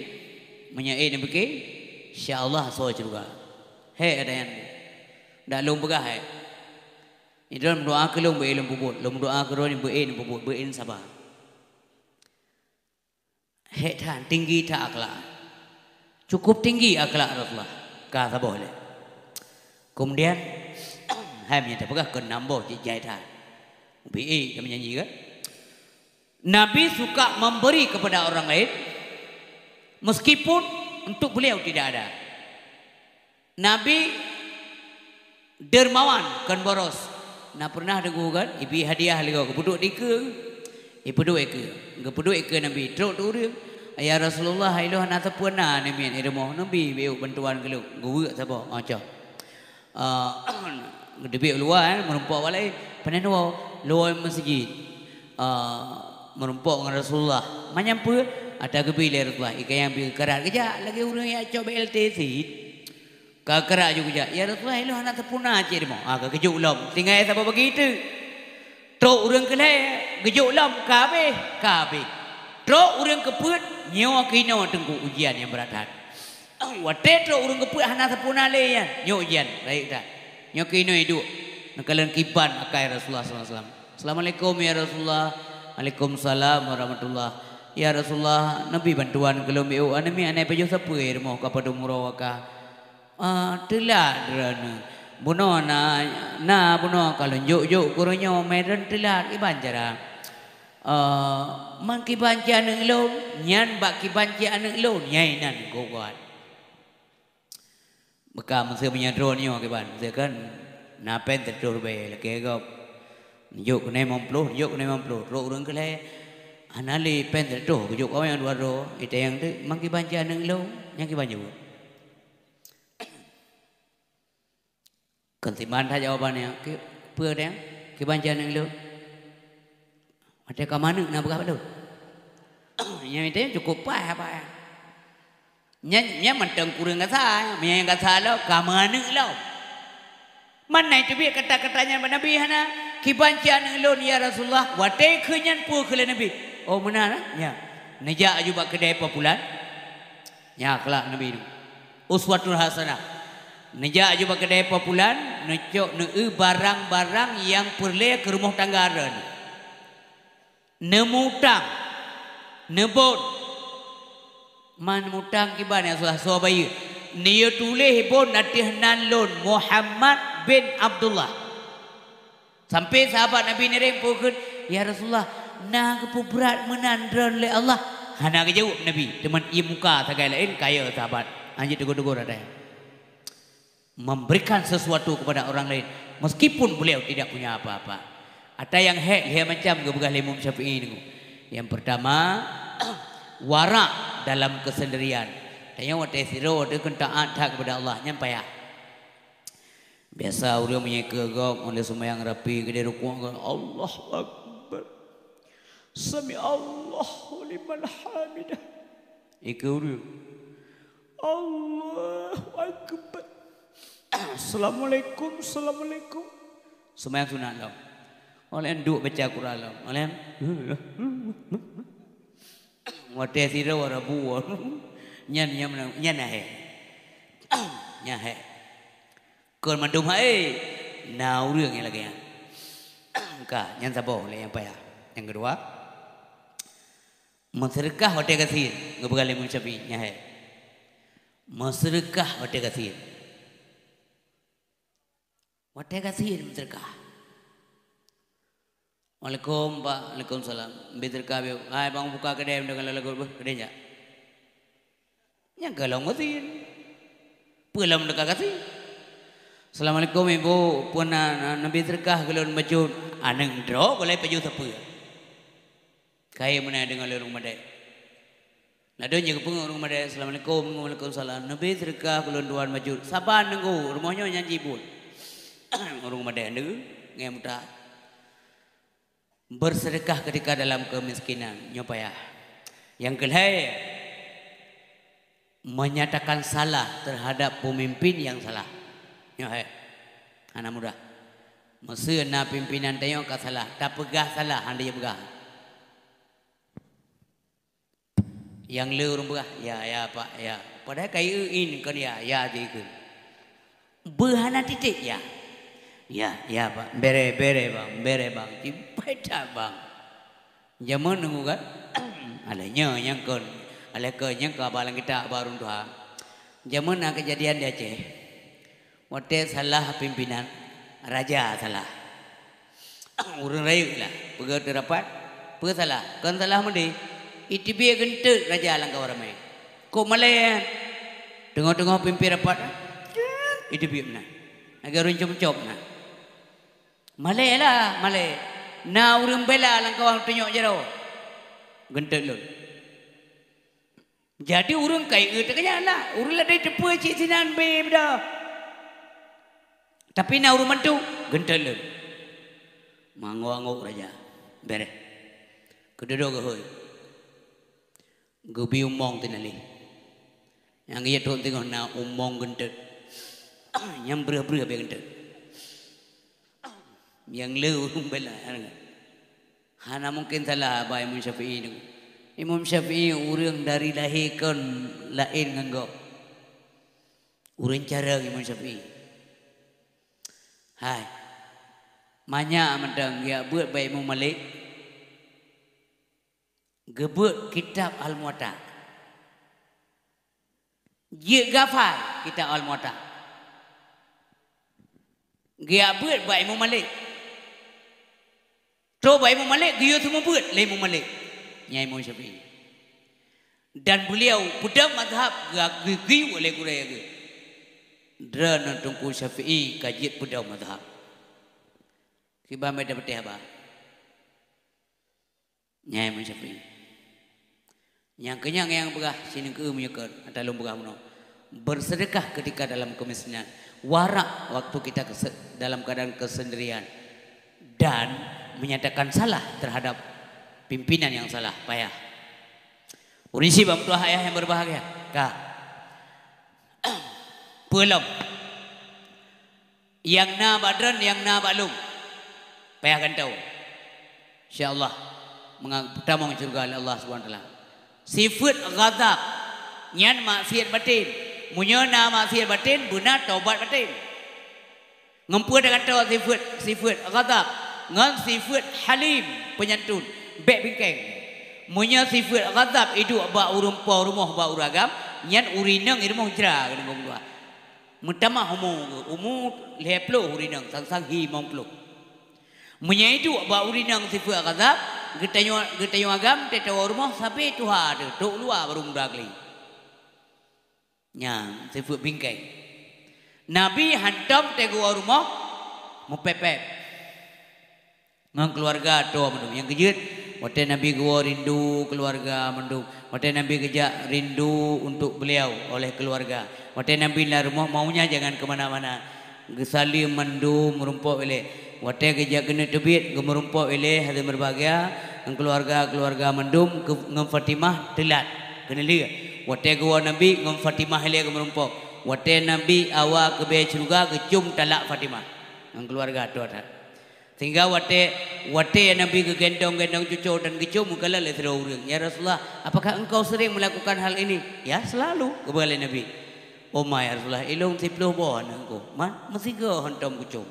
meunyoe ék neumeuké, insya Allah asoe syeuruga. Hék ata nyan. Dak lôn peugah hék. Nyoe lôn meudoá keu lôn beu ék lôn peubuet, lôn meudoá keu droeneuh beu ék lôn peubuet, beu ék lôn saba. Hék that, tinggi that akhlak. Cukup tinggi akhlak Rasulullah. Ka saboh lé. Kemudian, hai meunyoe tapeugah keu nam boh cit jai that. Bi ék ka meunyanyi kan? Nabi suka memberi kepada orang lain meskipun untuk beliau tidak ada. Nabi dermawan kon boros. Na pernah deungoe kan, ibi hadiah lé gob, geupeuduek dikeue, ipeuduek ikeue. Geupeuduek ikeue Nabi, trok tu ureuëng, "Ya Rasulullah, ilôn hana sapeue na neumiet i rumoh, neubi beu bantuan keu lôn." Geuweuek saboh, "Oh, cok." Ah, geuteubiet u luwa, eh, meurumpok bak laén. Panewoe, luwa meuseujid. Ah, meurumpok ngon Rasulullah. Manyam peue? Ata geubi lé Rasulullah. Ikan nyang bi geukarat geujak lagée ureuëng nyang cok B L T cit. Ka karat ju geujak, "Ya Rasulullah, ilôn hana sapeue na cit rumoh." Ah, ka geujok lom. Tinggai saboh bagi teuk. Trok ureuëng keu lhée, geujok lom, ka habéh, ka habéh. Trok ureuëng keu peuet, nyoe keunoe teungku ujian nyang brat that. Watée trok ureuëng keu peuet hana sapeue na lé nyan, nyoe ujian, rayeuk that. Nyoe keunoe iduek, neukalon kiban akai Rasulullah sallallahu alaihi wasallam. "Assalamualaikum ya Rasulullah." "Waalaikumsalam warahmatullah." "Ya Rasulullah, neubi bantuan keu lôn beu, aneuk miet hana pajoh sapeue rumoh ka padum uroe ka." "Ah, teulat droeneuh. Bunoe na, na bunoe ka lôn jok-jok keu uroe nyoe, meunan teulat kiban cara." "Ah, man kiban cit aneuk lôn?" "Nyan bak kiban cit aneuk lôn, nyang inan geuguat." Beuka meuseu meunyoe droeneuh nyoe kiban, meuseu kan na péng siratoh ribée lakée gob. Neujok keunoe limong ploh, neujok keunoe limong ploh, trok ureuëng keu lhée. Hana lé péng siratoh, geujok awai nyang dua droe, itanyong teuk, "Man kiban cit aneuk lôn?" Nyan kiban jaweueb. Kon siman that jawaban nyan, "Ki-, peue nyan? Kiban cit aneuk lôn?" "Watée ka meuaneuk na peugah bak lôn." Nyan mita cukôp paih apa nyan. Nyan, nyan mantong kureueng gasa, meunyo nyang gasa lom, ka meuaneuk lom. Man na teubiet kata-kata nyan bak Nabi hana, "Kiban cit aneuk lôn, ya Rasulullah?" Watée kheun nyan peue kheun lé Nabi? Oh, meunan, eh? Nya. Neujak aju bak keudè po pulan. Nya akhlak Nabi nyoe. Uswatun hasanah. Neujak aju bak keudè po pulan, neucok neueu barang-barang nyang peureulée keu rumoh tangga droeneuh. Neumutang, neubon. Man mutang kiban nyang susah soe bayeue. Neuyue tuléh bon ateueh nan lôn Muhammad bin Abdullah. Sampai sahabat Nabi nireng peue kheun, "Ya Rasulullah, na geupeubrat meunan droe lé Allah?" Hana geujaweueb Nabi, teuma ie muka sagai laén kaya sahabat. Anjeuet teugor-teugor ata nyan. Memberikan sesuatu kepada orang lain meskipun beliau tidak punya apa-apa. Ata nyang hék lhée macam geupeugah lé Imam Syafi'i nyoe. Yang pertama, warak dalam kesendirian. Tanyoe watée sidroe watée kheun taát that kepada Allah, nyan payah. Biasa ureuëng meunyoe keu gob, ulée seumayang rapi, geudeh rukuk, Allahu Akbar. Sami Allahu liman hamidah. Ikeu ureueng. Allahu Akbar. Assalamualaikum, assalamualaikum. Seumayang sunat lom. Óh lheueh nyan duek baca Quran lom. Óh lheueh nyan watée sidroe rabu. Nyan, nyan, nyan na hék. Nyan hék. Kon mandum hai, na ureueng nyang lagée nyan. Ka, nyan saboh lé nyang payah. Nyang keudua, meuseudeukah watée gasien, geupeugah lé Imam Syafi'i, nyan hai. Meuseudeukah watée gasien. Watée gasien meuseudeukah. Waalaikum, Pak. Waalaikumsalam. Bi seudeukah, bi. Hai, bang, buka keudée, deungon lagu beuh, keudée jak. Nyang ka lom gasien. Peue lom teuka gasien? Assalamualaikum, Ibu. Peue na, na, neubi seudeukah keu lôn bacut? Aneuk droe gulai pajoh sapeue. Kayée meunan deungon lé ureueng madé. Ladôm jih geupeungeut ureueng madé, "Assalamualaikum." "Waalaikumsalam." "Neubi seudeukah keu lôn dua bacut." Saban nunggu, rumoh nyoe nyan jibuet. Ureueng madé neu, ngieng muta. Berseudeukah ketika dalam kemiskinan, nyoe payah. Nyang keulhée, menyatakan salah terhadap pemimpin yang salah. Nyoe hai. Hana mudah. Meuseu na pimpinan tanyoe ka salah, tapeugah salah, hana jipeugah. Nyang le ureueng peugah, "Ya, ya, Pak, ya." Padahai ka ieu in kon ya, ya jih ikeu. Beuhana titek ya. "Ya, ya, Pak. Bere, bere, Bang. Bere, Bang." Jipai that, Bang. Jameun nunggu kan? Alah nyoe nyang kon. Alah kon nyang ka balang kita barung tuha. Jameun na keujadian di Aceh. Watée salah pimpinan, raja salah. Ureueng rayeuk lah, peugah teurapat, peue salah? Kon salah meudeh. Iteubiet geunteut raja lam kawan ramé. Kok malée? Teungoh-teungoh pimpin rapat, iteubiet meunan. Lagée ureueng com-com na. Malée lah, malée. Na ureueng bela lam kawan tunyok jaroe. Geunteut lôn. Jadi ureueng ka ieu teukeunyan lah. Ureueng ladai teupeue cit sinan beh beudôh. Tapi na ureueng mantu, geunteut lôn. Mangok-angok raja. Bereh. Keududok geuhôi. Geubi umong teunaléh. Nyang geuya trok teungoh na umong geunteut. Nyang breuh-breuh beh geunteut. Nyang le ureueng bela. Hana mungken salah bak Imam Syafi'i nyoe. Imam Syafi'i ureueng dari lahé kon laén ngon gob. Ureueng carông Imam Syafi'i. Hai. Manyak mantong geujak beuet bak Imam Malik. Geubeuet kitab Al-Muwatta. Jeuet geuhafai kitab Al-Muwatta. Geujak beuet bak Imam Malik. Trok bak Imam Malik, geuyue seumeubeuet lé Imam Malik. Nyan Imam Syafi'i. Dan beuliau peudong mazhab geu-, geuyue lé gurée geuh. Droeneuh Teungku Syafi'i ka jeuet peudong mazhab. Kiban bak tapeuteuh haba. Nyan Imam Syafi'i. Nyang keunyan nyang peugah sineuk meunyoe keu ata lôn peugah bunoe. Bersedekah ketika dalam kemiskinan. Warak waktu kita kese-, dalam keadaan kesendirian. Dan menyatakan salah terhadap pimpinan yang salah, payah. Ureueng syiek bak meutuah ayah yang berbahagia. Ka. Peue lom. Nyang na bak droen, nyang na bak lôn. Payah gantoe. Insya Allah, meunga-, peutamong syeuruga lé Allah Subhanahu Wa Taala. Sifeuet ghadab, nyan maksiat batin. Meunyoe na maksiat batin, beuna tobat batin. Ngon peue tagantoe sifeuet, sifeuet ghadab, ngon sifeuet halim, peunyantun, bék bingkeng. Meunyoe sifeuet ghadab iduek bak ureueng po rumoh bak ureueng agam, nyan ureueng inong i rumoh jra keuneuk geumeudua. Meutamah umu geuh, umu lhée ploh ureueng inong, sang-sang hi limong ploh. Meunyoe iduek bak ureueng inong sifeuet ghadab, geutanyoe, geutanyoe agam teuh tawoe rumoh sabe tuha teuh, trok luwa barô muda kali. Nyan sifeuet bingkeng. Nabi hantom teuh geuwoe rumoh meupéb-péb ngon keuluwarga toh mandum. Nyang keujeuet, watée Nabi geuwoe rindu keuluwarga mandum. Watée Nabi geujak rindu untuk beliau oleh keuluwarga. Watée Nabi lam rumoh maunya jangan ke mana-mana. Geusaleuem mandum meurumpok ilée. Watée geujak keuneuk teubiet geumeurumpok ilée hadirin berbahagia. Ngon keuluwarga-keuluwarga mandum keu-, ngon Fatimah teulat. Keuneulheueh, watée geuwoe Nabi ngon Fatimah ilée geumeurumpok. Watée Nabi awa keubée syeuruga geucom talak Fatimah. Ngon keuluwarga toh that. Sehingga watée, watée Nabi geugendong-gendong cucoe dan geucom, geukalon lé sidroe ureuëng, "Ya Rasulullah, apakah engkau sering melakukan hal ini?" "Ya, selalu," geupeugah lé Nabi. "Oh ma, ya Rasulullah, ilôn siploh boh aneuëk ku, man meusigoe hantom kucom."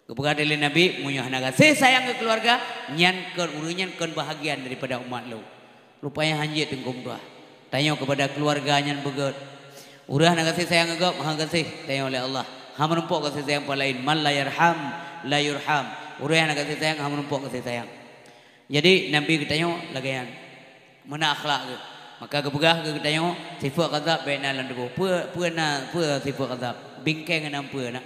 Geupeugah lé Nabi, "Meunyoe hana gaséh sayang keu keuluwarga, nyan kon ureuëng nyan kon bahagian daripada umat lôn." Rupanya hana jeuet teungku meutuah. Tanyoe keupada keuluwarga nyan beugét. Ureuëng hana gaséh sayang keu gob, hana gaséh tanyoe lé Allah. Hana meurumpok gaséh sayang peue laén, "Man la yarham, la yurham." Ureuëng hana gaséh sayang, hana meurumpok gaséh sayang. Jadi Nabi geutanyoe lagée nyan, meunan akhlak geuh. Maka geupeugah keu geutanyoe, sifeuet ghadab bék na lam tuboh. Peue, peue na, peue sifeuet ghadab? Bingkeng na peue na?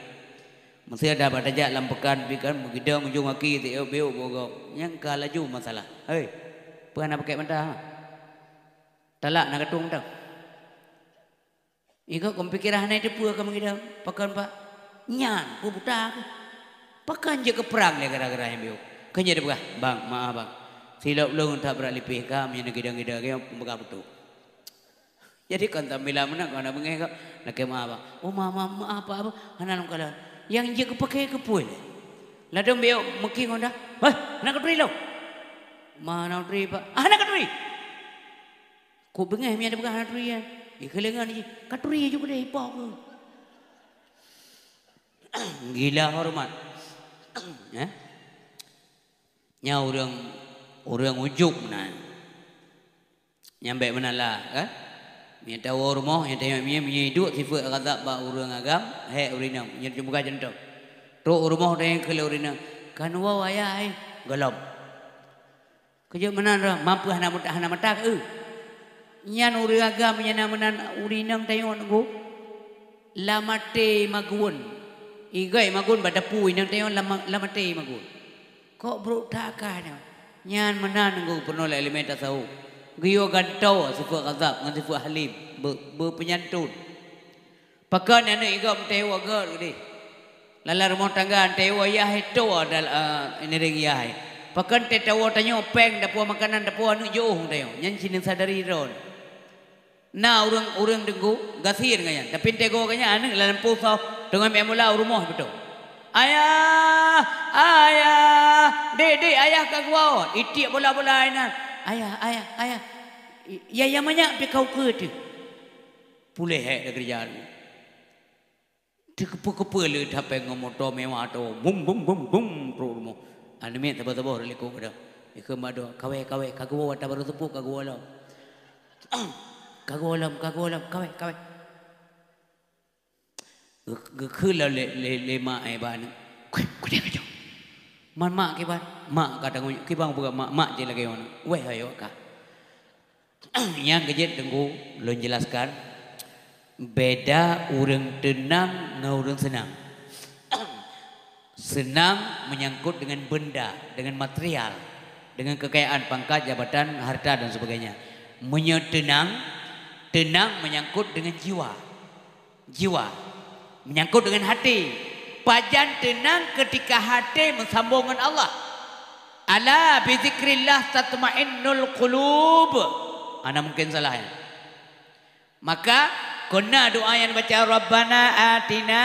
Meusé ada bak tajak lam peukan pih kan, meugeudong ujong aki, tiok-biok bogop. Nyang ka laju masalah. Hei, peue hana pakèk mata? Talak na katueng tang. Igob kon pikiran hana teupeue ka meugeudong. Pakon, Pak? Nyan, peue buta keuh. Pakon jeuet keu prang lé gara-gara nyang biôh. Keu nyan dipeugah, "Bang, maaf, Bang. Silop lôn that brat lipéh ka, meunyoe neugidong-gidong lagée nyoe, peugah beutôi." Jadi kon tambilan meunan, kon na beungéh kok. Lakée maaf, Bang. "Oh, maaf, maaf, maaf, Pak, Abang. Hana lôn kalon." Nyang jeuet keu pakèk keu peue lé? Ladôm biôh meuki ngon dah. "Hei, hana katuri lôn." "Ma hana katuri, Pak." "Ah, hana katuri." Kok beungéh meunyan dipeugah hana turi nyan. Ikeuleungan jih, "Katuri ju keudeh, ipok keuh." Gila hormat. Eh? Nyan ureuëng, ureuëng ujub meunan. Nyan bék meunan lah, kan? Meunyoe tawoe rumoh, nyan tanyong, meunyoe, meunyoe iduek sifeuet ghadab bak ureuëng agam, hék ureuëng inong. Nyan cuma cuntoh. Trok u rumoh tanyong keu lé ureuëng inong, "Kan woe ayah, eh?" "Gohlom." Keujeuet meunan roh, mampu hana mut-, hana mata keu. Nyan ureuëng agam nyang na meunan ureuëng inong tanyoe nunggu. Lam até magun. Igoe magun bak dapu inong tanyoe lam, lam até magun. Kok brok that ka nyoe? Nyan meunan nunggu peunoh lé ileumèe tasawuf. Geuyue gantoe sifeuet ghadab ngon sifeuet halim, beu-, beupeunyantun. Pakon aneuëk igob meuteue woe gét keudeh? Lam rumoh tangga meuteue woe yah hai toe dal-, a, ngiring yah hai. Pakon teuh tawoe tanyoe péng, dapoe makanan, dapoe aneuëk jiôh tanyoe. Nyan cit neusadari droe. Na ureuëng, ureuëng teungku gasien ngon nyan. Tapi meuteue gobnyan aneuëk lam lampôh soh teungoh meu'en bola u rumoh beutôi. "Ayah, ayah, dek, dek, ayah ka geuwoe." Itiek bola-bola inan. "Ayah, ayah, ayah." "Ya, ya manyak pih ka ukeue teuh." Puléh hék dari keureuja. Teukeupeu-keupeu le that péng ngon moto mewah tu. Bum, bum, bum, bum, trok rumoh. Aneuk miet saboh-saboh dari likot keudeh. Ikheun mak dua, "Kawé, kawé, ka geuwoe ata barô seupôt, ka geuwoe lom." "Ka geuwoe lom, ka geuwoe lom, kawé, kawé." Geu-, geukheun lom lé, lé, lé mak, eh, bak aneuk. "Kudeh, kudeh kajong." "Man mak kiban?" "Mak ka tanggong, kiban peugah mak, mak jih lagèe nyoe." "Wéh, ayo ka." Nyang keujeuet teungku lôn jelaskan, beda ureuëng teunang ngon ureuëng seunang. Seunang menyangkut dengan benda, dengan material, dengan kekayaan, pangkat, jabatan, harta dan sebagainya. Meunyoe teunang, teunang menyangkut dengan jiwa. Jiwa. Menyangkut dengan hati. Pajan teunang ketika hati meusambong ngon Allah. "Ala bizikrillah tatmainnul qulub." Hana mungkin salah nyan. Maka, kon na doa nyang baca, "Rabbana atina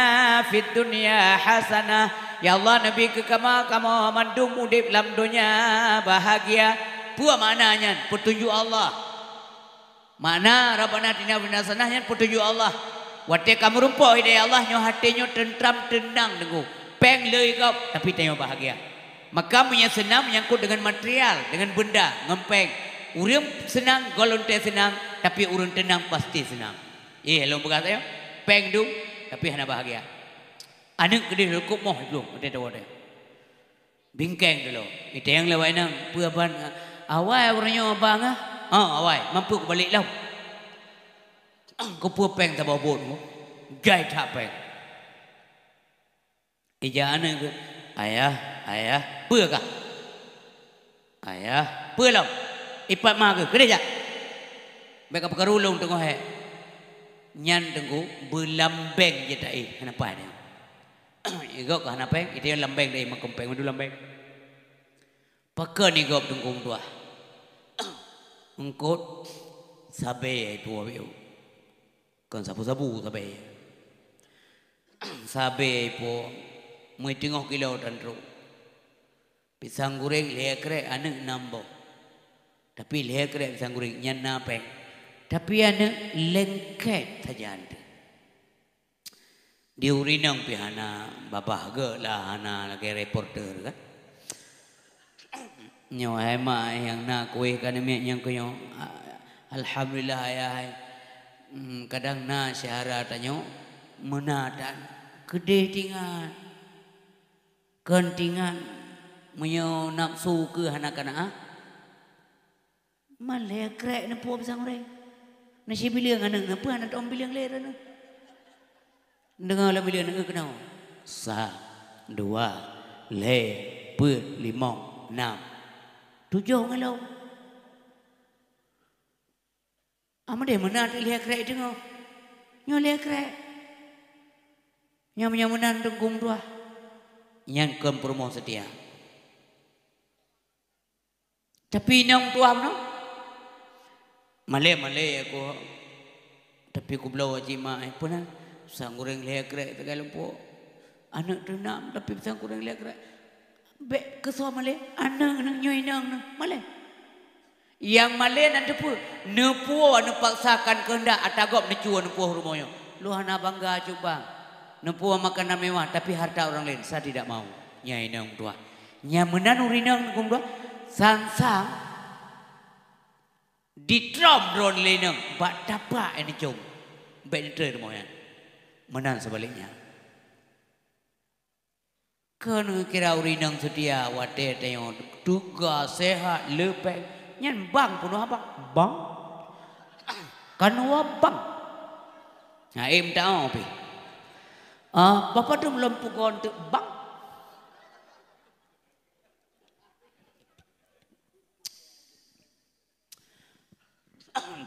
fid dunya hasanah." Ya Allah, neubi keu kamoe, kamoe mandum udeb lam donya bahagia. Peue makna nyan? Peutunjuk Allah. Makna Rabbana atina fid dunya hasanah nyan peutunjuk Allah. Watée ka meurumpok hidayah Allah, nyoe até nyoe teuntram teunang teungku. Péng le igob, tapi tanyoe bahagia. Maka meunyoe seunang menyangkut dengan material, dengan benda, ngon péng. Ureuëng seunang goh lom teuh seunang, tapi ureuëng teunang pasti seunang. Eh, lôn peugah sayoe, péng dum, tapi hana bahagia. Aneuk keudeh leukup moh dum, watée tawoe teuh. Bingkeng dulu. Iteng lé awak inong, "Peue ban, awai ureuëng nyoe abang ah?" "Oh, awai, mampu kubalek lom." "Keupeue péng saboh buet mu?" "Jai that péng." Ija aneuk geuh, "Ayah, ayah, peue kah?" "Ayah, peue lom?" "Ipat ma geuh, keudeh jak." "Bék ka peukaru lôn teungoh hék." Nyan teungku beulambeng jeuet taéh, hana pai nyan. Igob ka hana péng, iteng lambeng deh makôm péng, mandum lambeng. Pakon igob teungku meutuah? Eungkôt sabe ai po biôh. Kon sabu-sabu sabe. Sabe ai po meuteungoh kilo tan trok. Pisang goreng lhèe krek aneuk nam boh. Tapi lhèe krek pisang goreng nyan na péng. Tapi aneuk lengket sajan teuh. Di ureueng inong pih hana babah geuh lah, hana lagèe reporter kan. Nyoe hai mak nyang na kueh ka neumiet nyang keu nyoe. A-, alhamdulillah ayah hai. Hmm, kadang na syedara tanyoe meuna tan keudeh tingat. Kon tingat meunyoe nafsu keu hana kana ah. Malèe krek neupuwoe pisang goreng. Na sibileung aneuk neupeue hana tom bileung lé droeneuh. Deungoe lam bileung aneuk keunoe. Sa, dua, lhèe, peuet, limong, nam, tujoh ngon lom. Amadé meunan lhèe krek deungoe. Nyoe lhèe krek. Nyoe meunyoe meunan teungku meutuah. Nyan kon peurumoh seutia. Tapi inong tuah meunoe. Malèe-malèe aku. Tapi kubloe cit mak, eh, peue na? Pisang goreng lhèe krek teuka lumpoe. Aneuk teuh nam, tapi pisang goreng lhèe krek. Bèk keusoe malèe, aneuk neuh nyoe inong neuh, malèe. Nyang malèe nan teupeue, neupuwoe neupaksakan keuheundak ata gob neucue neupuwoe rumoh nyoe. Lôn hana bangga cut bang. Neupuwoe makanan mewah, tapi harta orang lain, saya tidak mau. Nyan inong tuah. Nyan meunan ureueng inong teungku meutuah, sang-sang ditrom droeneuh lé inong bak tapak nyang neucong. Bèk neutrön rumoh nyan. Meunan seubaliknya. Keuneuk kira ureueng inong seutia watèe tanyoe teuga, sehat, leupeng. Nyan bang peunoh abang. Bang. Kan wa bang. Nah, em tao pih. Ah, bapak tu belum pugon tu bang.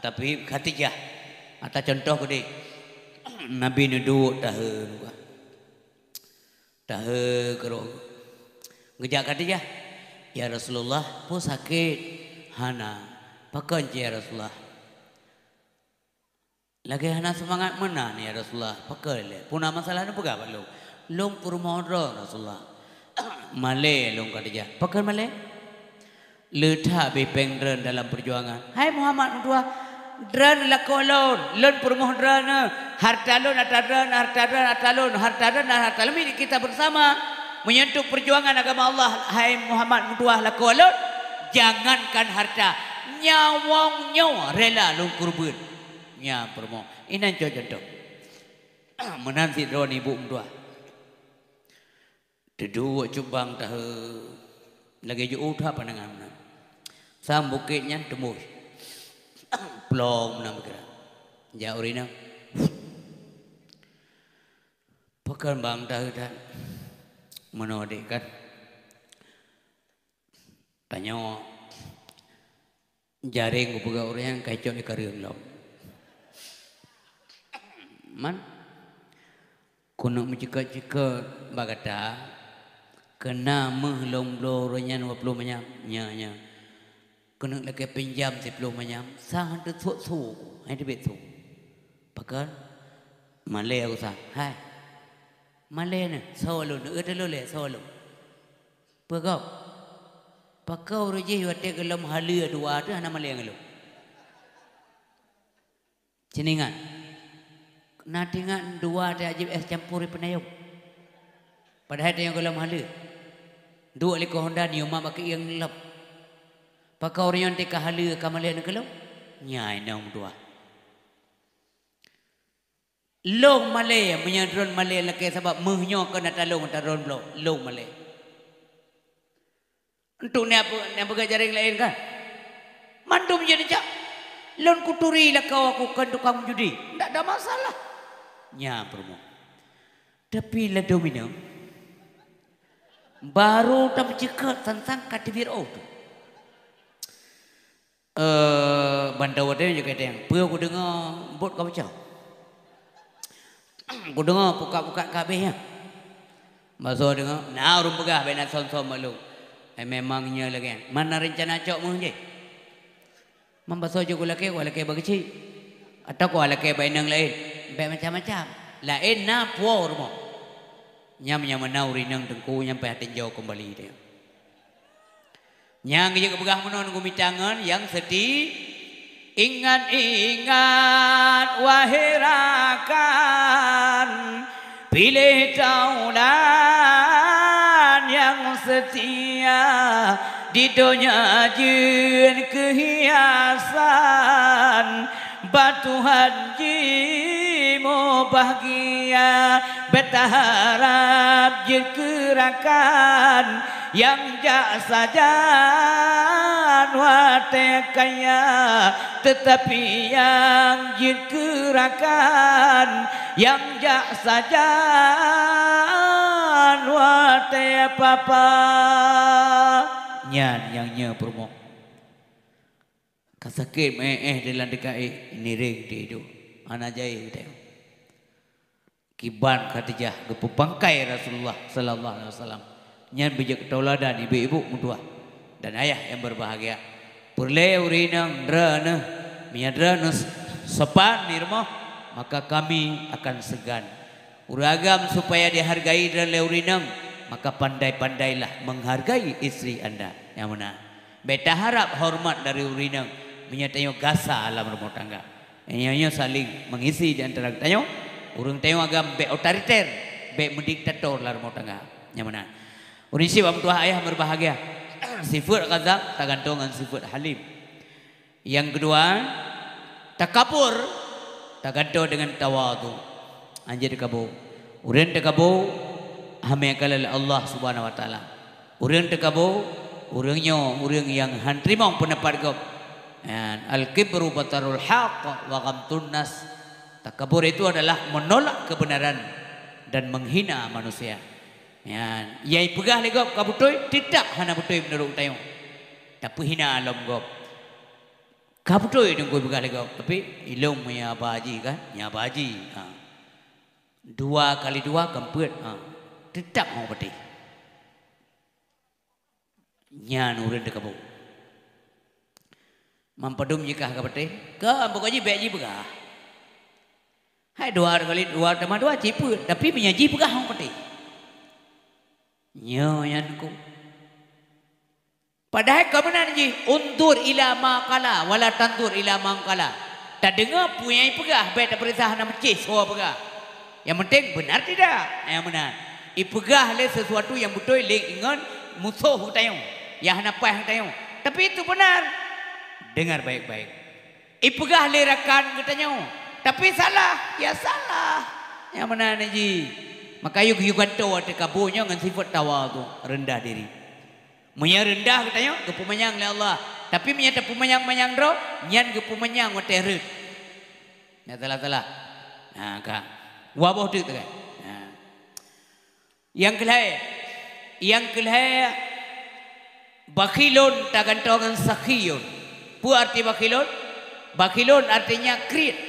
Tapi Khadijah, ata contoh keudeh, Nabi neuduek tahe luwa. Tahe keudroe. Geujak Khadijah, "Ya Rasulullah, peue sakét?" "Hana." "Pakon cit ya Rasulullah?" "Lagèe hana seumangat meunan ya Rasulullah." "Pakon lé?" "Peue na masalah neupeugah bak lôn." "Lôn peurumoh droe Rasulullah." "Malèe lôn Khadijah." "Pakon malèe?" "Le that bri péng droen dalam peujuangan." "Hai Muhammad meutuah, droen lakoe lôn, lôn peurumoh droeneuh, harta lôn ata droen, harta droen ata lôn, harta droen dan harta lôn milik kita bersama. Meunyoe untuk peujuangan agama Allah, hai Muhammad meutuah lakoe lôn, jangankan harta, nyawöng nyoe rela lôn keureubeuen." Nyan peurumoh. Inan cok contoh. Meunan sidroe ibu meutuah. Teuduek cubang tahe lagèe jiôh that pandangan meunan. Sang bukét nyan teumbôi. Plong meunan meugerak. Jak ureueng inong. Pakon bang tahe that. Meunoe dek kan. Tanyoe. Jareng kupeugah ureueng nyan ka icok lé kareueng lom. Man, keuneuk meucikot-cikot bak gata, keu na meuh lôn bloe ureueng nyan dua ploh manyam, nya, nya. Keuneuk lakèe pinjam siploh manyam, sang han teusuet su, han teubiet su. Pakon? Malèe aku sang. Hai. Malèe neuh, soe lôn, eu teulôn lé, soe lôn. Peue gob? Pakon ureueng jih watèe geulom haleue dua teuh hana malèe ngon lôn? Cit ingat. Na teuingat dua teuh jieb és campur di peunayong. Padahai tanyoe geulom haleue. Duek likot honda nyoe mak bak keuieng lom. Pakon ureueng nyan teuka haleue ka malèe ngon lôn? Nyan inong meutuah. Lôn malèe, meunyoe droen malèe lakèe sabab meuh nyoe kon ata lôn, ata droen bloe, lôn malèe. Untuk nyan peu-, nyan peugah jareng laén kan? Mandum jeuet jak. Lôn kuturi lakoe aku kon tukang judi. Ndak ada masalah. Nyan peurumoh. Tapi ladôm inong, barô tameuceukeut sang-sang ka teubiet ôh teuh. Eh, ban tawoe teuh jeuet keu teueng. Peue kudeungoe bot ka peucah. Kudeungoe pukat-pukat ka abéh nyan. Basoe deungoe, na ureueng peugah bèk na som-som bak lôn. Eh, memang nyoe lagée nyan. Mana rencana cok meuh jih? Membaso jih ku lakée, ku lakée bak keuchik. Atawa ku lakée bak inong laén. Bék macam-macam. Laén na puwoe rumoh. Nyam nyang mana ureuëng inong teungku nyampai até jauh keumbali teuh. Nyang jeuet geupeugah meunan gumita ngon nyang seuti, "Ingat-ingat, wahai rakan, piléh taulan nyang seutia, di donya jeuet keuhiasan, bak Tuhan jimubahgia, bék taharab jeuet keu rakan." Nyang jak sajan watée kaya, teutapi nyang jeuet keu rakan, nyang jak sajan watée papa. Nyan nyang nyoe peurumoh. Ka sakét meu-éh-éh di lam deuka éh, niréng di idup. Hana jai geutanyoe. Kiban Khadijah geupeupangkai Rasulullah sallallahu alaihi wasallam. Nyan beujeuet tauladan ibu-ibu meutuah dan ayah nyang berbahagia. Peureulée ureuëng inong droeneuh, meunyoe droeneuh sopan di rumoh, maka kami akan segan. Ureuëng agam supaya dihargai droe lé ureuëng inong, maka pandai-pandailah menghargai istri anda. Nyang meunan. Bék taharab horeumat dari ureuëng inong, meunyoe tanyoe gasa lam rumoh tangga. Nyoe-nyoe saléng mengisi di antara geutanyoe. Ureuëng tanyoe agam bék otoriter, bék meudiktator lam rumoh tangga. Nyang meunan. Ureuëng syiek bak meutuah ayah berbahagia. Sifeuet ghadab tagantung ngon sifeuet halim. Nyang keudua, takabur tagantung deungon tawadhu. Hanjeuet takabur. Ureuëng takabur, hamé kalon lé Allah Subhanahu wa Taala. Ureuëng takabur, ureuëng nyoe ureuëng nyang han teurimong peundapat gob. Nyan, al-kibru batarul haq wa ghamtun nas. Takabur itu adalah menolak kebenaran dan menghina manusia. Nyan, nyang ipeugah lé gob ka beutôi, teutab hana beutôi meunurot tanyoe. Tapeuhina lom gob. Ka beutôi teungku ipeugah lé gob, tapi ilong meunyoe haba jih kan, nyan haba jih. Ha. Dua kali dua kan peuet. Ha. Teutab hong patéh. Nyan ureuëng takabur. Mam padum jikah ka patéh? Ka, pokok jih bék jipeugah. Hai dua kali dua tamah dua cit peuet, tapi meunyoe jipeugah hong patéh. Nyoe nyan ku. Padahai ka meunan jih, "Unzur ila ma qala, wa la tanzur ila man qala." Tadeungoe peue nyang ipeugah, bék tapeuriksa hana meucéh soe peugah. Nyang penting benar tidak? Nyang meunan. Ipeugah lé sesuatu nyang beutôi lé ngon musoh geutanyoe, nyang hana paih geutanyoe. Tapi itu benar. Dengar baik-baik. Ipeugah lé rakan geutanyoe, tapi salah, ya salah. Nyang meunan jih. Maka yue, yue gantoe watée kabur nyoe ngon sifeuet tawadhu, rendah diri. Meunyoe reundah geutanyoe, geupeumanyang lé Allah. Tapi meunyoe tapeumanyang-manyang droe, nyan geupeumanyang watée rhot. Nyan salah-salah. Ha, ka. Dua boh teuk teuka. Ha. Nyang keulhée, nyang keulhée, bakhilun tagantoe ngon sakhiyun. Peue arti bakhilun? Bakhilun artinya kriet.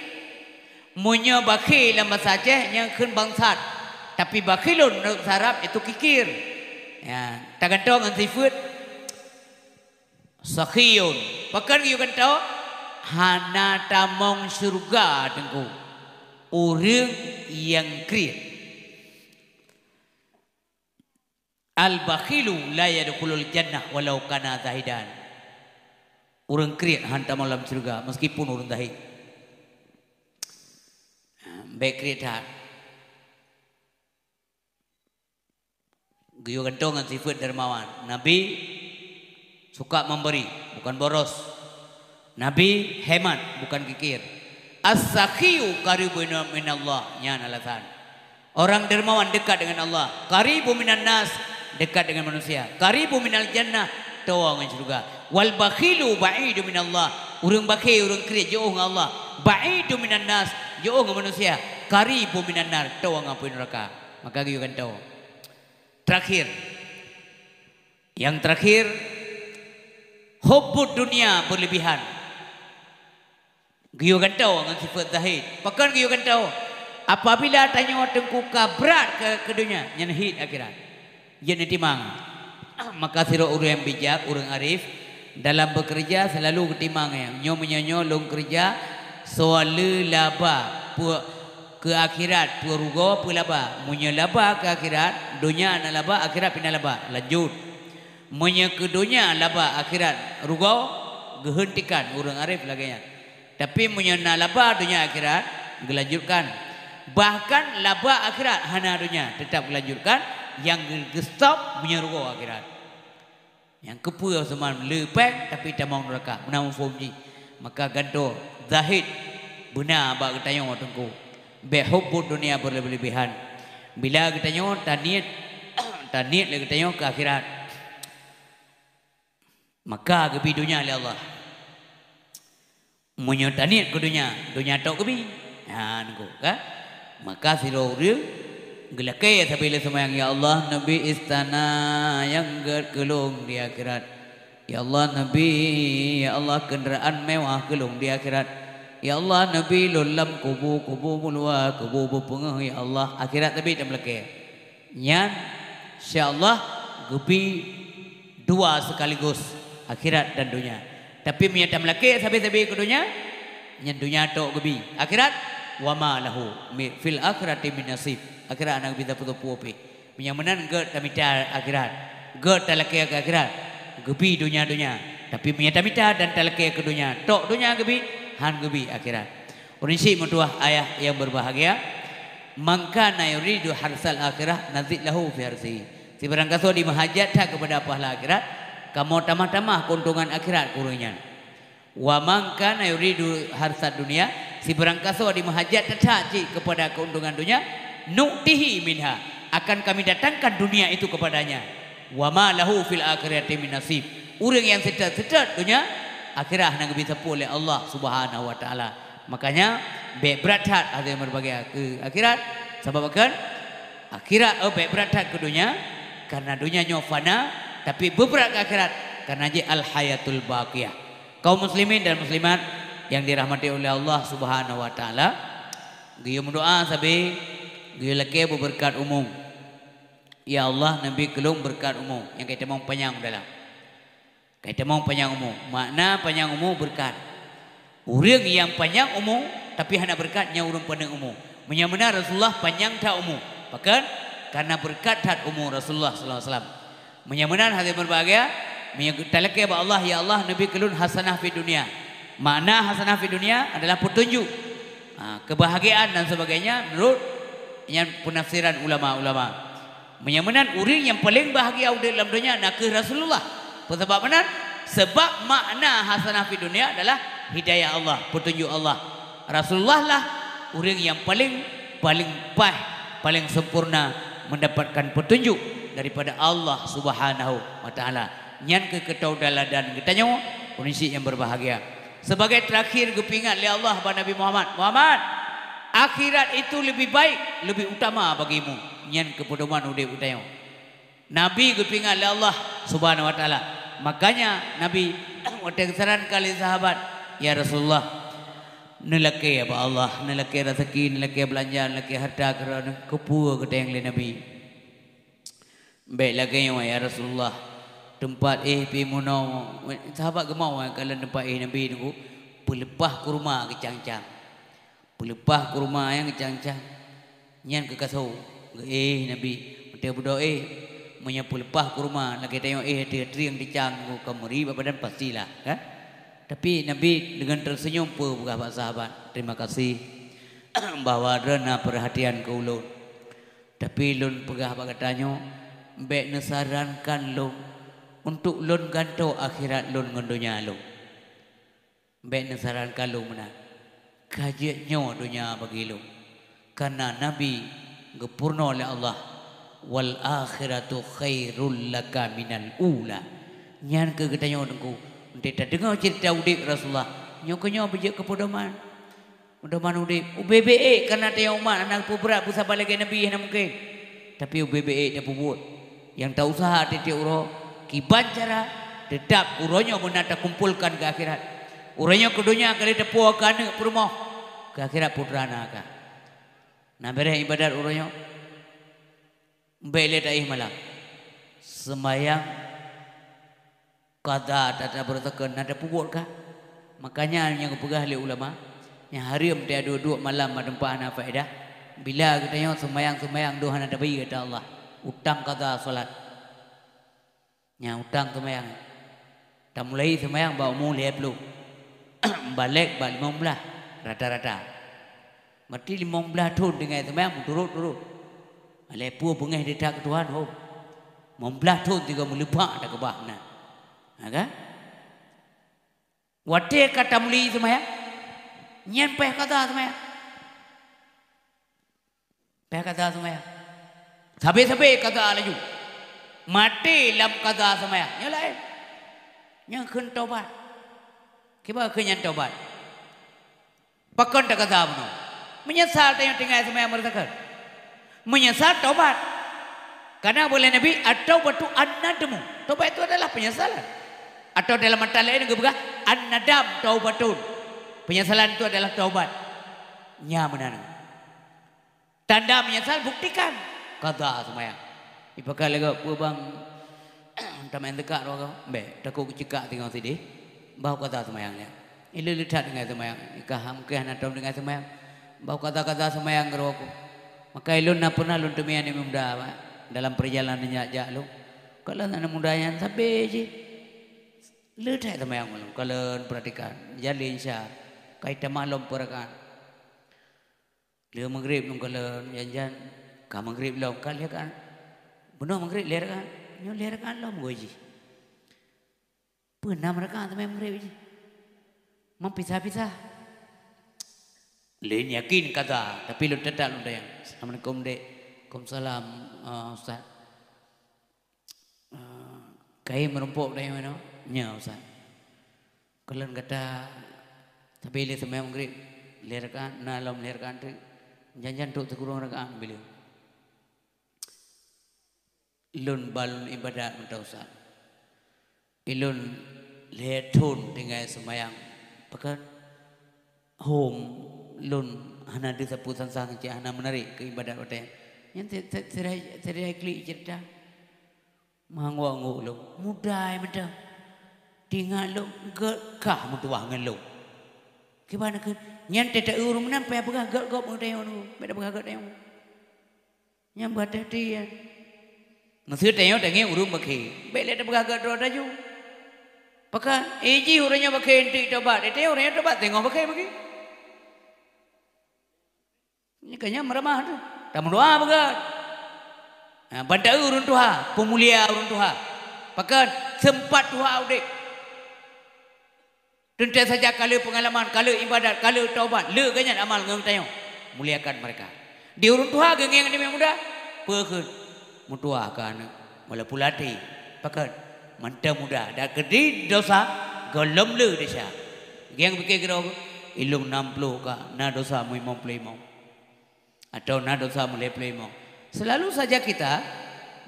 Meunyoe bakhil lam basa Aceh, nyan kheun bangsat. Tapi bakhilun meunurot basa Arab itu kikir. Ya, tagantoe ngon sifeuet sakhiyun. Pakon geuyue gantoe? Hana tamong syeuruga teungku ureuëng nyang kriet. Al-bakhilu la yadkhulul jannah walau kana zahidan. Ureuëng kriet han tamong lam syeuruga meskipun ureuëng zahid. Bék kriet that. Geuyue gantoe ngon sifeuet dermawan. Nabi suka memberi, bukan boros. Nabi hemat, bukan kikir. As-sakhiyu qaribun minallah, nyan alasan. Orang dermawan dekat dengan Allah. Qaribu minan nas, dekat dengan manusia. Qaribu minal jannah, towa ngon syeuruga. Wal bakhilu ba'idu minallah. Ureuëng bakhil, ureuëng kriet jiôh ngon Allah. Ba'idu minan nas, jiôh ngon manusia. Qaribu minan nar, towa ngon apui neuraka. Maka geuyue gantoe. Terakhir. Yang terakhir, hubbud dunia berlebihan. Geuyue gantoe ngon sifeuet zahid. Pakon geuyue gantoe? Apabila tanyoe teungku ka brat keu, keu donya, nyan hit akhirat. Jeuet neutimang. Maka sidroe ureuëng bijak, ureuëng arif, dalam bekerja selalu geutimang, eh, nyoe meunyoe nyoe lôn keureuja soe le laba, peue keu akhirat, peue rugoe, peue laba. Meunyoe laba keu akhirat, donya na laba, akhirat pih na laba, lanjut. Meunyoe keu donya laba, akhirat rugoe, geuheuntikan, ureuëng arif lagée nyan. Tapi meunyoe na laba donya akhirat, geulanjutkan. Bahkan laba akhirat hana donya, teutap geulanjutkan, nyang geu-, geustop meunyoe rugoe akhirat. Nyang keupeue seuman leupeng tapi tamong neuraka, meunan muphom jih. Maka gantoe zahid beuna bak geutanyoe teungku. Bék hubbud dunia berlebih-lebihan. Bila geutanyoe taniet, taniet lé geutanyoe keu akhirat, maka geubi donya lé Allah. Meunyoe taniet keu donya, donya tok geubi. Ha, nunggu, kan? Maka sidroe ureuëng geulakée sabe lé seumayang, "Ya Allah, neubi istana nyang gét keu lôn di akhirat. Ya Allah, neubi, ya Allah, keundaraan mewah keu lôn di akhirat. Ya Allah, neubi lôn lam kubu, kubu meuluwa, kubu beupeungéh, ya Allah." Akhirat sabe tameulakée. Nyan, insya Allah, geubi dua sekaligus, akhirat dan donya. Tapi meunyoe tameulakée sabe-sabe keu donya, nyan donya tok geubi. Akhirat, wa ma lahu mi-, fil akhirati min nasib. Akhirat hana geubi sapeue-sapeue pih. Meunyoe meunan gét tamita akhirat, gét talakée keu akhirat, geubi donya-donya. Tapi meunyoe tamita dan talakée keu donya, tok donya geubi, han geubi akhirat. Ureuëng syiek meutuwah ayah yang berbahagia, "Man kana yuridu harsal akhirah nazid lahu fi harsihi." Sibarang gasoe dimeuhajat that keupada pahala akhirat, kamoe tamah-tamah keuntungan akhirat keu ureuëng nyan. "Wa man kana yuridu harsad dunya," sibarang gasoe dimeuhajat that cit keupada keuntungan donya, "nu'tihi minha," akan kami datangkan dunia itu kepadanya. "Wa ma lahu fil akhirati min nasib." Ureuëng nyang seutôt-seutôt donya, akhirat hana geubi sapeue lé Allah Subhanahu wa Taala. Makanya, bék brat that hati meureubagia keu akhirat. Sabab kan, akhirat, oh, bék brat that keu donya, karena donya nyoe fana, tapi beubrat keu akhirat, karena jih al-hayatul baqiyah. Kaum muslimin dan muslimat yang dirahmati oleh Allah Subhanahu wa Taala, geuyue meudoa sabe, geuyue lakée beubeureukat umu. "Ya Allah, neubi keu lôn beureukat umu," nyang ka itamong panyang u dalam. Ka itamong panyang umu. Makna panyang umu beureukat. Ureuëng nyang panyang umu, tapi hana beureukat, nyan ureuëng paneuk umu. Meunyoe meunan Rasulullah panyang that umu. Pakon? Karena beureukat that umu Rasulullah sallallahu alaihi wasallam. Meunyoe meunan hadirin berbahagia, meunyoe talakée bak Allah, "Ya Allah, neubi keu lôn hasanah fid dunya." Makna hasanah fid dunya adalah petunjuk, ha, kebahagiaan dan sebagainya menurut nyan penafsiran ulama-ulama. Meunyoe meunan ureuëng nyang paleng bahagia udeb lam donya nakeuh Rasulullah. Peue sabab meunan? Sebab makna hasanah fid dunya adalah hidayah Allah, petunjuk Allah. Rasulullah lah ureuëng nyang paleng, paleng paih, paleng sempurna mendapatkan petunjuk daripada Allah Subhanahu wa Taala. Nyan keuh keutau dan ladan geutanyoe, ureuëng syiek nyang berbahagia. Sebagai terakhir geupeuingat lé Allah bak Nabi Muhammad, "Muhammad, akhirat itu lebih baik, lebih utama bagimu." Nyan keuh peudoman udeb geutanyoe. Nabi geupeuingat lé Allah Subhanahu wa Taala. Makanya Nabi watée geusarankan lé sahabat, "Ya Rasulullah, neulakée bak Allah, neulakée raseuki, neulakée beulanja, neulakée hareuta keu droeneuh, keupeue geutanyong lé Nabi?" "Bék lagée nyoe, ya Rasulullah, teumpat éh pih meunoe." Sahabat geumawai kalon teumpat éh Nabi nunggu, peuleupah kurma geucang-cang. Peuleupah kurma nyang geucang-cang. Nyan keuh kasoe geuéh Nabi. Watée beudôh éh, meunyoe peuleupah kurma lagée tanyoe éh ateueh trieng dicang nunggu ka meuri bak badan pastilah, kan? Tapi Nabi deungon teuseunyum peue peugah bak sahabat, "Terima kasih bahwa droeneuh na peurhatian keu ulôn. Tapi lôn peugah bak gata nyoe, bék neusarankan lôn untuk lôn gantoe akhirat lôn ngon donya lôn. Bék neusarankan lôn meunan. Ka jeuet nyoe donya bagi lôn." Karena Nabi geupeurunoe lé Allah, "Wal akhiratu khairul laka minal ula." Nyan keuh geutanyoe teungku, 'oh tadeungoe ceurita udeb Rasulullah, nyoe keuh nyoe beujeuet keu peudoman. Peudoman udeb, ubé-bé ék, karena tanyoe umat hana peubrat beusaba lagée Nabi, hana mungken. Tapi ubé-bé ék tapeubuet. Nyang tausaha tieb-tieb uroe, kiban cara, teutap uroe nyoe meunan takumpolkan keu akhirat. Uroe nyoe keu donya ka lheueh tapuwoe keu aneuëk peurumoh, keu akhirat putra na ka. Na béréh iébadat uroe nyoe, bék lé taéh malam. Seumayang Qadha tata beureutokeun na tapeubuet kah? Makanya nyang geupeugah lé ulama, nyang hareuem teuduek-duek malam bak teumpat hana faedah. Bila geutanyoe seumayang-seumayang dua hana tabri keu Allah, utang qadha salat. Nyang utang seumayang. Tamulai seumayang bak umu lhée ploh. Balek bak limong blaih rata-rata. Berarti limong blaih thon tinggai seumayang meuturot-turot. Lhée ploh beungéh ditak keu Tuhan, ho. Limong blaih thon tiga meulipat takeubah na. Ha kan? Watée ka tamulai seumayang, nyan payah qadha seumayang. Payah qadha seumayang. Sabe-sabe qadha laju. Maté lam qadha seumayang. Nyoe laén. Nyang kheun tobat. Kiban kheun nyan tobat? Pakon taqadha bunoe? Meunyeusal tanyoe tinggai seumayang beureutokeun. Meunyeusal tobat. Karena buet lé Nabi, "At-taubatu an-nadmu." Tobat itu adalah penyesalan. Atau dalam matan laén geupeugah, "An-nadam taubatun." Penyesalan itu adalah taubat. Nya meunan. Tanda meunyeusal, buktikan. Qadha seumayang. Ipakat lagée peue bang, tameudeungoe roh kah? Bék, takot geucekak singoh sideh. Bah qadha seumayang nyan. Ilée le that tinggai seumayang. Ka ham keu hana tom tinggai seumayang. Bah qadha-qadha seumayang keudroe ku. Maka ilôn na pernah lôn teumé aneuk muda, Pak, dalam perjalanan jak-jak lôn. Kalon aneuk muda nyan sabe jih. Le that seumayang lôn. Kalon perhatikan. Jalin sya. Kai tamah lom peurakan. Lheueh maghrib lôn kalon, jan-jan ka maghrib lom, ka lheueh rakaat. Bunoe maghrib lheueh rakaat, nyoe lheueh rakaat lom goe jih. Peue nam rakaat teuma maghrib jih. Meupisah-pisah. Lôn yakin qadha, tapi lôn teutap lôn tanyong. "Assalamualaikum, Dek." "Waalaikumsalam, eh, Ustaz." "Eh, kayém meurumpok dayah meunoe?" "Nyo, Ustaz." "Kalon gata sabe lé seumayang maghrib lheueh rakaat, na lom lheueh rakaat teuk, jan-jan trok sikureueng rakaat bileueng." "Lôn ban lôn iébadat mantong, Ustaz. Ilôn lhée thon tinggai seumayang, pakon hom lôn hana deuh sapeue sang-sang cit hana meunarek keu iébadat watée nyan." Nyan si-, si-, sirah, sirah klik ceurita. Meuanggok-anggok lom, muda mantong. Teuingat lom, gét kah meutuwah ngon lom. Kiban kheun, nyan teuta ureuëng meunan payah peugah gét gob ngon tanyoe, bék tapeugah gét tanyoe. Nyan beuhati-hati nyan. Meuseu tanyoe tangieng ureuëng bakhe, bék lé tapeugah gét droe laju. Pakon, eh, jih ureuëng nyoe bakhe eunteuk tobat, eh, tanyoe ureuëng nyoe tobat teungoh bakhe-bakhe. Nyan ka nyan meuramah tu. Tameudoa beugét. Ha, ban taeu ureuëng tuha, peumulia ureuëng tuha. Pakon, seumpat tuha udeb. Teuntée saja ka le peungalaman, ka le iébadat, ka le taubat, le geuh nyan amal ngon tanyoe. Muliakan mereka. Di ureuëng tuha geungieng di muda, peue kheun? Meutuha keu aneuëk, walaupun latih. Pakon, mantong muda, dak keudeh desya, gohlom le desya. Gieng pike keudroe, ilong nam ploh ka, na desya meulimong ploh limong. Atau na desya meulimong ploh limong. Selalu saja kita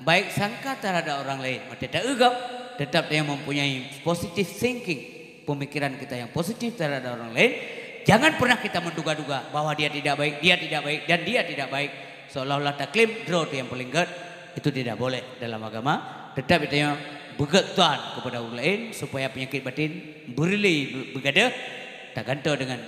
baik sangka terhadap orang lain. Maka tetap, tetap dia mempunyai positive thinking, pemikiran kita yang positif terhadap orang lain. Jangan pernah kita menduga-duga bahwa dia tidak baik, dia tidak baik, dan dia tidak baik. Seolah-olah taklaim droe tu yang paling gét. Itu tidak boleh dalam agama. Tetap kita yang beugét tuan kepada orang lain supaya penyakit batin beureulee, beugadeuh, tagantoe dengan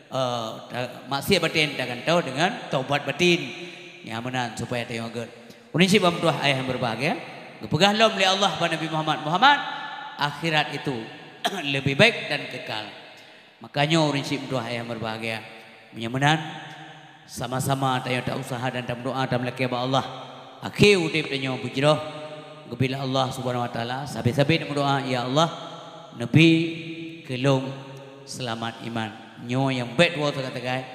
eh, ta-, maksiat batin tagantoe dengan taubat batin. Nyang meunan supaya tanyoe gét. Ureuëng syiek ban meutuah ayah yang berbahagia, geupeugah lom lé Allah bak Nabi Muhammad, "Muhammad, akhirat itu lebih baik dan kekal." Makanya ureuëng syiek meutuah ayah yang berbahagia, meunyoe meunan, sama-sama tanyoe ta-usaha dan tameudoa, tameulakée bak Allah. Akhé udeb tanyoe beujroh geubila Allah Subhanahu Wa Taala, sabe-sabe meudoa, "Ya Allah, neubi keu lôn seulamat iman." Nyoe nyang bék tuwoe sagai-sagai,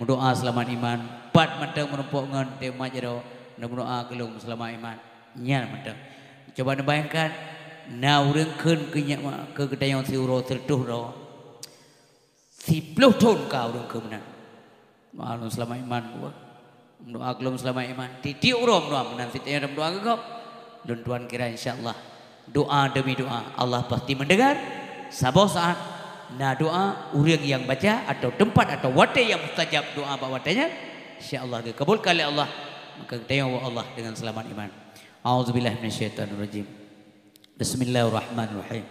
meudoa seulamat iman. Pat mantong meurumpok ngon teumat jaroe, neumeudoa keu lôn seulamat iman. Nyan mantong. Coba neubayangkan, na ureuëng kheun keu nyak ma-, keu geutanyoe siuroe sireutôh droe. Siploh thon ka ureuëng kheun meunan. Meudoa lôn seulamat iman, meudoa keu lôn seulamat iman. Tieb-tieb uroe meudoa meunan, sit tanyoe meudoa keu gob. Lôn tuan kira, insya Allah. Doa demi doa, Allah pasti mendengar. Saboh saat na doa, ureuëng nyang baca atau teumpat atau watée nyang mustajab doa bak watée nyan, insya Allah geukabulkan lé Allah. Maka geutanyoe woe Allah dengan seulamat iman. A'udzubillahi minasyaitonirrajim. Bismillahirrahmanirrahim.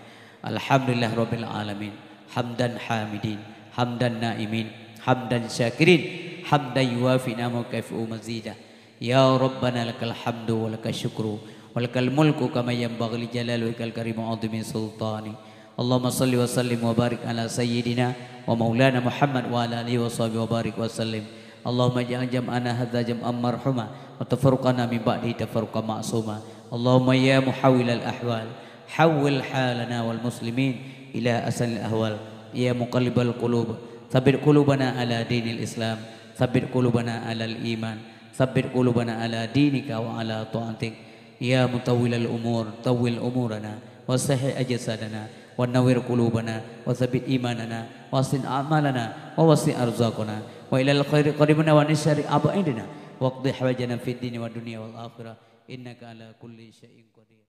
Alhamdulillah Rabbil Alamin. Hamdan hamidin, hamdan naimin, hamdan syakirin, hamdan yuwafi ni'amahu wa yukafi'u mazidah. Ya Rabbana lakal hamdu wa lakal syukru wa lakal mulku kama yanbaghi li jalali wajhikal karim wa azimi sultani. Allahumma salli wa sallim wa barik ala sayyidina wa maulana Muhammad wa ala alihi wa sahbihi wa barik wa sallim. Allahumma ij'al jam'ana hadza jam'an marhuma wa tafarruqana min ba'dihi tafarruqan ma'suma. Allahumma ya muhawwilal ahwal, hawwil halana wal muslimin ila ahsanil ahwal. Ya muqallibal qulub, tsabbit qulubana ala dinil Islam, tsabbit qulubana alal iman, tsabbit qulubana ala dinika wa ala taatik. Ya mutawwilal umur, tawwil umurana, wa sahih ajsadana, wa nawwir qulubana, wa tsabbit imanana, wa ahsin a'malana, wa wasi' arzaqana, wa ilal khairi qaribna wa min syarri ab'idna, waqdi hawaijana fid dini wad dunya wal akhirah, innaka ala kulli syai'in qadir.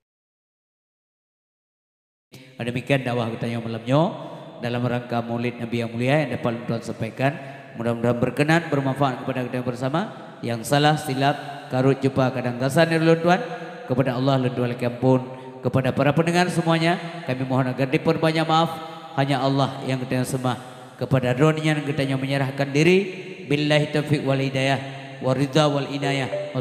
Demikian dakwah geutanyoe malam nyoe dalam rangka Maulid Nabi yang mulia yang dapat lôn tuan sampaikan. Mudah-mudahan berkenan, bermanfaat kepada kita bersama. Yang salah, silap, karot, cupa, kadang kasar dari lôn tuan, kepada Allah lôn tuan lakée ampôn. Kepada para pendengar semuanya, kami mohon agar diperbanyak maaf. Hanya Allah yang geutanyoe seumah. Kepada Droe nyan geutanyoe menyerahkan diri. Billahi taufiq wal hidayah, wa ridha wal inayah.